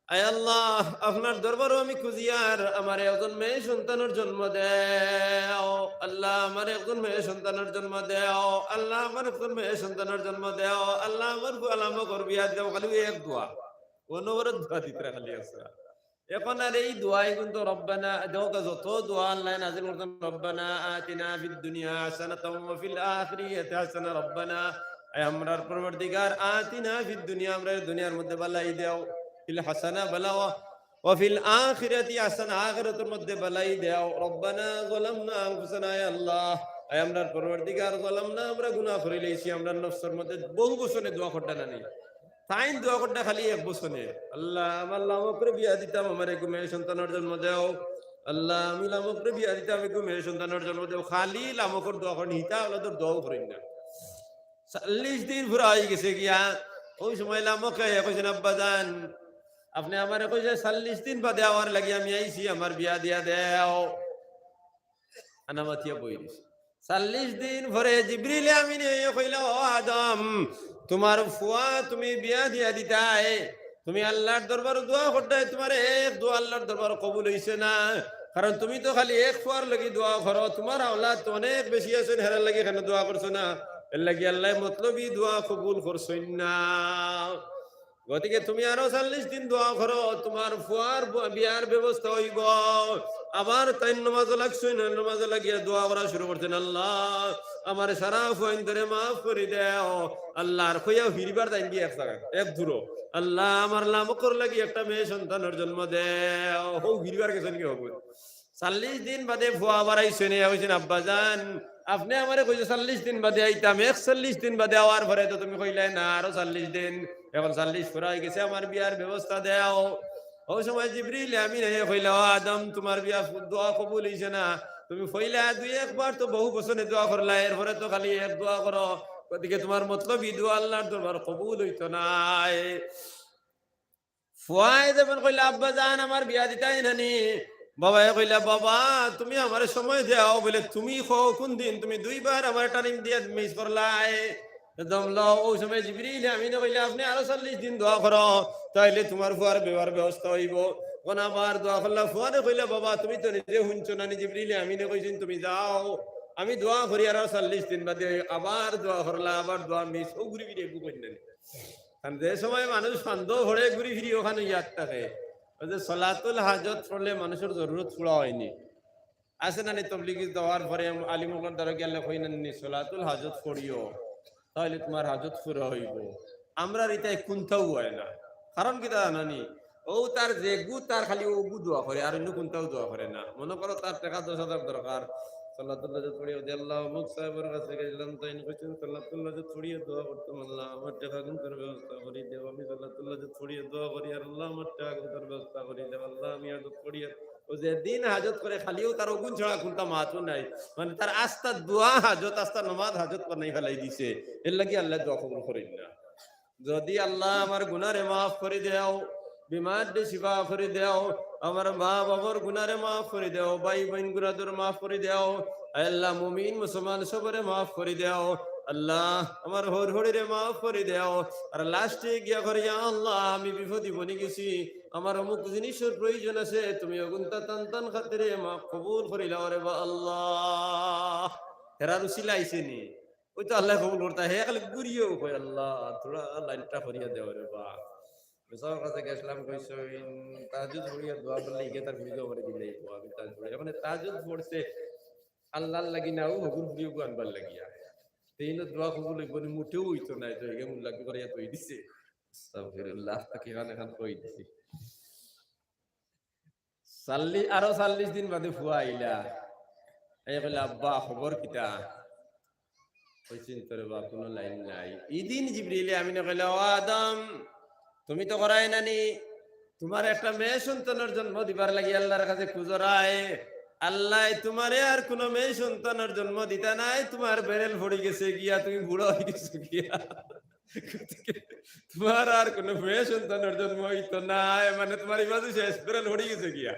আয় আল্লাহ, আপনার দরবারও আমি খুঁজিয়ার, আমারে একজন মেয়ে সন্তানর জন্ম দেও। আল্লাহ, আমারে একজন মেয়ে সন্তানর জন্ম দেও। আল্লাহ, আমারে একজন মেয়ে সন্তানর জন্ম দেও। আল্লাহ, আমার ফুয়া লামকর বিয়া দেও।" খালি এক দোয়া, অনবরত দোয়া দিতরা খালি আছে। অখন আর এই দোয়াই কিন্তু রব্বানা, দেখো যত দোয়া আল্লায় নাজিল করছইন, "রব্বানা আতিনা ফিদ দুনিয়া হাসানাতাও ওয়া ফিল আখিরাতি হাসানা, রব্বানা", আয় আমরার পরওয়ারদিগার, "আতিনা ফিদ দুনিয়া", আমরারে দুনিয়ার মধ্যে ভালাই দেও। ফিল হাসানা বালা ওয়া, ওয়া ফিল আখিরাতি হাসানা, আখিরাতর মধ্যে বালাই দেও। রব্বানা যালামনা আনফুসানা, আয় আল্লাহ, আয় আমরার পরওয়ারদিগার, যালামনা, আমরা গুনাহ করিলাইছি, আমরার নফসর মধ্যে। বহু বছনে দোয়া করতা না নি? তাইন দোয়া করতা খালি এক বছনে, আল্লাহ, আমার লামকরে বিয়া দিতাম, আমারে এগু মেয়ে সন্তানর জন্ম দেও। আল্লাহ, আমি লামকরে বিয়া দিতাম, এগু মেয়ে সন্তানর জন্ম দেও। খালি লামকর দোয়া করইন, হিতা আওলাদর দোয়াও করইন না। চল্লিশ দিন পুরা অইগেছে গিয়া, অউ সময় লামকে কইছইন, আব্বাজান, আপনে আমারে কইছইন চল্লিশ দিন বাদে আওয়ার লাগি, আমি আইছি, আমার বিয়া দিয়া দেও। আনা মাতিয়া বই দিছে। চল্লিশ দিন পরে জিবরিল আমিনে কইলা, ও আদম, তুমার ফুয়া তুমি বিয়া দিয়া দিতায়, তুমি আল্লার দরবারো দোয়া করতায়, তুমার এক দোয়া আল্লার দরবারো কবুল অইছে না, কারণ তুমি তো খালি এক ফুয়ার লাগি দোয়া করো, তুমার আওলাদ তো অনেক বেশি আছইন, হেরার লাগি কেনে দোয়া করছো না? এরলাগি আল্লায় মতলবি দোয়া কবুল করছইন না। গতিকে তুমি আরো চল্লিশ দিন দোয়া করো, তুমার ফুয়ার ব-, বিয়ার ব্যবস্থা অইবো। আবার তাইন নমাজো লাগছইন, নমাজো লাগিয়া দোয়া করা শুরু করছইন, আল্লাহ, আমার সারা ফুয়াইন্তরে মাফ করি দেও। আল্লাহ, আর কইয়া ফিরিবার তাইন গিয়া এক জাগাত, এক দূরো, আল্লাহ, আমার লামকর লাগি একটা মেয়ে সন্তানর জন্ম দেও। হউ ফিরিবার গেছইন গি হবো। চল্লিশ দিন বাদে ফুয়া আবার আইছইন, আইয়া কইছইন, আব্বাজান, আপনে আমারে কইছইন চল্লিশ দিন বাদে আইতাম, একচল্লিশ দিন বাদে আওয়ার পরে তো তুমি কইলায় না আরো চল্লিশ দিন, এখন চল্লিশ পুরা অইগেছে, আমার বিয়ার ব্যবস্থা দেও। অউ সময় জিবরিল আমিন আইয়া কইলা, ও আদম, তুমার বিয়া ফু-, দোয়া কবুল অইছে না, তুমি পয়লা দুই একবার তো বহু বছনে দোয়া করলায়, এরপরে তো খালি এক দোয়া করো, গতিকে তুমার মতলবি দোয়া আল্লার দরবার কবুল অইতো নায়। ফুয়ায় যেমন কইলা, আব্বাজান, আমার বিয়া দিতায় না নি? বাবায় কইলা, বাবা, তুমি আমারে সময় দেও, বলে, তুমি কও কুন দিন? তুমি দুইবার আমারে টাইম দিয়া মিস করলায়। দম লও, অউ সময় জিবরিল আমিনে কইলা, আপনে আরো চল্লিশ দিন দোয়া করো, তাইলে তুমার ফুয়ার বিয়ার ব্যবস্থা অইবো। অখন আবার দোয়া করলা, ফুয়ারে কইলা, বাবা, তুমি তো নিজে হুনছো না নি, জিবরিল আমিনে কইছইন তুমি যাও, আমি দোয়া করি আরো চল্লিশ দিন বাদে। আবার দোয়া করলা, আবার দোয়া মিস, অউ ঘুরি ফিরি এগু কইন না নি। কারণ যে সময় মানুষ ফান্দো পড়ে ঘুরি ফিরি অখান ইয়াদ থাকে। অউ যে সলাতুল হাজত পড়লে মানুষর জরুরত পুরা অয়নি। আছে না নি তবলিগি দেওয়ার পরে আলিম অকলর দ্বারা গেলে কইন না নি, সলাতুল হাজত পড়িও, তাইলে তুমার হাজত পুরা অইবো। আমরার ইতায় কুন্তাউ অয় না। কারণ কিতা জানো নি? অউ তার যেগু, তার খালি অগু দোয়া করে, আর অইন্য কুন্তাউ দোয়া করে না। মনো করো তার টেকা দশ হাজার দরকার, সলাতুল হাজত পড়িয়া দিয়া আল্লাহ অমুক সাহেবর কাছে গেছিলাম, তাইন কইছইন সলাতুল হাজত পড়িয়া দোয়া করতাম, আল্লাহ আমার টেকা কুন্তার ব্যবস্থা করি দেও, আমি সলাতুল হাজত পড়িয়া দোয়া করি, আর আল্লাহ আমার টেকা কুন্তার ব্যবস্থা করি দেও, আল্লাহ আমি হাজত পড়িয়া। অউ যেদিন হাজত করে খালিউ তার অগুন ছাড়া কুন্তা মাতউ নাই, মানে তার আস্তা দোয়া হাজত, আস্তা নমাজ হাজত বানাই ফালাই দিছে, এরলাগি আল্লায় দোয়া কবুল করইন না। যদি আল্লাহ আমার গুনারে মাফ করি দেও, বিমাররে শিফা করি দেও, আমার মা বাবার গুনারে মাফ করি দেও, ভাই বইন গুনাদর মাফ করি দেও, আয় আল্লাহ মুমিন মুসলমান সবরে মাফ করি দেও। আল্লাহ আমার হউর হড়িরে মাফ করি দেও। আর লাস্টে গিয়া করি, ইয়া আল্লাহ আমি বিপদি বনি গেছি, আমার অমুক জিনিসর প্রয়োজন আছে, তুমি অগুনতা তান তান খাতিরে মাফ কবুল করিলাও রে বা আল্লাহ। হেরার উসিলা আইছে নি? অউ তো আল্লায় কবুল করতা, হে খালি ঘুরিয়াউ কয়, আল্লাহ, থুড়া লাইনটা করিয়া দেও রে বা। বেচারার কাছে গেছলাম, কইছইন, তাহাজ্জুদ পড়িয়া দোয়া করলে ইগে তার ঘুরি দেওয়া করে দিলে, ও আমি তাহাজ্জুদ পড়ি। মানে তাহাজ্জুদ পড়ছে আল্লাহর লাগি না, অউ হগুর ঘুরিয়াউ আনবার লাগিয়া। তে ইনো দোয়া কবুল অইবো নি, মুটেউ অইতো নায়, তো ইগে মুল্লাকি করিয়া থই দিছে। আস্তাগফিরুল্লাহ, তো কিমান এখান কই দিছি। চল্লিশ, আরো চল্লিশ দিন বাদে ফুয়া আইলা। আইয়া কইলা, আব্বা, খবর কিতা? কইছইন, তোরে বা কুনু লাইন নাই। ইদিন জিবরিলে আমিনে কইলা, ও আদম, তুমি তো করায় না নি, তুমার একটা মেয়ে সন্তানর জন্ম দিবার লাগি আল্লাহর কাছে খুজরায়। আল্লায় তুমারে আর কুনু মেয়ে সন্তানর জন্ম দিতা নায়, তুমার বেরেল পড়ি গেছে গিয়া, তুমি বুড়া অই গেছো গিয়া। গতিকে তুমার আর কুনু মেয়ে সন্তানর জন্ম অইতো নায়, মানে তুমার ইবাদি শেষ, বেরেল পড়ি গেছে গিয়া।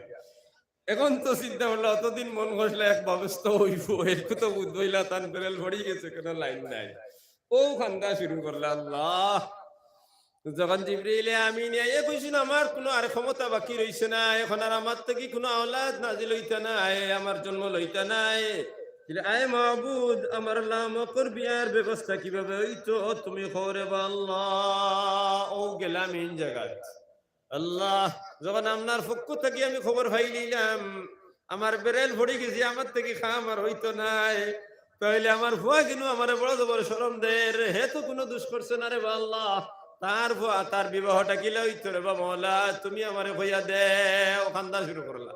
এখন তো চিন্তা করলা, অতদিন মন কষলা এক ব্যবস্থা অইবো, একটু তো বুঝ বইলা তান বেরেল পড়ি গেছে, কুনু লাইন নাই। অউ কান্দা শুরু করলা, আল্লাহ। যখন জিবরিলে আমিন আইয়া কইছইন, আমার কুনু আর ক্ষমতা বাকি রইছে না, এখন আর আমার থাকি কুনু আওলাদ নাজিল অইতা নায়, আমার জন্ম লইতা নায়। আয় মাবুদ, আমার লামকর বিয়ার ব্যবস্থা কিভাবে অইতো, তুমি কও রে বা আল্লাহ। অউ গেলাম ইন জাগাত। আল্লাহ, যখন আপনার পক্ষ থাকি আমি খবর পাইলিলাম, আমার বেরেল পড়ি গেছে, আমার থাকি কাম আর অইতো নায়, তাইলে আমার ফুয়া কিনু আমারে বড় জবর শরম দের, হে তো কুনু দুষ করছে না রে বা আল্লাহ, তার ফুয়া, তার বিবাহটা কিলা অইতো রে বা মওলা, তুমি আমারে কইয়া দেও, কান্দা শুরু করলা।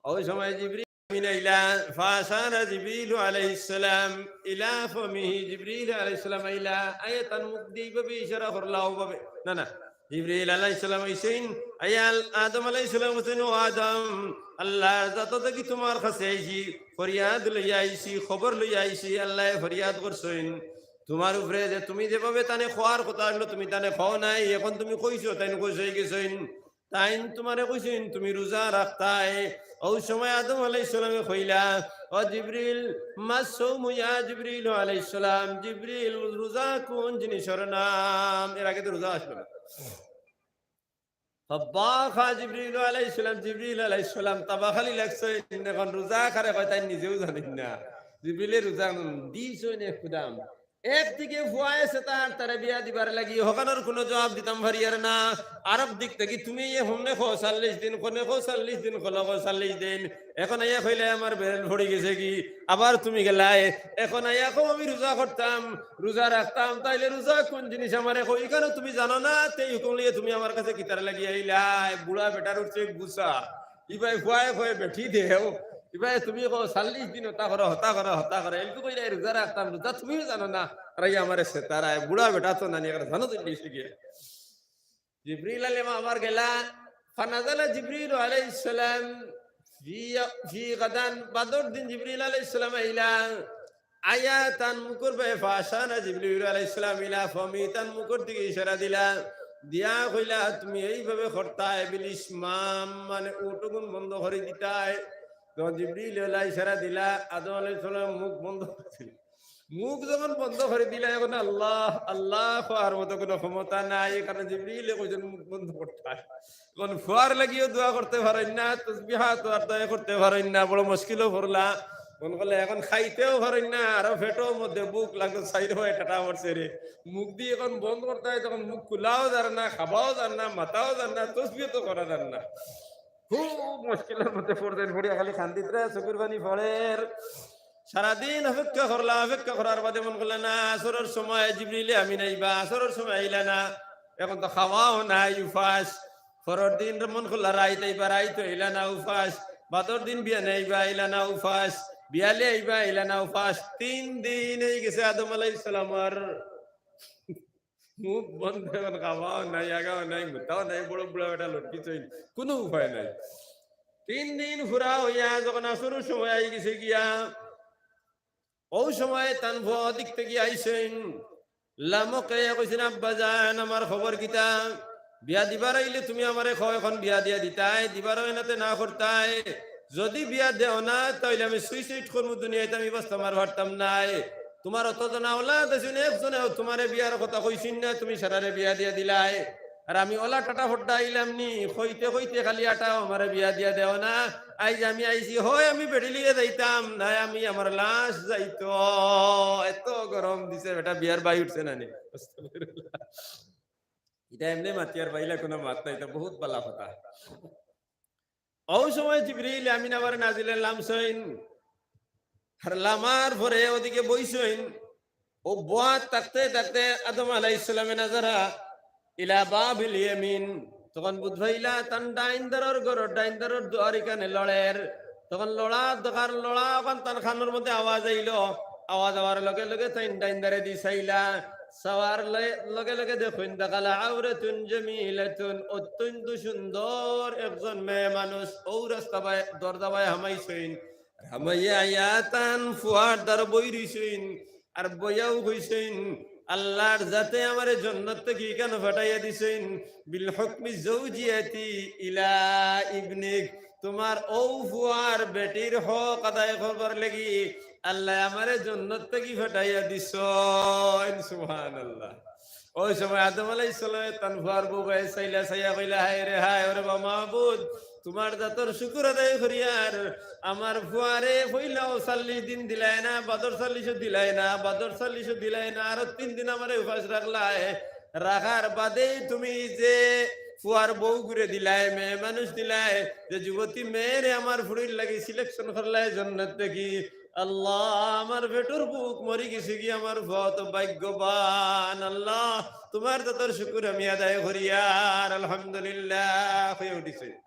ওই সময় জিবরিল আমিন আইলা, ফাশারা জিবরিল আলাইহিস সালাম ইলা ফামিহি, জিবরিল আলাইহিস সালাম আইলা, আইয়া তান মুখ দিয়া ইভাবে ইশারা করলা, ওভাবে, না, না, জিবরিল আলাইহিস সালাম আইছইন, আইয়া আদম আলাইহিস সালাম কইছইন, "ও আদম, আল্লাহর জাত থাকি তুমার কাছে আইছি, ফরিয়াদ লইয়া আইছি, খবর লইয়া আইছি।" আল্লায় ফরিয়াদ করছইন তুমার উপরে যে তুমি যেভাবে তানে কওয়ার কথা আছিল, তুমি তানে কও নাই, এখন তুমি কইছো, তাইন খুশ অইগেছইন। তাইন তুমারে কইছইন তুমি রোজা রাখতায়। ওই সময় আদম আলাইহিস সালামে কইলা, "ও জিবরিল, মা সাওমু ইয়া জিবরিল আলাইহিস সালাম, জিবরিল, রোজা কুন জিনিসর নাম?" এর আগে তো রোজা আছিল না। ফাবাখা জিবরিল আলাইহিস সালাম, জিবরিল আলাইহিস সালাম তাবাখালি লাগছইন, এখন রোজা কারে কয় তাইন নিজেও জানইন না। জিবরিলে রোজা দিছইন এক কুদাম। একদিকে ফুয়ায় সেতার তারে বিয়া দিবার লাগি, হকানোর কুনু জুয়াব দিতাম পারিয়ার না। আরক দিক থাকি তুমি এ হনে কও চল্লিশ দিন, হনে কও চল্লিশ দিন, হনে কও চল্লিশ দিন। এখন আইয়া কইলায় আমার বেরেল পড়ি গেছেগি, আবার তুমি গেলায়। এখন আইয়া কও আমি রোজা করতাম, রোজা রাখতাম, তাইলে রোজা কুন জিনিস আমারে কও, ইখানও তুমি জানো না, তে ই হুকুম লইয়া তুমি আমার কাছে কিতার লাগি আইলায়? বুড়া বেটার উঠছে গুসা। ইবায় ফুয়ায় কয় বেটি দেও, ইবায় তুমি কও চল্লিশ দিন হতা করো, হতা করো, হতা করো। এলকু কইলায় রোজা রাখতাম, রোজা তুমিও জানো না। আর এই আমারে সেতারায়, বুড়া বেটা তো নানি, একটা জানো তো বেশি গিয়া। জিবরিল আলাইহিস সালাম আবার গেলা, ফানাজালা জিবরিল আলাইহিস সালাম ফি, ফি গাদান, বাদর দিন জিবরিল আলাইহিস সালাম আইলা, আইয়া তান মুখর বায় ফাশারা জিবরিল আলাইহিস সালাম ইলা ফামি, তান মুখর দিকে ইশারা দিলা, দিয়া কইলা, "তুমি এইভাবে করতায়, বিল ইশমাম, মানে উটগুন বন্ধ করি দিতায়।" তখন জিবরিল আলাইহিস সালাম ইশারা দিলা, আদম আলাইহিস সালাম মুখ বন্ধ করি দিলা। মুখ যখন বন্ধ করি দিলা, এখন আল্লাহ, আল্লাহ কওয়ার মতো কুনু ক্ষমতা নাই, কারণ জিবরিলে কইছইন মুখ বন্ধ করতায়। এখন ফুয়ার লাগিও দোয়া করতে পারইন না, তসবিহাত আর দোয়া করতে পারইন না, বড় মুশকিলো পড়লা। মন করলে এখন খাইতেও পারইন না, আরো পেটর মধ্যে ভুক লাগছে, চাইর বায় টাটা পড়ছে রে। মুখদি এখন বন্ধ করতায়, তখন মুখ খুলাও যার না, খাবাও যার না, মাতাও যার না, তসবিহ তো করা যার না। খুব মুশকিলর মধ্যে পড়ছইন, পড়িয়া খালি কান্দিতরা, চকুর পানি পড়ের। সারাদিন অপেক্ষা করলা, অপেক্ষা করার বাদে মন করলা না, আসরর সময় জিবরিলে আমিন আইবা, আসরর সময় আইলা না। এখন তো খাওয়াও নাই, উপাস। পরর দিন মন করলা রাইত আইবা, রাইত আইলা না, উপাস। বাদর দিন বিয়ানে আইবা, আইলা না, উপাস। বিয়ালে আইবা, আইলা না, উপাস। তিন দিন অইগেছে আদম আলাইহিস সালামর মুখ বন্ধ, এখন খাওয়াও নাই, আগাও নাই, মুতাও নাই, বড় বুড়া বেটা লটকিছইন, কুনু উপায় নাই। তিন দিন পুরা অইয়া যখন আসরর সময় আইগেছে গিয়া, অউ সময় তান ফুয়া অদিক থাকি আইছইন, লামক আইয়া কইছইন, "আব্বাজান, আমার খবর কিতা? বিয়া দিবার আইলে তুমি আমারে কও, এখন বিয়া দিয়া দিতায়, দিবার অয় না তে না করতায়। যুদি বিয়া দেও না, তাইলে আমি সুইসাইড করমু, দুনিয়াত আমি বাঁচতাম আর পারতাম নায়। তুমার অতজনা অলাদ আছইন, একজনেও তুমারে বিয়ার কথা কইছইন না, তুমি সারারে বিয়া দিয়া দিলায়। আর আমি অলা টাটা ফড্ডা আইলাম নি, কইতে কইতে খালি আটাও আমারে বিয়া দিয়া দেও না।" আইজ আমি আইছি, হয় আমি বেটি লইয়া যাইতাম, নায় আমি আমার লাশ যাইতো। এত গরম দিছে, বেটা বিয়ার বাই উঠছে না নি? ইটা এমনে মাতিয়ার বাইলা কুনু মাত নায়, ইটা বহুত বালা কথা। অউ সময় জিবরিল আমিন আবার নাজিলে লামছইন। আর লামার পরে অদিকে বইছইন। অউ বওয়াত থাকতে থাকতে আদম আলাইহিস সালামে নাজারা ইলা বাবিল ইয়ামিন। তখন বুঝ পাইলা তান ডাইন দারর ঘরর, ডাইন দারর দুয়ার ইখানে লড়ের। তখন লড়া দেখার লড়া অখান তান কানর মধ্যে আওয়াজ আইলো। আওয়াজ আওয়ার লগে লগে তাইন ডাইন দারেদি চাইলা। চাওয়ার লে-, লগে লগে দেখইন, দাখালা আওরাতুন জামিলাতুন, অত্যন্ত সুন্দর একজন মেয়ে মানুষ অউ রাস্তা বায়, দরজা বায় হামাইছইন। হামাইয়া আইয়া তান ফুয়ার দারো বই রইছইন, আর বইয়াউ কইছইন, "আল্লাহর জাতে আমারে জন্নত থাকি ইখানো ফাটাইয়া দিছইন, বিল হুকমি জাওজিয়াতি ইলা ইবনিক, তুমার অউ ফুয়ার বেটির হক আদায় করবার লাগি আল্লায় আমারে জন্নত থাকি ফাটাইয়া দিছইন।" সুবহানাল্লাহ। অউ সময় আদম আলাইহিস সালামে তান ফুয়ার বউ বায় চাইলা, চাইয়া কইলা, "হায় রে হায়, ওরে বা মাবুদ, তুমার জাতর শুকুর আদায় করিয়ার, আমার ফুয়ারে পয়লাও চল্লিশ দিন দিলায় না, বাদর চল্লিশও দিলায় না, বাদর চল্লিশও দিলায় না, আরো তিন দিন আমারে উপাস রাখলায়। রাখার বাদেই তুমি যে ফুয়ার বউগুরে দিলায়, মেয়ে মানুষ দিলায়, যে যুবতী মেয়েরে আমার ফুড়ির লাগি সিলেকশন করলায় জন্নত থাকি, আল্লাহ, আমার পেটর ভুক মরি গেছে গি, আমার ফুয়া তো ভাগ্যবান। আল্লাহ, তুমার জাতর শুকুর আমি আদায় করিয়ার আলহামদুলিল্লাহ কইয়া উঠিছে।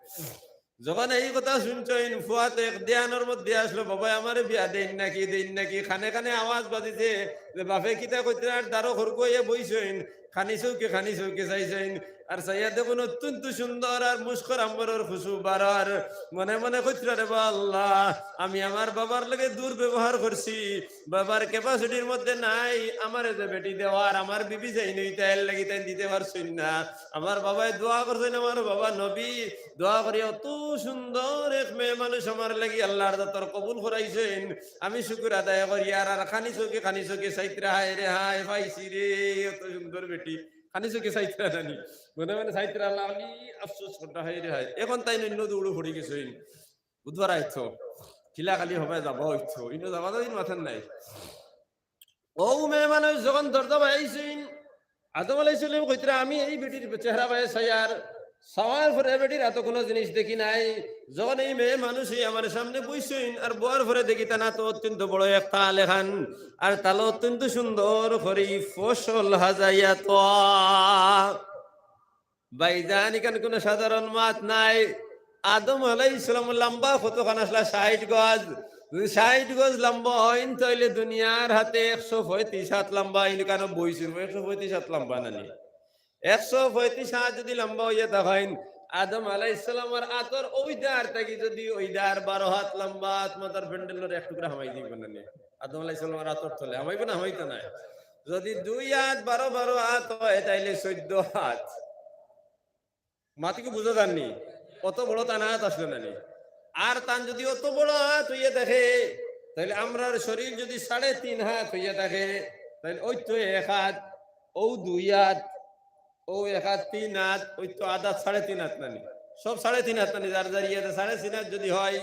যখন এই কথা শুনছইন, ফুয়া তো এক ধ্যানর মধ্যে আসলো, "বাবা, আমারে বিয়া দেইন নাকি, দেইন নাকি?" কানে কানে আওয়াজ বাজিছে যে বাপে কিতা কইতরা, আর দারো খরগু অইয়া বইছইন, খানি চউখে, খানি চউখে চাইছইন। আর চাইয়া দেখইন অত্যন্ত সুন্দর আর মুস্কর আম্বরর খুশবু বারর। মনে মনে কইতরা, "রে বা আল্লাহ, আমি আমার বাবার লগে দুর্ব্যবহার করছি, বাবার capacity-র মধ্যে নাই আমারে যে বেটি দেওয়ার, আমার বিবি যাইন অইতা, এর লাগি তাইন দিতে পারছইন না। আমার বাবায় দোয়া করছইন, আমার বাবা নবী, দোয়া করি অত সুন্দর এক মেয়ে মানুষ আমার লাগি আল্লাহর জাতর কবুল করাইছইন, আমি শুকুর আদায় করিয়ার।" আর খানি চউখে, খানি চউখে চাইতরা, "হায় রে হায়, পাইছি রে, অত সুন্দর বেটি।" খানি চউখে চাইতরা নানি, মনে মনে চাইতরা, আল্লাহ, খালি আফসোস কররা, "হায় রে হায়।" এখন তাইন অইন্য দৌড়ো পড়ি গেছইন। বুধবার আইতো, কিলা খালি হবে যাবা অইতো, ইনো যাবা যাবির মাথার নাই। অউ মেয়ে মানুষ যখন দরজা বায় আইছইন, আদম আলাইহিস সালাম কইতরা, "আমি এই বেটির চেহারা বায় চাইয়ার।" চাওয়ার পরে বেটির আতো কুনু জিনিস দেখি নাই। যখন এই মেয়ে মানুষ এই আমার সামনে বইছইন আর বওয়ার পরে দেখি তান আতো অত্যন্ত বড় এক তাল এখান, আর তালো অত্যন্ত সুন্দর করি ফসল হাজাইয়া থওয়া। ভাইজান, ইখান কুনু সাধারণ মাত নায়। আদম আলাইহিস সালাম লম্বা কতখান আছলা? ষাইট গজ। যদি ষাইট গজ লম্বা অইন, তাইলে দুনিয়ার হাতে একশো পঁয়ত্রিশ হাত লম্বা, ইনো কেনে বইছইন, একশো পঁয়ত্রিশ হাত লম্বা নানি? একশো পঁয়ত্রিশ হাত যদি লম্বা অইয়া থাকইন, আদম আলাইহিস সালামর আতর অউ ধার থাকি যদি অউ ধার বারো হাত লম্বা, আত মাতার প্যান্ডেলর এক টুকরা হামাই দিবো নানি? আদম আলাইহিস সালামর আতর তলে হামাইবো না, হামাইতো নায়? যদি দুই আত বারো, বারো আত অয়, তাইলে চৌদ্দ আত। মাতিকে বুঝা যারনি? অত বড় তান আত আছলো নানি? আর তান যদি অত বড় আত অইয়া থাকে, তাইলে আমরার শরীর যদি সাড়ে তিন হাত অইয়া থাকে, তাইলে অউ তো এক আত, অউ দুই আত, অউ এক আত, তিন আত, অউ তো আধা সাড়ে তিন আত নানি? সব সাড়ে তিন আত নানি? যার যার ইয়েতে সাড়ে তিন আত যদি অয়,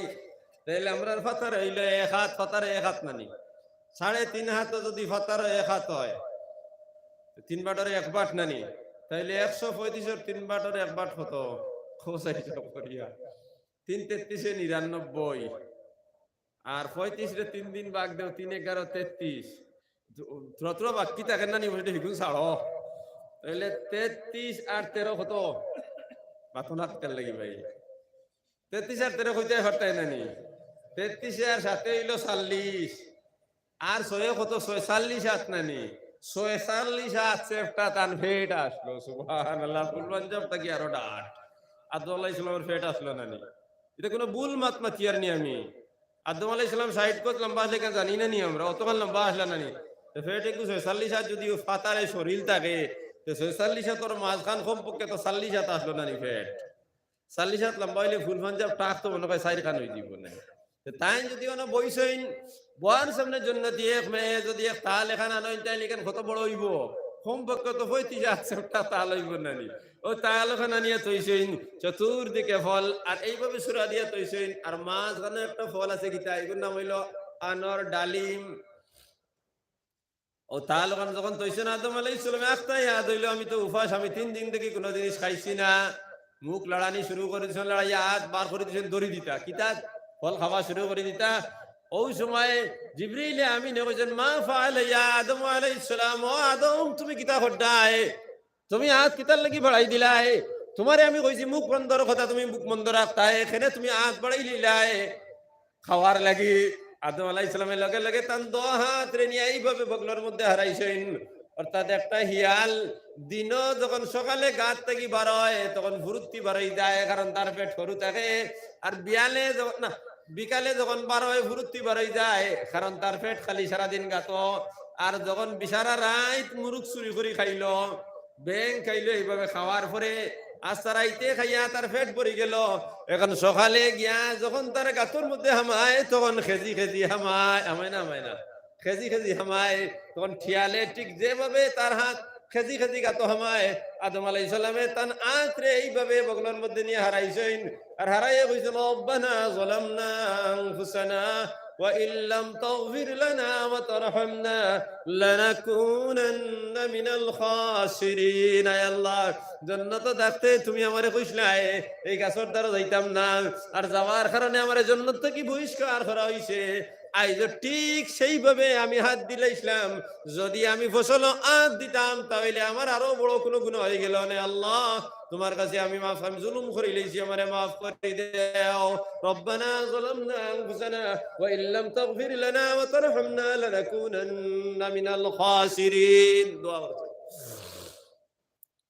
তাইলে আমরার ফাতার অইলো এক আত, ফাতারে এক আত নানি? সাড়ে তিন আত যদি ফাতারে এক আত অয়, তিন বাটর এক বাট নানি? তাইলে একশো পঁয়ত্রিশর তিন বাটর এক বাট কত? কও চাই হিসাব করিয়া। তিন তেত্রিশে নিরানব্বই। আর পঁয়ত্রিশরে তিন দিন ভাগ দেও, তিন এগারো তেত্রিশ। থুড়া থুড়া বাকি থাকে নানি, ওইটা হিগুন ছাড়ো। তাইলে তেত্রিশ আর তেরো কত? মাতো না কিতার লাগি ভাই? তেত্রিশ আর তেরো কইতায় পারতায় নানি? তেত্রিশে আর সাতে অইলো চল্লিশ। আর ছয়ে কত? ছয়চল্লিশ আত নানি? ছয়চল্লিশ আত চেপটা তান পেট আছলো। সুবহানাল্লাহ, ফুল পাঞ্জাব থাকি আরো ডাট। আদম আলাইহিস সালামর পেট আছলো নানি? ইটা কুনু ভুল মাত মাতিয়ার নি আমি। আদম আলাইহিস সালাম ষাইট গজ লম্বা আছলা ইখান জানি না নি আমরা? অতখান লম্বা আছলা নানি? তে পেট এগু ছয়চল্লিশ আত যদি ফাতারে শরীল থাকে, তে ছয়চল্লিশ আতর মাঝখান কমপক্ষে তো চল্লিশ আত আছলো নানি পেট? চল্লিশ আত লম্বা অইলে ফুল পাঞ্জাব টাক তো মনে অয় চাইরখান অইযিবো নানি? তে তাইন যদি অনো বইছইন, বওয়ার সামনে জন্নতি এক মেয়ে যদি এক তাল এখান আনইন, তাইলে ইখান কত বড় অইবো? কমপক্ষে তো পঁয়ত্রিশ আত চেপটা তাল অইবো নানি? অউ তাল এখান আনিয়া থইছইন, চতুর্দিকে ফল, আর এইভাবে ছড়া দিয়া থইছইন, আর মাঝখানো একটা ফল আছে, কিতা? ইগুর নাম অইলো আনর, ডালিম। অউ তাল অখান যখন থইছইন, আদম আলাইহিস সালামে আখতা ইয়াদ অইলো, "আমি তো উপাস, আমি তিন দিন থাকি কুনু জিনিস খাইছি না।" মুখ লড়ানি শুরু করি দিছইন, লড়াইয়া আত বার করি দিছইন, ধরি দিতা, কিতা ফল খাওয়া শুরু করি দিতা। অউ সময় জিবরিলে আমিনে কইছইন, "মা ফাআলা ইয়া আদম আলাইহিস সালাম, ও আদম, তুমি কিতা কররায়? তুমি আত কিতার লাগি বাড়াই দিলায়? তুমারে আমি কইছি মুখ বন্ধর কথা, তুমি মুখ বন্ধ রাখতায়, কেনে তুমি আত বাড়াই দিলায় খাওয়ার লাগি?" আদম আলাইহিস সালামে লগে লগে তান দুই আতরে নিয়া এইভাবে বগলর মধ্যে হারাইছইন। অর্থাৎ একটা হিয়াল দিনো যখন সকালে গাত থাকি বারয়, তখন ফুরুত্তি বারই যায়, কারণ তার পেট হুরু থাকে। আর বিয়ালে যখন, না, বিকালে যখন বারয়, ফুরুত্তি বারই যায়, কারণ তার পেট খালি সারাদিন গাতো। আর যখন বেচারা রাইত মুরুগ চুরি করি খাইলো, বেং খাইলো, এইভাবে খাওয়ার পরে আস্তা রাইতে খাইয়া তার পেট ভরি গেলো। এখন সকালে গিয়া যখন তার গাতর মধ্যে হামায়, তখন খেজি খেজি হামায়, হামায় না, হামায় না, খেজি খেজি হামায়। তখন হিয়ালে ঠিক যেভাবে তার আত খেজি খেজি গাতো হামায়, আদম আলাইহিস সালামে তান আতরে এইভাবে বগলর মধ্যে নিয়া হারাইছইন। আর হারাইয়া কইছইন, "রব্বানা যালামনা আনফুসানা ওয়া ইল্লাম তাগফির লানা ওয়া তারহামনা লানাকুনান্না মিনাল খাসিরিন।" আয় আল্লাহ, জন্নতো থাকতে তুমি আমারে কইছলায় এই গাছর দ্বারো যাইতাম না, আর যাওয়ার কারণে আমারে জন্নত থাকি বহিষ্কার করা অইছে। আইজ ঠিক সেইভাবে আমি হাত দিলাইছলাম। যদি আমি ফসলো আত দিতাম, তাইলে আমার আরো বড় কুনু গুনা অইগেলো অনে। আল্লাহ, তুমার কাছে আমি মাফ, আমি জুলুম করিলাইছি, আমারে মাফ করি দেও। ربنا ظلمنا أنفسنا وإن لم تغفر لنا وترحمنا لنكونن من الخاسرين। দোয়া করতে।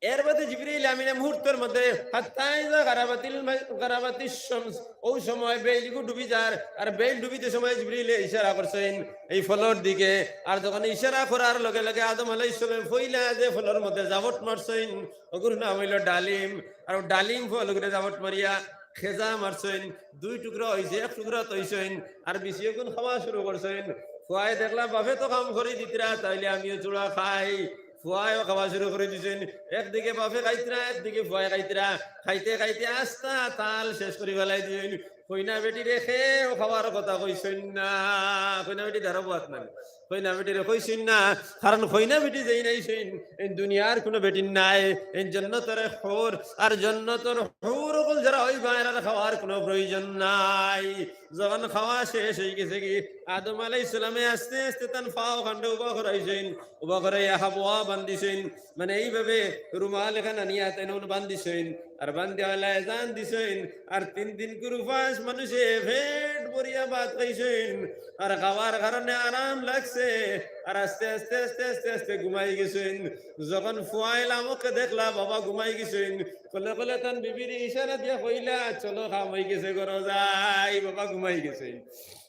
এর বাদে জিবরিল আমিনে মুহূর্তর মধ্যে, হাত্তা ইযা গারাবাতিল মা-, গারাবাতিশ শামস, অউ সময় বেইলগু ডুবি যার। আর বেইল ডুবিতে সময় জিবরিলে ইশারা করছইন এই ফলর দিকে। আর যখন ইশারা করার লগে লগে আদম আলাইহিস সালাম পয়লা যে ফলর মধ্যে জাবট মারছইন, অগুর নাম অইলো ডালিম। আর অউ ডালিম ফলগুরে জাবট মারিয়া খেজা মারছইন, দুই টুকরা অইছে, এক টুকরা থইছইন, আর বিচি অগুন খাওয়া শুরু করছইন। ফুয়ায় দেখলা, বাফে তো কাম করি দিতরা, তাইলে আমিও থুড়া খাই। ফুয়ায়ও খাওয়া শুরু করি দিছইন। একদিকে বাফে খাইতরা, একদিকে ফুয়ায় খাইতরা। খাইতে খাইতে আস্তা তাল শেষ করি ফালাই দিছইন। কইনা বেটিরে কেউ খাওয়ার কথা কইছইন না। কইনা বেটি দাঁড়াবো আত নানি। কইনা বেটিরে কইছইন না, কারণ কইনা বেটি যেইন আইছইন, এইন দুনিয়ার কুনু বেটির নায়, এইন জন্নতর এক হুর, আর জন্নতর হুর অকল যারা অইবা, এরার খাওয়ার কুনু প্রয়োজন নাই। যখন খাওয়া শেষ অইগেছেগি, আদম আলাইহিস সালামে আস্তে আস্তে তান পাও খানরে উবা করাইছইন, উবা করাইয়া হাবুয়া বান্ধিছইন, মানে এইভাবে রুমাল এখান আনিয়া তাইন অনো বান্ধিছইন, আর বান্ধিয়া অলা এজান দিছইন, আর তিন দিনকুর উপাস মানুষে পেট ভরিয়া ভাত খাইছইন, আর খাওয়ার কারণে আরাম লাগছে, আর আস্তে আস্তে আস্তে আস্তে আস্তে ঘুমাই গেছইন। যখন ফুয়ায় লামকে দেখলা বাবা ঘুমাই গেছইন, কলে কলে তান বিবিরে ইশারা দিয়া কইলা, "চলো, কাম অইগেছে, ঘরো যাই, বাবা ঘুমাই গেছইন।"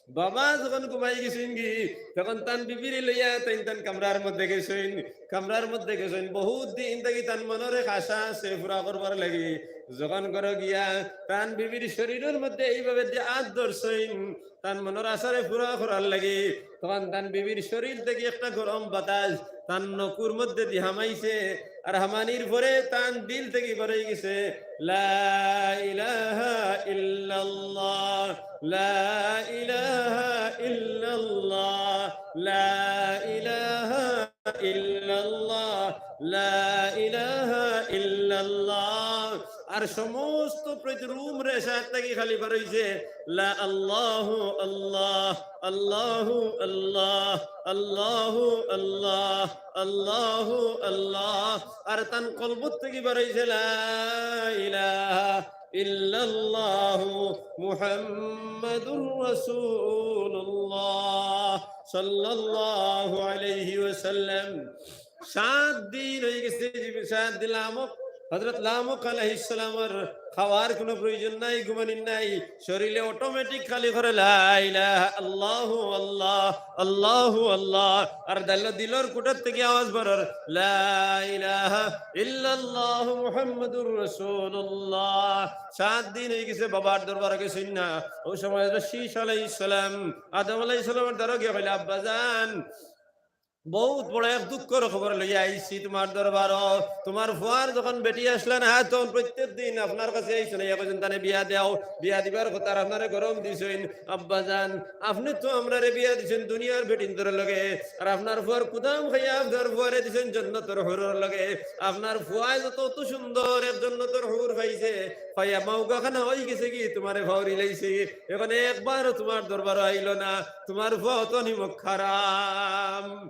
বাবা যখন ঘুমাই গেছইনগি, তখন তান বিবিরে লইয়া তাইন তান কামরার মধ্যে গেছইন। কামরার মধ্যে গেছইন, বহুত দিন থাকি তান মনর এক আশা আছে পুরা করবার লাগি। যখন ঘরো গিয়া তান বিবির শরীরর মধ্যে এইভাবে দিয়া আত ধরছইন, তান মনর আশারে পুরা করার লাগি, তখন তান বিবির শরীর থাকি একটা গরম বাতাস তান নকুর মধ্যে দি হামাইছে, আর হামানির পরে তান দিল থাকি বার অইগেছে, লা ইলাহা ইল্লাল্লাহ, লা ইলাহা ইল্লাল্লাহ, লা ইলাহা ইল্লাল্লাহ, লা ইলাহা ইল্লাল্লাহ। আর সমস্ত প্রতি রুম রেশা থাকি খালি বার অইছে, লা আল্লাহু আল্লাহ, আল্লাহু আল্লাহ, আল্লাহু আল্লাহ, আল্লাহু আল্লাহ। আর তান কলবত থাকি বার অইছে, লা ইলাহা ইল্লাল্লাহু মুহাম্মাদুর রাসূলুল্লাহ সাল্লাল্লাহু আলাইহি ওয়াসাল্লাম। সাত দিন অইগেছে, সাত দিন লামক, হযরত লামক আলাইহিস সালামর খাওয়ার কুনু প্রয়োজন নাই, ঘুমানির নাই, শরীরে automatic খালি করে লা ইলাহা আল্লাহু আল্লাহ, আল্লাহু আল্লাহ। আর দিল, দিলর কুটার থাকি আওয়াজ বারর, লা ইলাহা ইল্লাল্লাহু মুহাম্মাদুর রাসূলুল্লাহ। সাত দিন অইগেছে বাবার দরবারো গেছইন না। অউ সময় হযরত শীশ আলাইহিস সালাম, আদম আলাইহিস সালামর দ্বারো গিয়া কইলা, "আব্বাজান, বউত বড় এক দুঃখর খবর লইয়া আইছি তুমার দরবারো। তুমার ফুয়ার যখন বেটি আছলা না, তখন প্রত্যেক দিন আপনার কাছে আইছইন, আইয়া কইছইন তানে বিয়া দেও, বিয়া দিবার কথা, আর আপনারে গরম দিছইন। আব্বাজান, আপনে তো আমরারে বিয়া দিছইন দুনিয়ার বেটিন্তর লগে, আর আপনার ফুয়ার কুদাম খাইয়া আপনার ফুয়ারে দিছইন জন্নতর হুরর লগে। আপনার ফুয়ায় যত অত সুন্দর এক জন্নতর হুর পাইছে, পাইয়া মউগাখানা অইগেছেগি, তুমারে ফাউরিলাইছে, এখন একবারও তুমার দরবারো আইলো না, তুমার ফুয়া অত নিমক হারাম।"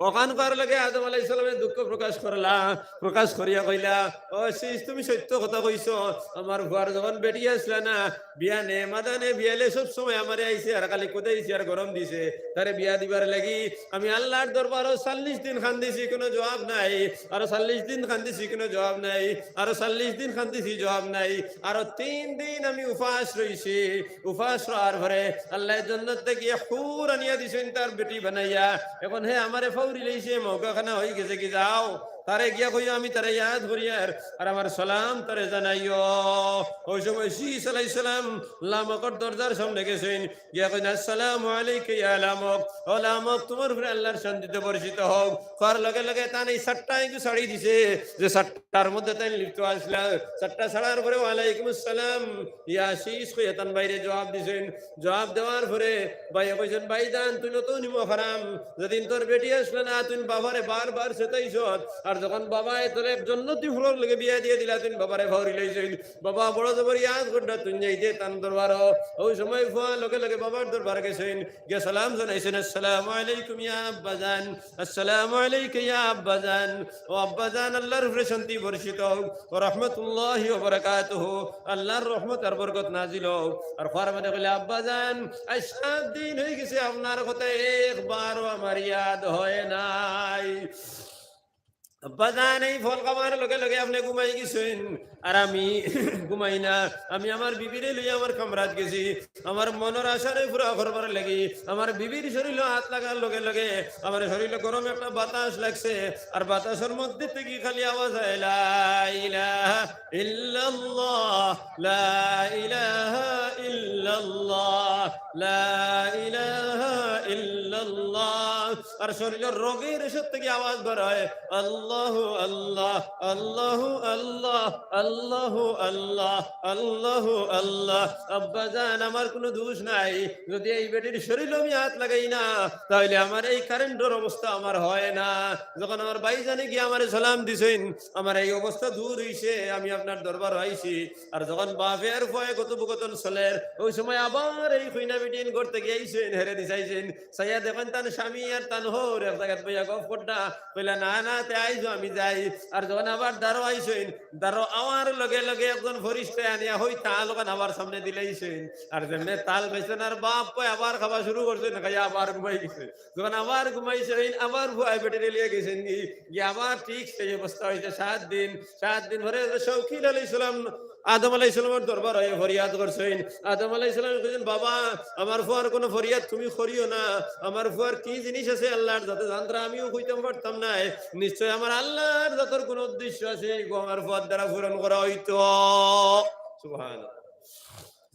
অখান কওয়ার লগে আদম আলাইহিস সালামে দুঃখ প্রকাশ করলা, প্রকাশ করিয়া কইলা, "ও শীশ, তুমি সত্য কথা কইছো, আমার ফুয়ার যখন বেটি আছলা না, বিয়ানে মাদানে বিয়ালে সব সময় আমারে আইছে আর খালি কুদাইছে আর গরম দিছে, তারে বিয়া দিবার লাগি আমি আল্লার দরবারো চল্লিশ দিন কান্দিছি, কুনু জবাব নাই, আরো চল্লিশ দিন কান্দিছি, কুনু জবাব নাই, আরো চল্লিশ দিন কান্দিছি, জবাব নাই, আরো তিন দিন আমি উপাস রইছি।" উপাস রওয়ার পরে আল্লায় জন্নত থাকি হুর আনিয়া দিছইন তার বেটি বানাইয়া। এখন হে আমারে ফাউরিলাইছে, মউগাখানা অইগেছেগি, যাও, তারে গিয়া কইও আমি তারে ইয়াদ করিয়ার, আর আমার সালাম তারে জানাইও। অউ সময় শীশ আলাইহিস সালাম লামকর দরজার সামনে গেছইন, গিয়া কইন, "আসসালামু আলাইকা ইয়া লামক, ও লামক, তুমার উপরে আল্লার শান্তিতে বর্ষিত হোক।" কওয়ার লগে লগে তান এই ছাটটা এগু ছাড়ি দিছে, যে ছাট্টার মধ্যে তাইন লিপ্ত আছলা। ছাটটা ছাড়ার পরে, "ওয়ালাইকুম আসসালাম, ইয়া শীশ" কইয়া তান ভাইরে জবাব দিছইন। জবাব দেওয়ার পরে ভাইয়ে কইছইন, "ভাইজান, তুইন অত নিমক হারাম, যেদিন তোর বেটি আছলা না, তুইন বাবারে বারবার চেতাইছত, আর যখন বাবায় তোরে জন্নতি ফুলর লগে বিয়া দিয়া দিলা, তুইন বাবারে ফাউরি লাইছইন, বাবা বড় জবর ইয়াদ কররা তুইন যাইতে তান দরবারো, অউ সময় ফুয়া লগে লগে বাবার দরবার গেছইন, গিয়া সালাম জানাইছইন, "আসসালামু আলাইকুম ইয়া আব্বাজান, আসসালামু আলাইকা ইয়া আব্বাজান।" ও আব্বাজান, আল্লাহর উপরে শান্তি বর্ষিত হোক, ও রহমতুল্লাহি ওয়া বারাকাতুহু, আল্লাহর রহমত আর বরকত নাজিল হোক। আর কওয়ার বাদে কইলা, "আব্বাজান, আইজ সাত দিন অইগেছে আপনার কথা একবারও আমার ইয়াদ হয় নাই।" আব্বাজান, এই ফল খাওয়ার লগে লগে আপনে ঘুমাই গেছইন, আর আমি ঘুমাই না। আমি আমার বিবিরে লইয়া আমার কামরাত গেছি, আমার মনর আশারে পুরা করবার লাগি, আমার বিবির শরীলো আত লাগার লগে লগে আমার শরীলো গরম একটা বাতাস লাগছে, আর বাতাসর মধ্যে থাকি খালি আওয়াজ আয়, "লা ইলাহা ইল্লাল্লাহ, লা ইলাহা ইল্লাল্লাহ, লা ইলাহা ইল্লাল্লাহ।" আর শরীলর রগে রেশার থাকি আওয়াজ বার অয়, "আল্লাহু আল্লাহ, আল্লাহু আল্লাহ, আল্লাহু আল্লাহ, আল্লাহু আল্লাহ।" আব্বাজান, আমার কুনু দুষ নাই, যুদি এই বেটির শরীলো আমি আত লাগাই না, তাইলে আমার এই কারেন্টর অবস্থা আমার হয় না। যখন আমার ভাইজানে গিয়া আমারে সালাম দিছইন, আমার এই অবস্থা দূর অইছে, আমি আপনার দরবারো আইছি। আর যখন বাফে আর ফুয়ায় কথোপকথন চলের, অউ সময় আবার এই কইনা বেটিন ঘর থাকি আইছইন, হেরে দিছাইছইন, চাইয়া দেখইন তান স্বামী আর তান হউর এক জাগাত বইয়া গফ কররা। কইলা, "না, না, তে আইজো, আমি যাই।" আর যখন আবার দারো আইছইন, দারো আওয়ার লগে লগে একজন ফিরিস্তায় আনিয়া হউ তাল অখান আবার সামনে দিলাইছইন। আর যেমনে তাল খাইছইন আর বাফ কয় আবার খাওয়া শুরু করছইন, খাইয়া আবার ঘুমাই গেছে। যখন আবার ঘুমাইছইন, আবার ফুয়ায় বেটিরে লইয়া গেছইন গি, গিয়া আবার ঠিক সেই অবস্থা অইছে। সাত দিন, সাত দিন পরে হযরত শাকিল আলাইহিস সালাম আদম আলাইহিস সালামর দরবারো আইয়া ফরিয়াদ করছইন। আদম আলাইহিস সালামে কইছইন, "বাবা, আমার ফুয়ার কুনু ফরিয়াদ তুমি করিও না। আমার ফুয়ার কি জিনিস আছে আল্লাহর জাতে জানতরা, আমিও কইতাম পারতাম নায়। নিশ্চয় আমার আল্লাহর জাতর কুনু উদ্দেশ্য আছে, ইগু আমার ফুয়ার দ্বারা পূরণ করা অইতো।" সুবহানাল্লাহ।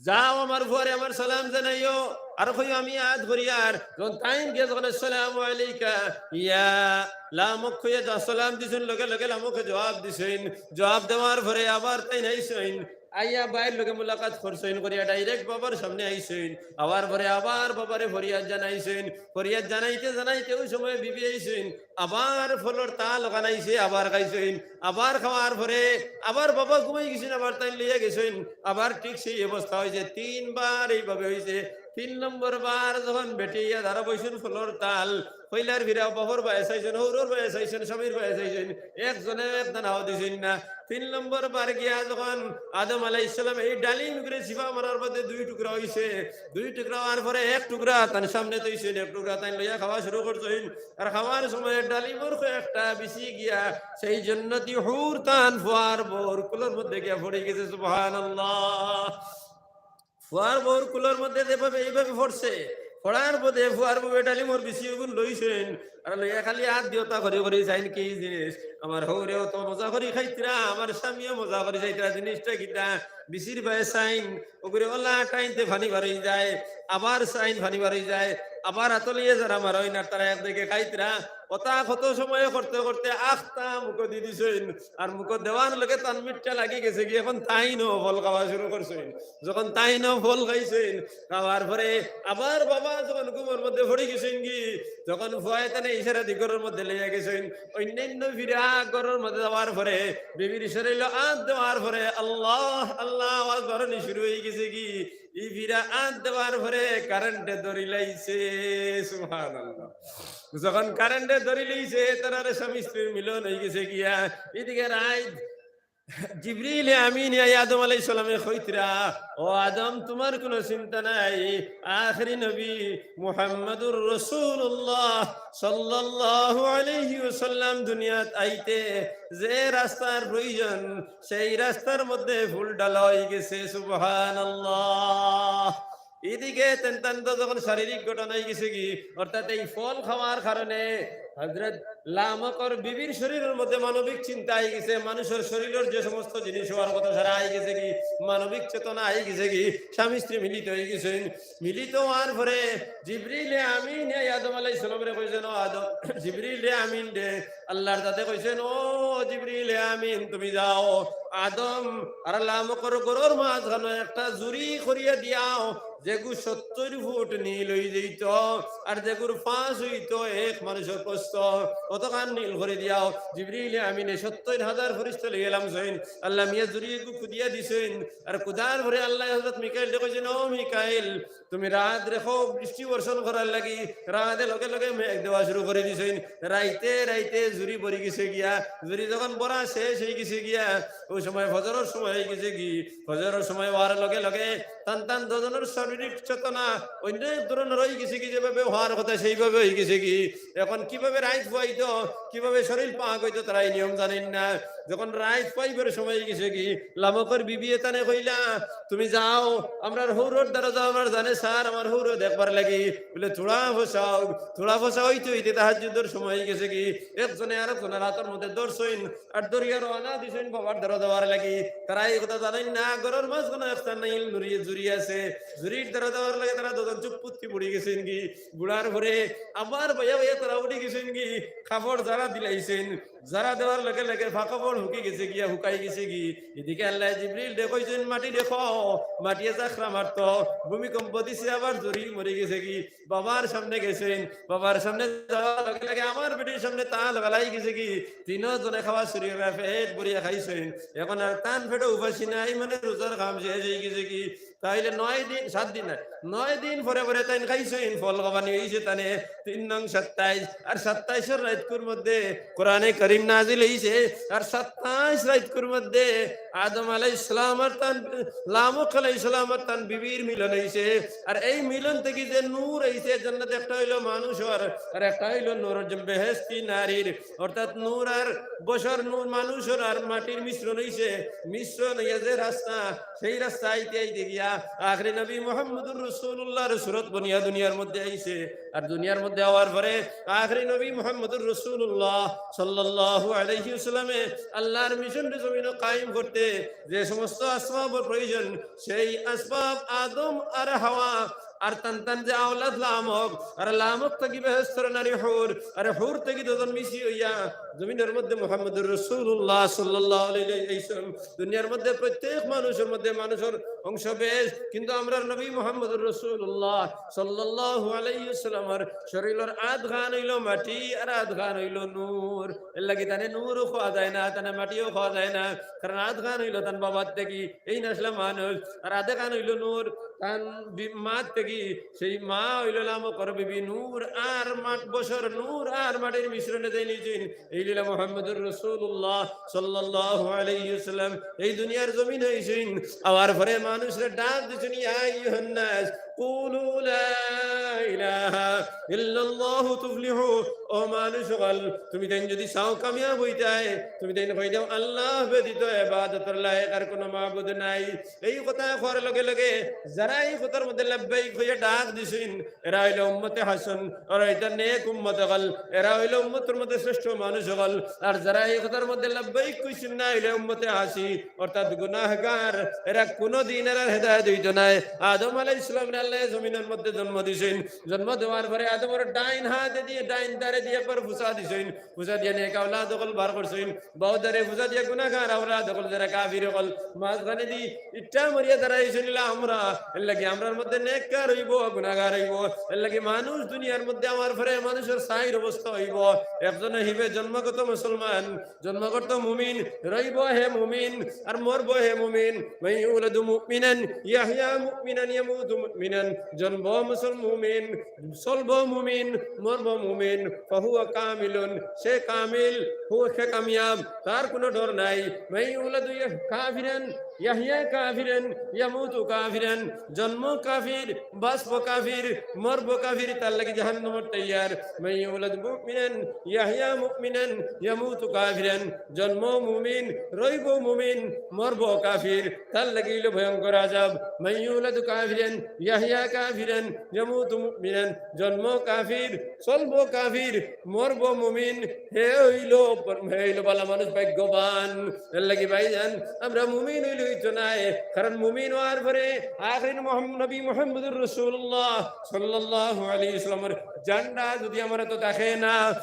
যাও, আমার ফুয়ারে আমার সালাম জানাইও, আর কইও আমি ইয়াদ করিয়ার। যখন তাইন গিয়া যখন "আসসালামু আলাইকা ইয়া লামুক" কইয়া যা সালাম দিছইন, লগে লগে লামুকে জবাব দিছইন। জবাব দেওয়ার পরে আবার তাইন আইছইন, আইয়া ভাইর লগে মুলাকাত করছইন, করিয়া direct বাবার সামনে আইছইন। আওয়ার পরে আবার বাবারে ফরিয়াদ জানাইছইন। ফরিয়াদ জানাইতে জানাইতে অউ সময় বিবি আইছইন, আবার ফলর তাল অখান আইছে, আবার খাইছইন। আবার খাওয়ার পরে আবার বাবা ঘুমাই গেছইন, আবার তাইন লইয়া গেছইন, আবার ঠিক সেই অবস্থা অইছে। তিনবার এইভাবে অইছে। তিন নম্বর বার যখন বেটি আইয়া দারো বইছইন ফলর তাল, পয়লার ফিরা বাফর বায় চাইছইন, হউরর বায় চাইছইন, স্বামীর বায় চাইছইন, একজনে এক দানাও দিছইন না। তিন নম্বর বার গিয়া যখন আদম আলাইহিস সালাম এই ডালিম ইগুরে চিপা মারার বাদে দুই টুকরা অইছে, দুই টুকরা অওয়ার পরে এক টুকরা তান সামনে থইছইন, এক টুকরা তাইন লইয়া খাওয়া শুরু করছইন। আর খাওয়ার সময় ডালিমর কয়েকটা বিচি গিয়া সেই জন্নতি হুর তান ফুয়ার বউর কুলর মধ্যে গিয়া পড়ি গেছে। সুবহানাল্লাহ। ফুয়ার বউর কুলর মধ্যে যেভাবে এইভাবে পড়ছে, পড়ার বাদে ফুয়ার বউয়ে ডালিমর বিচি অগুন লইছইন, আর লইয়া খালি আত দিওতা করি করি চাইন, "কি জিনিস? আমার হউরেও তো মজা করি খাইতরা, আমার স্বামীও মজা করি খাইতরা, জিনিসটা কিতা?" বিচির বায় চাইন, অগুরে অলা টাইনতে পানি বারই যায়, আবার চাইন পানি বারই যায়, আবার আতলিয়ে যারা মারইন আর তারা একদিকে খাইতরা, অতা কত সময় করতে করতে আখতা মুখো দি দিছইন, আর মুখো দেওয়ার লগে তান মিঠা লাগি গেছে গি, এখন তাইনও ফল খাওয়া শুরু করছইন। যখন তাইনও ফল খাইছইন, খাওয়ার পরে আবার বাবা যখন ঘুমর মধ্যে পড়ি গেছইন গি, যখন ফুয়ায় তানে ইশারা দি ঘরর মধ্যে লইয়া গেছইন, অইন্যান্য ফিরা ঘরর মধ্যে যাওয়ার পরে, বিবির শরীলো আত দেওয়ার পরে আল্লাহ আল্লাহ আওয়াজ বারনি শুরু অই গেছে গি। ই ফিরা আত দেওয়ার পরে কারেন্টে ধরি লাইছে। সুবহানাল্লাহ। যখন কারেন্টে ধরি লাইছে, তারার স্বামী স্ত্রীর মিলন অই গেছে গিয়া। ইদিকে রাইত জিবরিল আমিন আইয়া আদম আলাইহিস সালামে কইতরা, "ও আদম, তুমার কুনু চিন্তা নাই, আখেরি নবী মুহাম্মাদুর রাসূলুল্লাহ সাল্লাল্লাহু আলাইহি ওয়াসাল্লাম দুনিয়াত আইতে যে রাস্তার প্রয়োজন, সেই রাস্তার মধ্যে ফুল ঢালা অই গেছে।" সুবহানাল্লাহ। ইদিকে তেন তান তো যখন শারীরিক গঠন অই গেছে গি, অর্থাৎ এই ফল খাওয়ার কারণে হযরত লামকর বিবির শরীরর মধ্যে মানবিক চিন্তা আই গেছে, মানুষর শরীরর যে সমস্ত জিনিস অওয়ার কথা সারা আই গেছে গি, মানবিক চেতনা আই গেছে গি, স্বামী স্ত্রী মিলিত অই গেছইন। মিলিত অওয়ার পরে জিবরিলে আমিন আদম আলাইহিস সালামরে কইছইন, "ও আদম, জিবরিলে আমিন রে, আল্লাহর জাতে কইছইন, ও জিবরিলে আমিন, তুমি যাও, আদম আর লামকর ঘরর মাঝখানো একটা জুড়ি করিয়া দিয়াও, যেগু সত্তইর ফুট নীল অই যাইতো, আর যেগুর পাঁচ অইতো এক মানুষর অতখান নীল করি দিয়াও। জিবরিলে আমিনে সত্তইর হাজার ফিরিস্তা লইয়া আইছইন। আল্লায় মিয়া জুরি এগু কুদিয়া দিছইন। আর কুদার পরে আল্লায় হযরত মিকাইলরে কইছইন, "ও মিকাইল, তুমি রাত রেখো বৃষ্টি বর্ষণ করার লাগি।" রাতে লগে লগে মেঘ দেওয়া শুরু করি দিছইন। রাইতে রাইতে জুরি ভরি গেছে গিয়া। জুরি যখন ভরা শেষ অই গেছে গিয়া, অউ সময় ফজরর সময় অই গেছে গি। ফজরর সময় অওয়ার লগে লগে তান তান দুইজনর শারীরিক চেতনা অইন্য এক ধরনর অই গেছে গি, যেভাবে অওয়ার কথা সেইভাবে অই গেছে গি। এখন কিভাবে রাইত ফুয়াইতো, কিভাবে শরীর পাক অইতো, তারা ই নিয়ম জানইন না। যখন রাইত ফুয়াইবার সময় অই গেছে গি, লামকর বিবিয়ে তানে কইলা, "তুমি যাও, আমরার হউরর দ্বারো যাও, আমার জানে চার, আমার হউররে দেখবার লাগি।" বলে, "থুড়া ফসাও, থুড়া ফসাও অইতে অইতে তাহাজ্জুদর সময় অই গেছে গি।" একজনে আরকজনর আতর মধ্যে ধরছইন, আর ধরিয়া রওয়ানা দিছইন বাবার দ্বারো যাওয়ার লাগি। তারা ই কথা জানইন না, ঘরর মাঝখানো একটা নীল নুরি জুরি আছে, জুরির দ্বারো যাওয়ার লাগি তারা দুইজন চুপ পুত্তি পড়ি গেছইন গি। বুড়ার পরে আবার বইয়া বইয়া তারা উঠি গেছইন গি, কাপড় জারা দিলাইছইন। জারা দেওয়ার লগে লগে ফাঁকা পড় হুকি গেছে গিয়া, হুকাই গেছে গি। এদিকে আল্লায় জিবরিলরে কইছইন, "মাটি দেখো।" মাটিয়ে জাখরা মারতো, ভূমিকম্প দিছে, আবার জুরি মরি গেছে গি। বাবার সামনে গেছইন, বাবার সামনে যাওয়ার লগে লগে আমার বেটির সামনে তাল গলাই গেছে গি। তিনো জনে খাওয়া শুরু করিয়া পেট ভরিয়া খাইছইন। এখন আর তান পেটো উপাসি নাই, মানে রোজার কাম শেষ অই গেছে গি। তাইলে নয় দিন, সাত দিন নায়, নয় দিন পরে পরে তাইন খাইছইন, ফল খাবানি অইছে তানে। তিন নং সাতাইশ, আর সাতাইশর রাইতকুর মধ্যে কোরআনে করিম নাজিল অইছে, আর সাতাইশ রাইতকুর মধ্যে আদম আলাইহিস সালাম আর তান, লামক আলাইহিস সালাম আর তান বিবির মিলন অইছে। আর এই মিলন থাকি যে নূর অইছে, জান্নাত একটা অইলো মানুষর, আর একটা অইলো নূর বেহেশতি নারীর, অর্থাৎ নূর আর বশর, নূর মানুষর আর মাটির মিশ্রণ অইছে। মিশ্রণ অইয়া যে রাস্তা, সেই রাস্তা আইতে আইতে গিয়া আখেরি নবী মুহাম্মদুর রাসূলুল্লাহর সুরত বনিয়া দুনিয়ার মধ্যে আইছে। আর দুনিয়ার মধ্যে আওয়ার পরে আখেরি নবী মুহাম্মদুর রাসূলুল্লাহ সাল্লাল্লাহু আলাইহি ওয়াসাল্লামে আল্লাহর মিশনরে জমিনো কায়েম করতে যে সমস্ত আসবাবর প্রয়োজন, সেই আসবাব আদম আর হাওয়া আর তান তান যে আওলাদ লামক, আর লামক থাকি বেহেশতর নারী হুর, আর হুর থাকি দুইজন মিশি অইয়া জমিনর মধ্যে মুহাম্মদুর রাসূলুল্লাহ সাল্লাল্লাহু আলাইহি ওয়াসাল্লাম। দুনিয়ার মধ্যে প্রত্যেক মানুষর মধ্যে মানুষর অংশ বেশ, কিন্তু আমরার নবী মুহাম্মদুর রাসূলুল্লাহ সাল্লাল্লাহু আলাইহি ওয়াসাল্লামর শরীলর আধখান অইলো মাটি আর আধখান অইলো নূর। এর লাগি তানে নূরও কওয়া যায় না, তানে মাটিও কওয়া যায় না, কারণ আধখান অইলো তান বাবার থাকি, এইন আছলা মানুষ, আর আধখান অইলো নূর, তান বি-, মার থাকি। সেই মা অইলো লামকর বিবি, নূর আর মাট-, বশর, নূর আর মাটির মিশ্রণে যেইন অইছইন, এই অইলা মুহাম্মদুর রাসূলুল্লাহ সাল্লাল্লাহু আলাইহি ওয়াসাল্লাম এই দুনিয়ার জমিনো আইছইন। আওয়ার পরে মানুষরে ডাক দিছইন, "ইয়া আইয়ুহান নাস, কুলু লা ইলাহা ইল্লাল্লাহু তুফলিহু।" ও মানুষ অকল, তুমি তাইন যদি চাও কামিয়াব অইতায়, তুমি তাইন কই দেও, "আল্লাহ ব্যতীত ইবাদতর লায়েক আর কুনু মাবুদ নাই।" এই কথা কওয়ার লগে লগে যারা এই কথার মধ্যে লাব্বাইক কইয়া ডাক দিছইন, এরা অইলো উম্মতে হাসান, আর ইটা নেক উম্মত অকল, এরা অইলো উম্মতর মধ্যে শ্রেষ্ঠ মানুষ অকল। আর যারা এই কথার মধ্যে লাব্বাইক কইছইন না, অইলো উম্মতে আসি, অর্থাৎ গুনাহগার, এরা কুনুদিন এরার হেদায়েত অইতো নায়। আদম আলাইহিস সালামরে আল্লায় জমিনর মধ্যে জন্ম দিছইন, জন্ম দেওয়ার পরে আদমর ডাইন হাতে দি, ডাইন ধারে দি একবার ফুসা দিছইন, ফুসা দিয়া নেক আওলাদ অকল বার করছইন, বাউ ধারে ফুসা দিয়া গুনাহগার আওলাদ অকল, যারা কাফির অকল, মাঝখানে দি ইটা মরিয়া দাঁড়াইছইন অইলা আমরা। এর লাগি আমরার মধ্যে নেককার অইবো, গুনাহগার অইবো। এর লাগি মানুষ দুনিয়ার মধ্যে আওয়ার পরে মানুষর চাইর অবস্থা অইবো। একজন অইবে জন্মগত মুসলমান, জন্মগত মুমিন, রইবো হে মুমিন, আর মরবো হে মুমিন। মান ইউলাদু মুমিনান, ইয়াহইয়া মুমিনান, ইয়ামুতু মুমিনান। জন্ম মুসল-, মুমিন, চলবো মুমিন, মরবো মুমিন, ফাহুয়া কামিলুন, সে কামিল, হুয়া, সে কামিয়াব, তার কুনু ডর নাই। মান ইউলাদু ইয়া-, কাফিরান, ইয়াহইয়া কাফিরান, ইয়ামুতু কাফিরান, জন্ম কাফির, বাঁচবো কাফির, মরবো কাফির, তার লাগি জাহান্নামর তৈয়ার। মান ইউলাদু মুমিনান, ইয়াহইয়া মুমিনান, ইয়ামুতু কাফিরান, জন্ম মুমিন, রইবো মুমিন, মরবো কাফির, তার লাগি অইলো ভয়ঙ্কর আযাব। মান ইউলাদু কাফিরান, ইয়াহইয়া কাফিরান, ইয়ামুতু মুমিনান, জন্ম কাফির, চলবো কাফির, মরবো মুমিন, হে অইলো, হে অইলো ভালা মানুষ, ভাগ্যবান। এর লাগি ভাইজান, আমরা মুমিন অইলে অইতো নায়, কারণ মুমিন অওয়ার পরে আখেরি মোহাম-, নবী মুহাম্মদুর রাসূলুল্লাহ সাল্লাল্লাহু আলাইহি ওয়াসাল্লামর ঝান্ডা যদি আমার আতো থাকে না,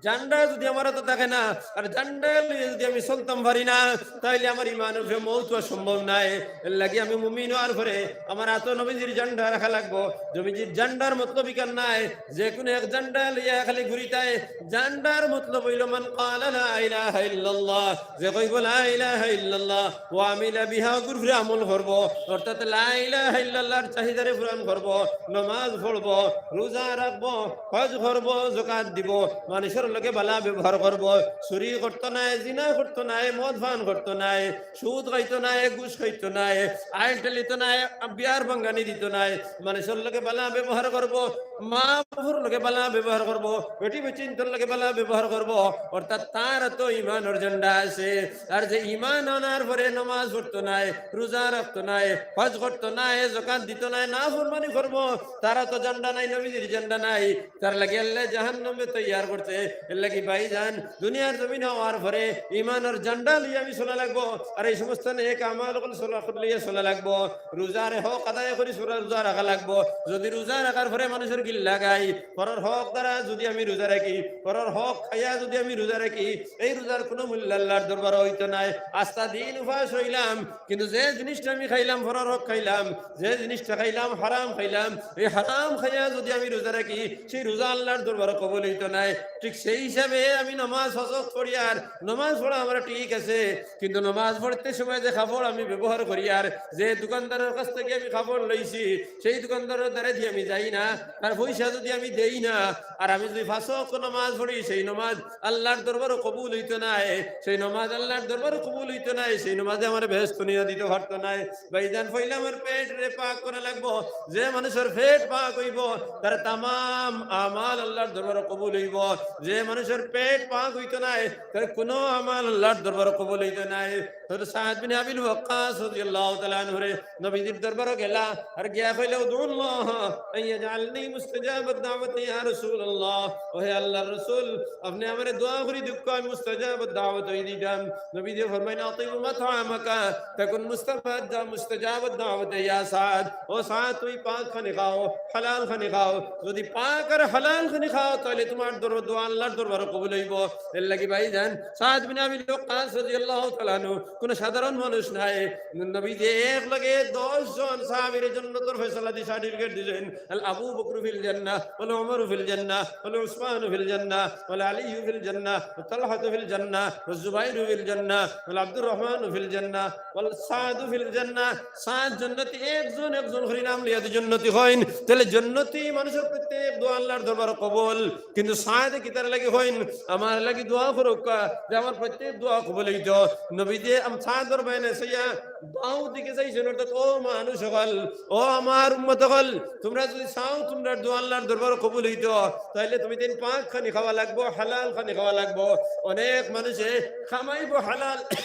ঝান্ডা যুদি আমার আতো থাকে না, আর ঝান্ডা লইয়া যুদি আমি চলতাম পারি না, তাইলে আমার ইমানর উপরে মউত অওয়া সম্ভব নায়। এরলাগি আমি মুমিন অওয়ার পরে আমার আতো নবীজির ঝান্ডা রাখা লাগবো। নবীজির ঝান্ডার মতলব ইখান নায় যেকুনু এক ঝান্ডা লইয়া খালি ঘুরিতায়। ঝান্ডার মতলব অইলো, মান ক্বালা লা ইলাহা ইল্লাল্লাহ, যে কইবো লা ইলাহা ইল্লাল্লাহ, ওয়া আমিলা বিহা, অগুর উপরে আমল করবো, অর্থাৎ লা ইলাহা ইল্লাল্লাহর চাহিদারে পূরণ করবো, নমাজ পড়বো, রোজা রাখবো, হজ করবো, যাকাত দিবো, মানষর লগে ভালা ব্যবহার করবো, চুরি করতো নায়, জিনা করতো নায়, মদ পান করতো নায়, সুদ খাইতো নায়, ঘুষ খাইতো নায়, আইল ঠেলিতো নায়, বিয়ার ভাঙ্গানি দিতো নায়, মানষর লগে ভালা ব্যবহার করবো, মা বাফর লগে ভালা ব্যবহার করবো, বেটি বেটিন্তর লগে ভালা ব্যবহার করবো, অর্থাৎ তার আতো ইমানর ঝান্ডা আছে। আর যে ইমান আনার পরে নমাজ পড়তো নায়, রোজা রাখতো নায়, হজ করতো নায়, যাকাত দিতো নায়, নাফরমানি করবো, তার আতো ঝান্ডা নাই, নবীজির ঝান্ডা নাই, তার লাগি আল্লায় জাহান্নামে তৈয়ার করছে। এরলাগি ভাইজান, দুনিয়ার জমিন অওয়ার পরে ইমানর ঝান্ডা লইয়া আমি চলা লাগবো। আর এই সমস্ত নেক আমল অকল চলা, লইয়া চলা লাগবো। রোজার হক আদায় করি চলা, রোজা রাখা লাগবো। যুদি রোজা রাখার পরে মানষর গিল্লা গাই, পরর হক দ্বারা যুদি আমি রোজা রাখি, পরর হক খাইয়া যুদি আমি রোজা রাখি, এই রোজার কুনু মূল্য আল্লার দরবারো অইতো নায়। আস্তা দিন উপাস রইলাম, কিন্তু যে জিনিসটা আমি খাইলাম, পরর হক খাইলাম, যে জিনিসটা খাইলাম, হারাম খাইলাম, এই হারাম খাইয়া যুদি আমি রোজা রাখি, সেই রোজা আল্লার দরবারো কবুল অইতো নায়। ঠিক সেই হিসাবে আমি নমাজ হজ পড়িয়ার, নমাজ পড়া আমার ঠিক আছে, কিন্তু নমাজ পড়তে সময় যে কাপড় আমি ব্যবহার করিয়ার, যে দোকানদারর কাছ থাকি আমি কাপড় লইছি, সেই দোকানদারর দ্বারে দি আমি যাই না, তার পয়সা যুদি আমি দেই না, আর আমি যুদি পাঁচ ওয়াক্ত নমাজ পড়ি, সেই নমাজ আল্লার দরবারো কবুল অইতো নায়, সেই নমাজ আল্লার দরবারো কবুল অইতো নায়, সেই নমাজে আমারে বেহেস্তো নিয়া দিতো পারতো নায়। ভাইজান, পয়লা আমার পেটরে পাক করা লাগবো। যে মানষর পেট পাক অইবো, তার তামাম আমল আল্লার দরবারো কবুল অইবো। যে মানষর পেট পাক অইতো নায়, তার কুনু আমল আল্লার দরবারো কবুল অইতো নায়। হযরত সাদ বিন আবিল ওয়াক্কাস রাদিয়াল্লাহু তাআলা আনহুরে নবীজির দরবারো গেলা, আর গিয়া কইলা, "উদুল্লাহ আন ইয়াজআলনি মুস্তাজাবাদ দাওয়াতি ইয়া রাসূলুল্লাহ।" ওহে আল্লার রাসূল, আপনে আমারে দোয়া করি দেউক্কা, আমি মুস্তাজাবাদ দাওয়াত অই দিতাম। নবীজিয়ে ফরমাইন, "আতিব মাতআমাকা তাকুন মুস্তাজাবাদ দাওয়াতি ইয়া সাদ।" ও সাদ, তুমি পাক খানি খাও, হালাল খানি খাও। যুদি পাক আর হালাল খানি খাও, তাইলে তুমার দর-, দোয়া আল্লার দরবারো কবুল অইবো। এরলাগি ভাইজান, সাদ বিন আবি ওয়াক্কাস রাদিয়াল্লাহু তাআলা আনহু কুনু সাধারণ মানুষ নায়। নবীজিয়ে এক লগে দশ জন সাহাবীরে জন্নতর ফয়সালা দি সার্টিফিকেট দিছইন। আল আবু বকর ফিল জান্নাহ, ওয়াল উমর ফিল জান্নাহ, ওয়াল উসমান ফিল জান্নাহ, ওয়াল আলী ফিল জান্নাহ, ওয়া তালহা ফিল জান্নাহ, ওয়াজ জুবাইর ফিল জান্নাহ, ওয়াল আব্দুর রহমান ফিল জান্নাহ, ওয়াল সাদ ফিল জান্নাহ। সাদ জন্নতি, একজন একজন করি নাম লইয়া দি জন্নতি কইন। তাইলে জন্নতি মানষর প্রত্যেক দোয়া আল্লার দরবারো কবুল। কিন্তু সাদে কিতার লাগি কইন, আমার লাগি দোয়া করউক্কা, যে আমার প্রত্যেক দোয়া কবুল অইতো। নবীজিয়ে আম-, সাদর বায়নে চাইয়া বাউ দিকে চাইছইন, অর্থাৎ, ও মানুষ অকল, ও আমার উম্মত অকল, তুমরা যুদি চাও তুমরার দোয়া আল্লার দরবারো কবুল অইতো, তাইলে তুমি তিন পাক খানি খাওয়া লাগবো, হালাল খানি খাওয়া লাগবো। অনেক মানষে কামাইবো হালাল,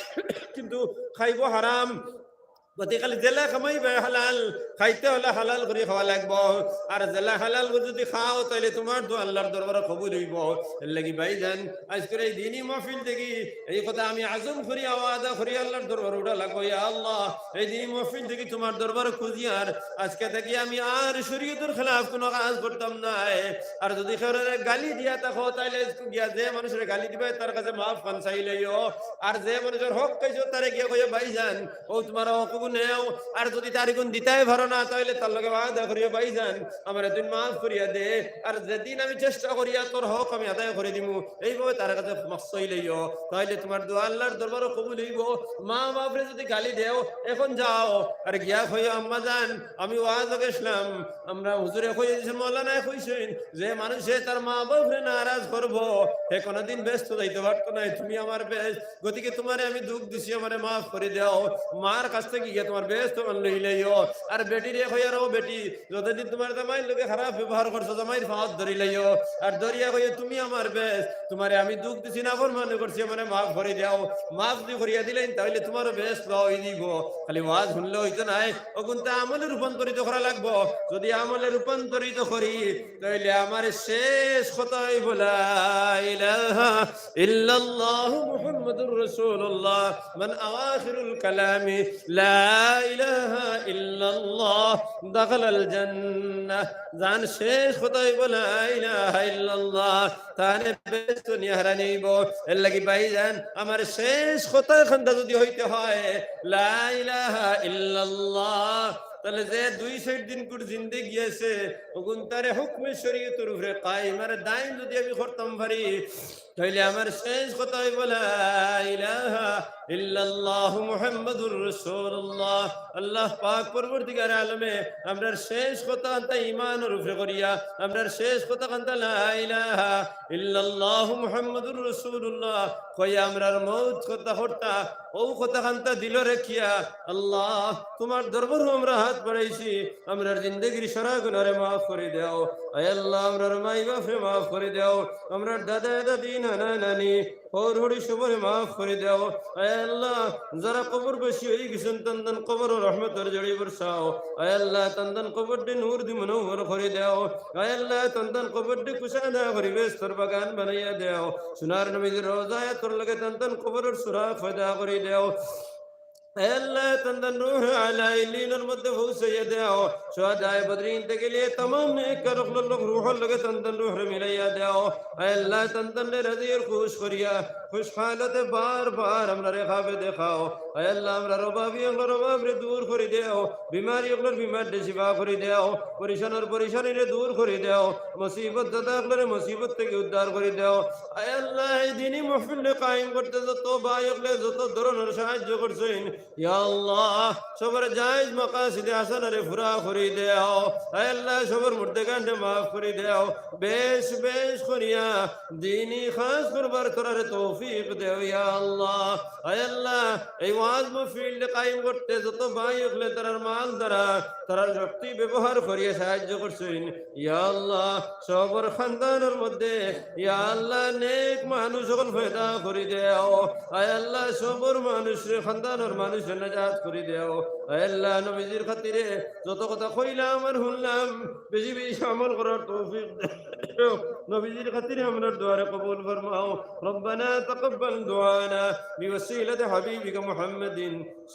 কিন্তু খাইবো হারাম। গতিকে খালি যেলা কামাইবায় হালাল, খাইতে অইলে হালাল করি খাওয়া লাগবো। আর যেলা হালাল করি যুদি খাও, তাইলে তুমার দোয়া আল্লার দরবারো কবুল অইবো। এরলাগি ভাইজান, আইজকুর এই দিনি মাহফিল থাকি এই কথা আমি আজম করি, ওয়াদা করি আল্লার দরবারো উঠা লাগবো, ইয়া আল্লাহ, এই দিনি মাহফিল থাকি তুমার দরবারো খুজিয়ার, আইজকে থাকি আমি আর শরীয়তর খেলাফ কুনু কাজ করতাম নায়। আর যুদি কেউরে গালি দিয়া থাকো, তাইলে গিয়া যে মানষরে গালি দিবায়, তার কাছে মাফ খান চাইলাইও। আর যে মানষর হক খাইছো, তারে গিয়া কইও, "ভাইজান, অউ তুমার হক অগু নেও।" আর যুদি তার ইগুন দিতায় পারো না, তাইলে তার লগে ওয়াদা করিও, "ভাইজান, আমারে তুই মাফ করিয়া দে, আর যেদিন আমি চেষ্টা করিয়া তোর হক আমি আদায় করি দিমু।" এইভাবে তার কাছে মাফ চাইলাইও, তাইলে তুমার দোয়া আল্লার দরবারো কবুল অইবো। মা বাফরে যুদি গালি দেও, এখন যাও আর গিয়া কইও, "আম্মা জান, আমি ওয়াজো গেছলাম, আমরা হুজুরে কইয়া দিছইন, মৌলানায় কইছইন, যে মানষে তার মা বাফরে নারাজ করবো, হে কুনুদিন বেহেস্তো যাইতো পারতো নায়, তুমি আমার বেহেস্ত, গতিকে তুমারে আমি দুখ দিছি, আমারে মাফ করি দেও।" মার কাছ থাকি গিয়া তুমার বেহেস্ত অখান লইলাইও। আর বেটিরে কইয়ার, "ও বেটি, যতদিন তুমার জামাইর লগে খারাপ ব্যবহার করছো, জামাইর পাওত ধরিলাইও, আর ধরিয়া কইও, 'তুমি আমার বেহেস্ত, তুমারে আমি দুখ দিছি, নাফরমানি করছি, আমারে মাফ করি দেও।' মাফ যুদি করিয়া দিলাইন, তাইলে তুমারও বেহেস্ত পাওয়া অই দিবো।" খালি ওয়াজ হুনলে অইতো নায়, অগুনতা আমলে রূপান্তরিত করা লাগবো। যুদি আমলে রূপান্তরিত করি, তাইলে আমার শেষ কথা অইবো, লা ইলাহা ইল্লাল্লাহু মুহাম্মাদুর রাসূলুল্লাহ। মান আওয়াখিরুল কালামি লা لا إله إلا الله دخل الجنة। যান শেষ কথা অইবো لا إله إلا الله, তানে বেহেস্তো নিয়া হারানি অইবো। এরলাগি ভাইজান, আমার শেষ কথা খান্দা যুদি অইতে হয় لا إله إلا الله, তাইলে যে দুই চাইর দিনকুর জিন্দেগি আছে, অগুন তারে হুকমে শরীয়তর উপরে কায়েম আর দায়েম যুদি আমি করতাম পারি, তাইলে আমার শেষ কথা অইবো لا إله إلا الله محمد رسول الله। আল্লাহ পাক পরওয়ারদিগারে আলমে আমরার শেষ কথা খান্দা ইমানর উপরে করিয়া, আমরার শেষ কথা খান্দা لا إله إلا الله محمد رسول الله কইয়া আমরার মউত কথা করতা, অউ কথা খান্দা দিলো রাখিয়া, আল্লাহ, তুমার দরবারো আমরা হাত বাড়াইছি, আমরার জিন্দেগির সারা গুনারে মাফ করি দেও। আয় আল্লাহ, আমরার মাই বাফরে মাফ করি দেও, আমরার দাদা দাদি, নানা নানি, হউর হড়ি সবরে মাফ করি দেও। আয় আল্লাহ, যারা কবরবাসী অইগেছইন, তান তান কবরো রহমতর ঝড়ি বরসাও। আয় আল্লাহ, তান তান কবররে নূর দি মুনাওয়ার করি দেও। আয় আল্লাহ, তান তান কবররে কুশাদা করি বেহেস্তর বাগান বানাইয়া দেও। সোনার নবীজির রওজায় তোর লগে তান তান কবরর সুরা পয়দা করি দেও। আয় আল্লাহ, তান তান রুহ আলা ইল্লিনর মধ্যে পৌঁছাইয়া দেও। শুহাদায়ে বদরিন থাকি লিয়ে তামাম নেককার অকলর লগ-, রুহর লগে তান তান রুহরে মিলাইয়া দেও। আয় আল্লাহ, তান তানরে রাজি আর খুশ করিয়া, খুশ হালতে বার বার আমরারে খাবে দেখাও। আয় আল্লাহ, আমরার অভাবী অকলর অভাবরে দূর করি দেও, বিমারি অকলর বিমাররে শিফা করি দেও, পরেশানর পরেশানিরে দূর করি দেও, মুসিবত দাতা অকলরে মুসিবত থাকি উদ্ধার করি দেও। আয় আল্লাহ, এই দিনি মাহফিলরে কায়েম করতে যত ভাই অকলে যত ধরনর সাহায্য করছইন, ইয়া আল্লাহ, সবর জায়েজ মাকাসিদে হাসানারে পুরা করি দেও। আয় আল্লাহ, সবর মুর্দেগানরে মাফ করি দেও। বেশ বেশ করিয়া দিনি কাজ করবার তোরারে তৌফিক দেও, ইয়া আল্লাহ। আয় আল্লাহ, এই ওয়াজ মাহফিলরে কায়েম করতে যত ভাই অকলে তারার মাল দ্বারা, তারার শক্তি ব্যবহার করিয়া সাহায্য করছইন, ইয়া আল্লাহ, সবর খানদানর মধ্যে, ইয়া আল্লাহ, নেক মানুষ অকল পয়দা করি দেও। আয় আল্লাহ, সবর মানুষরে, খানদানর মানুষরে নাজাত করি দেও। আয় আল্লাহ, নবীজির খাতিরে যত কথা কইলাম আর হুনলাম, বেশি বেশি আমল করার তৌফিক দেও। নবীজির খাতিরে আমরার দোয়ারে কবুল ফরমাও। ربنا تقبل دعانا بوسيلة حبيبك محمد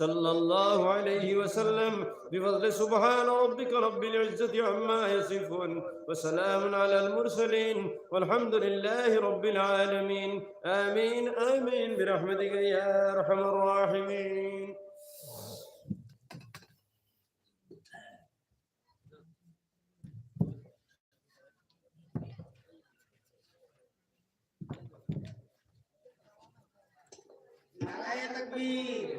صلى الله عليه وسلم بفضل سبحان ربك رب العزة عما يصفون وسلام على المرسلين والحمد لله رب العالمين. آمين، آمين، برحمتك يا أرحم الراحمين. নারায়ে তাকবীর।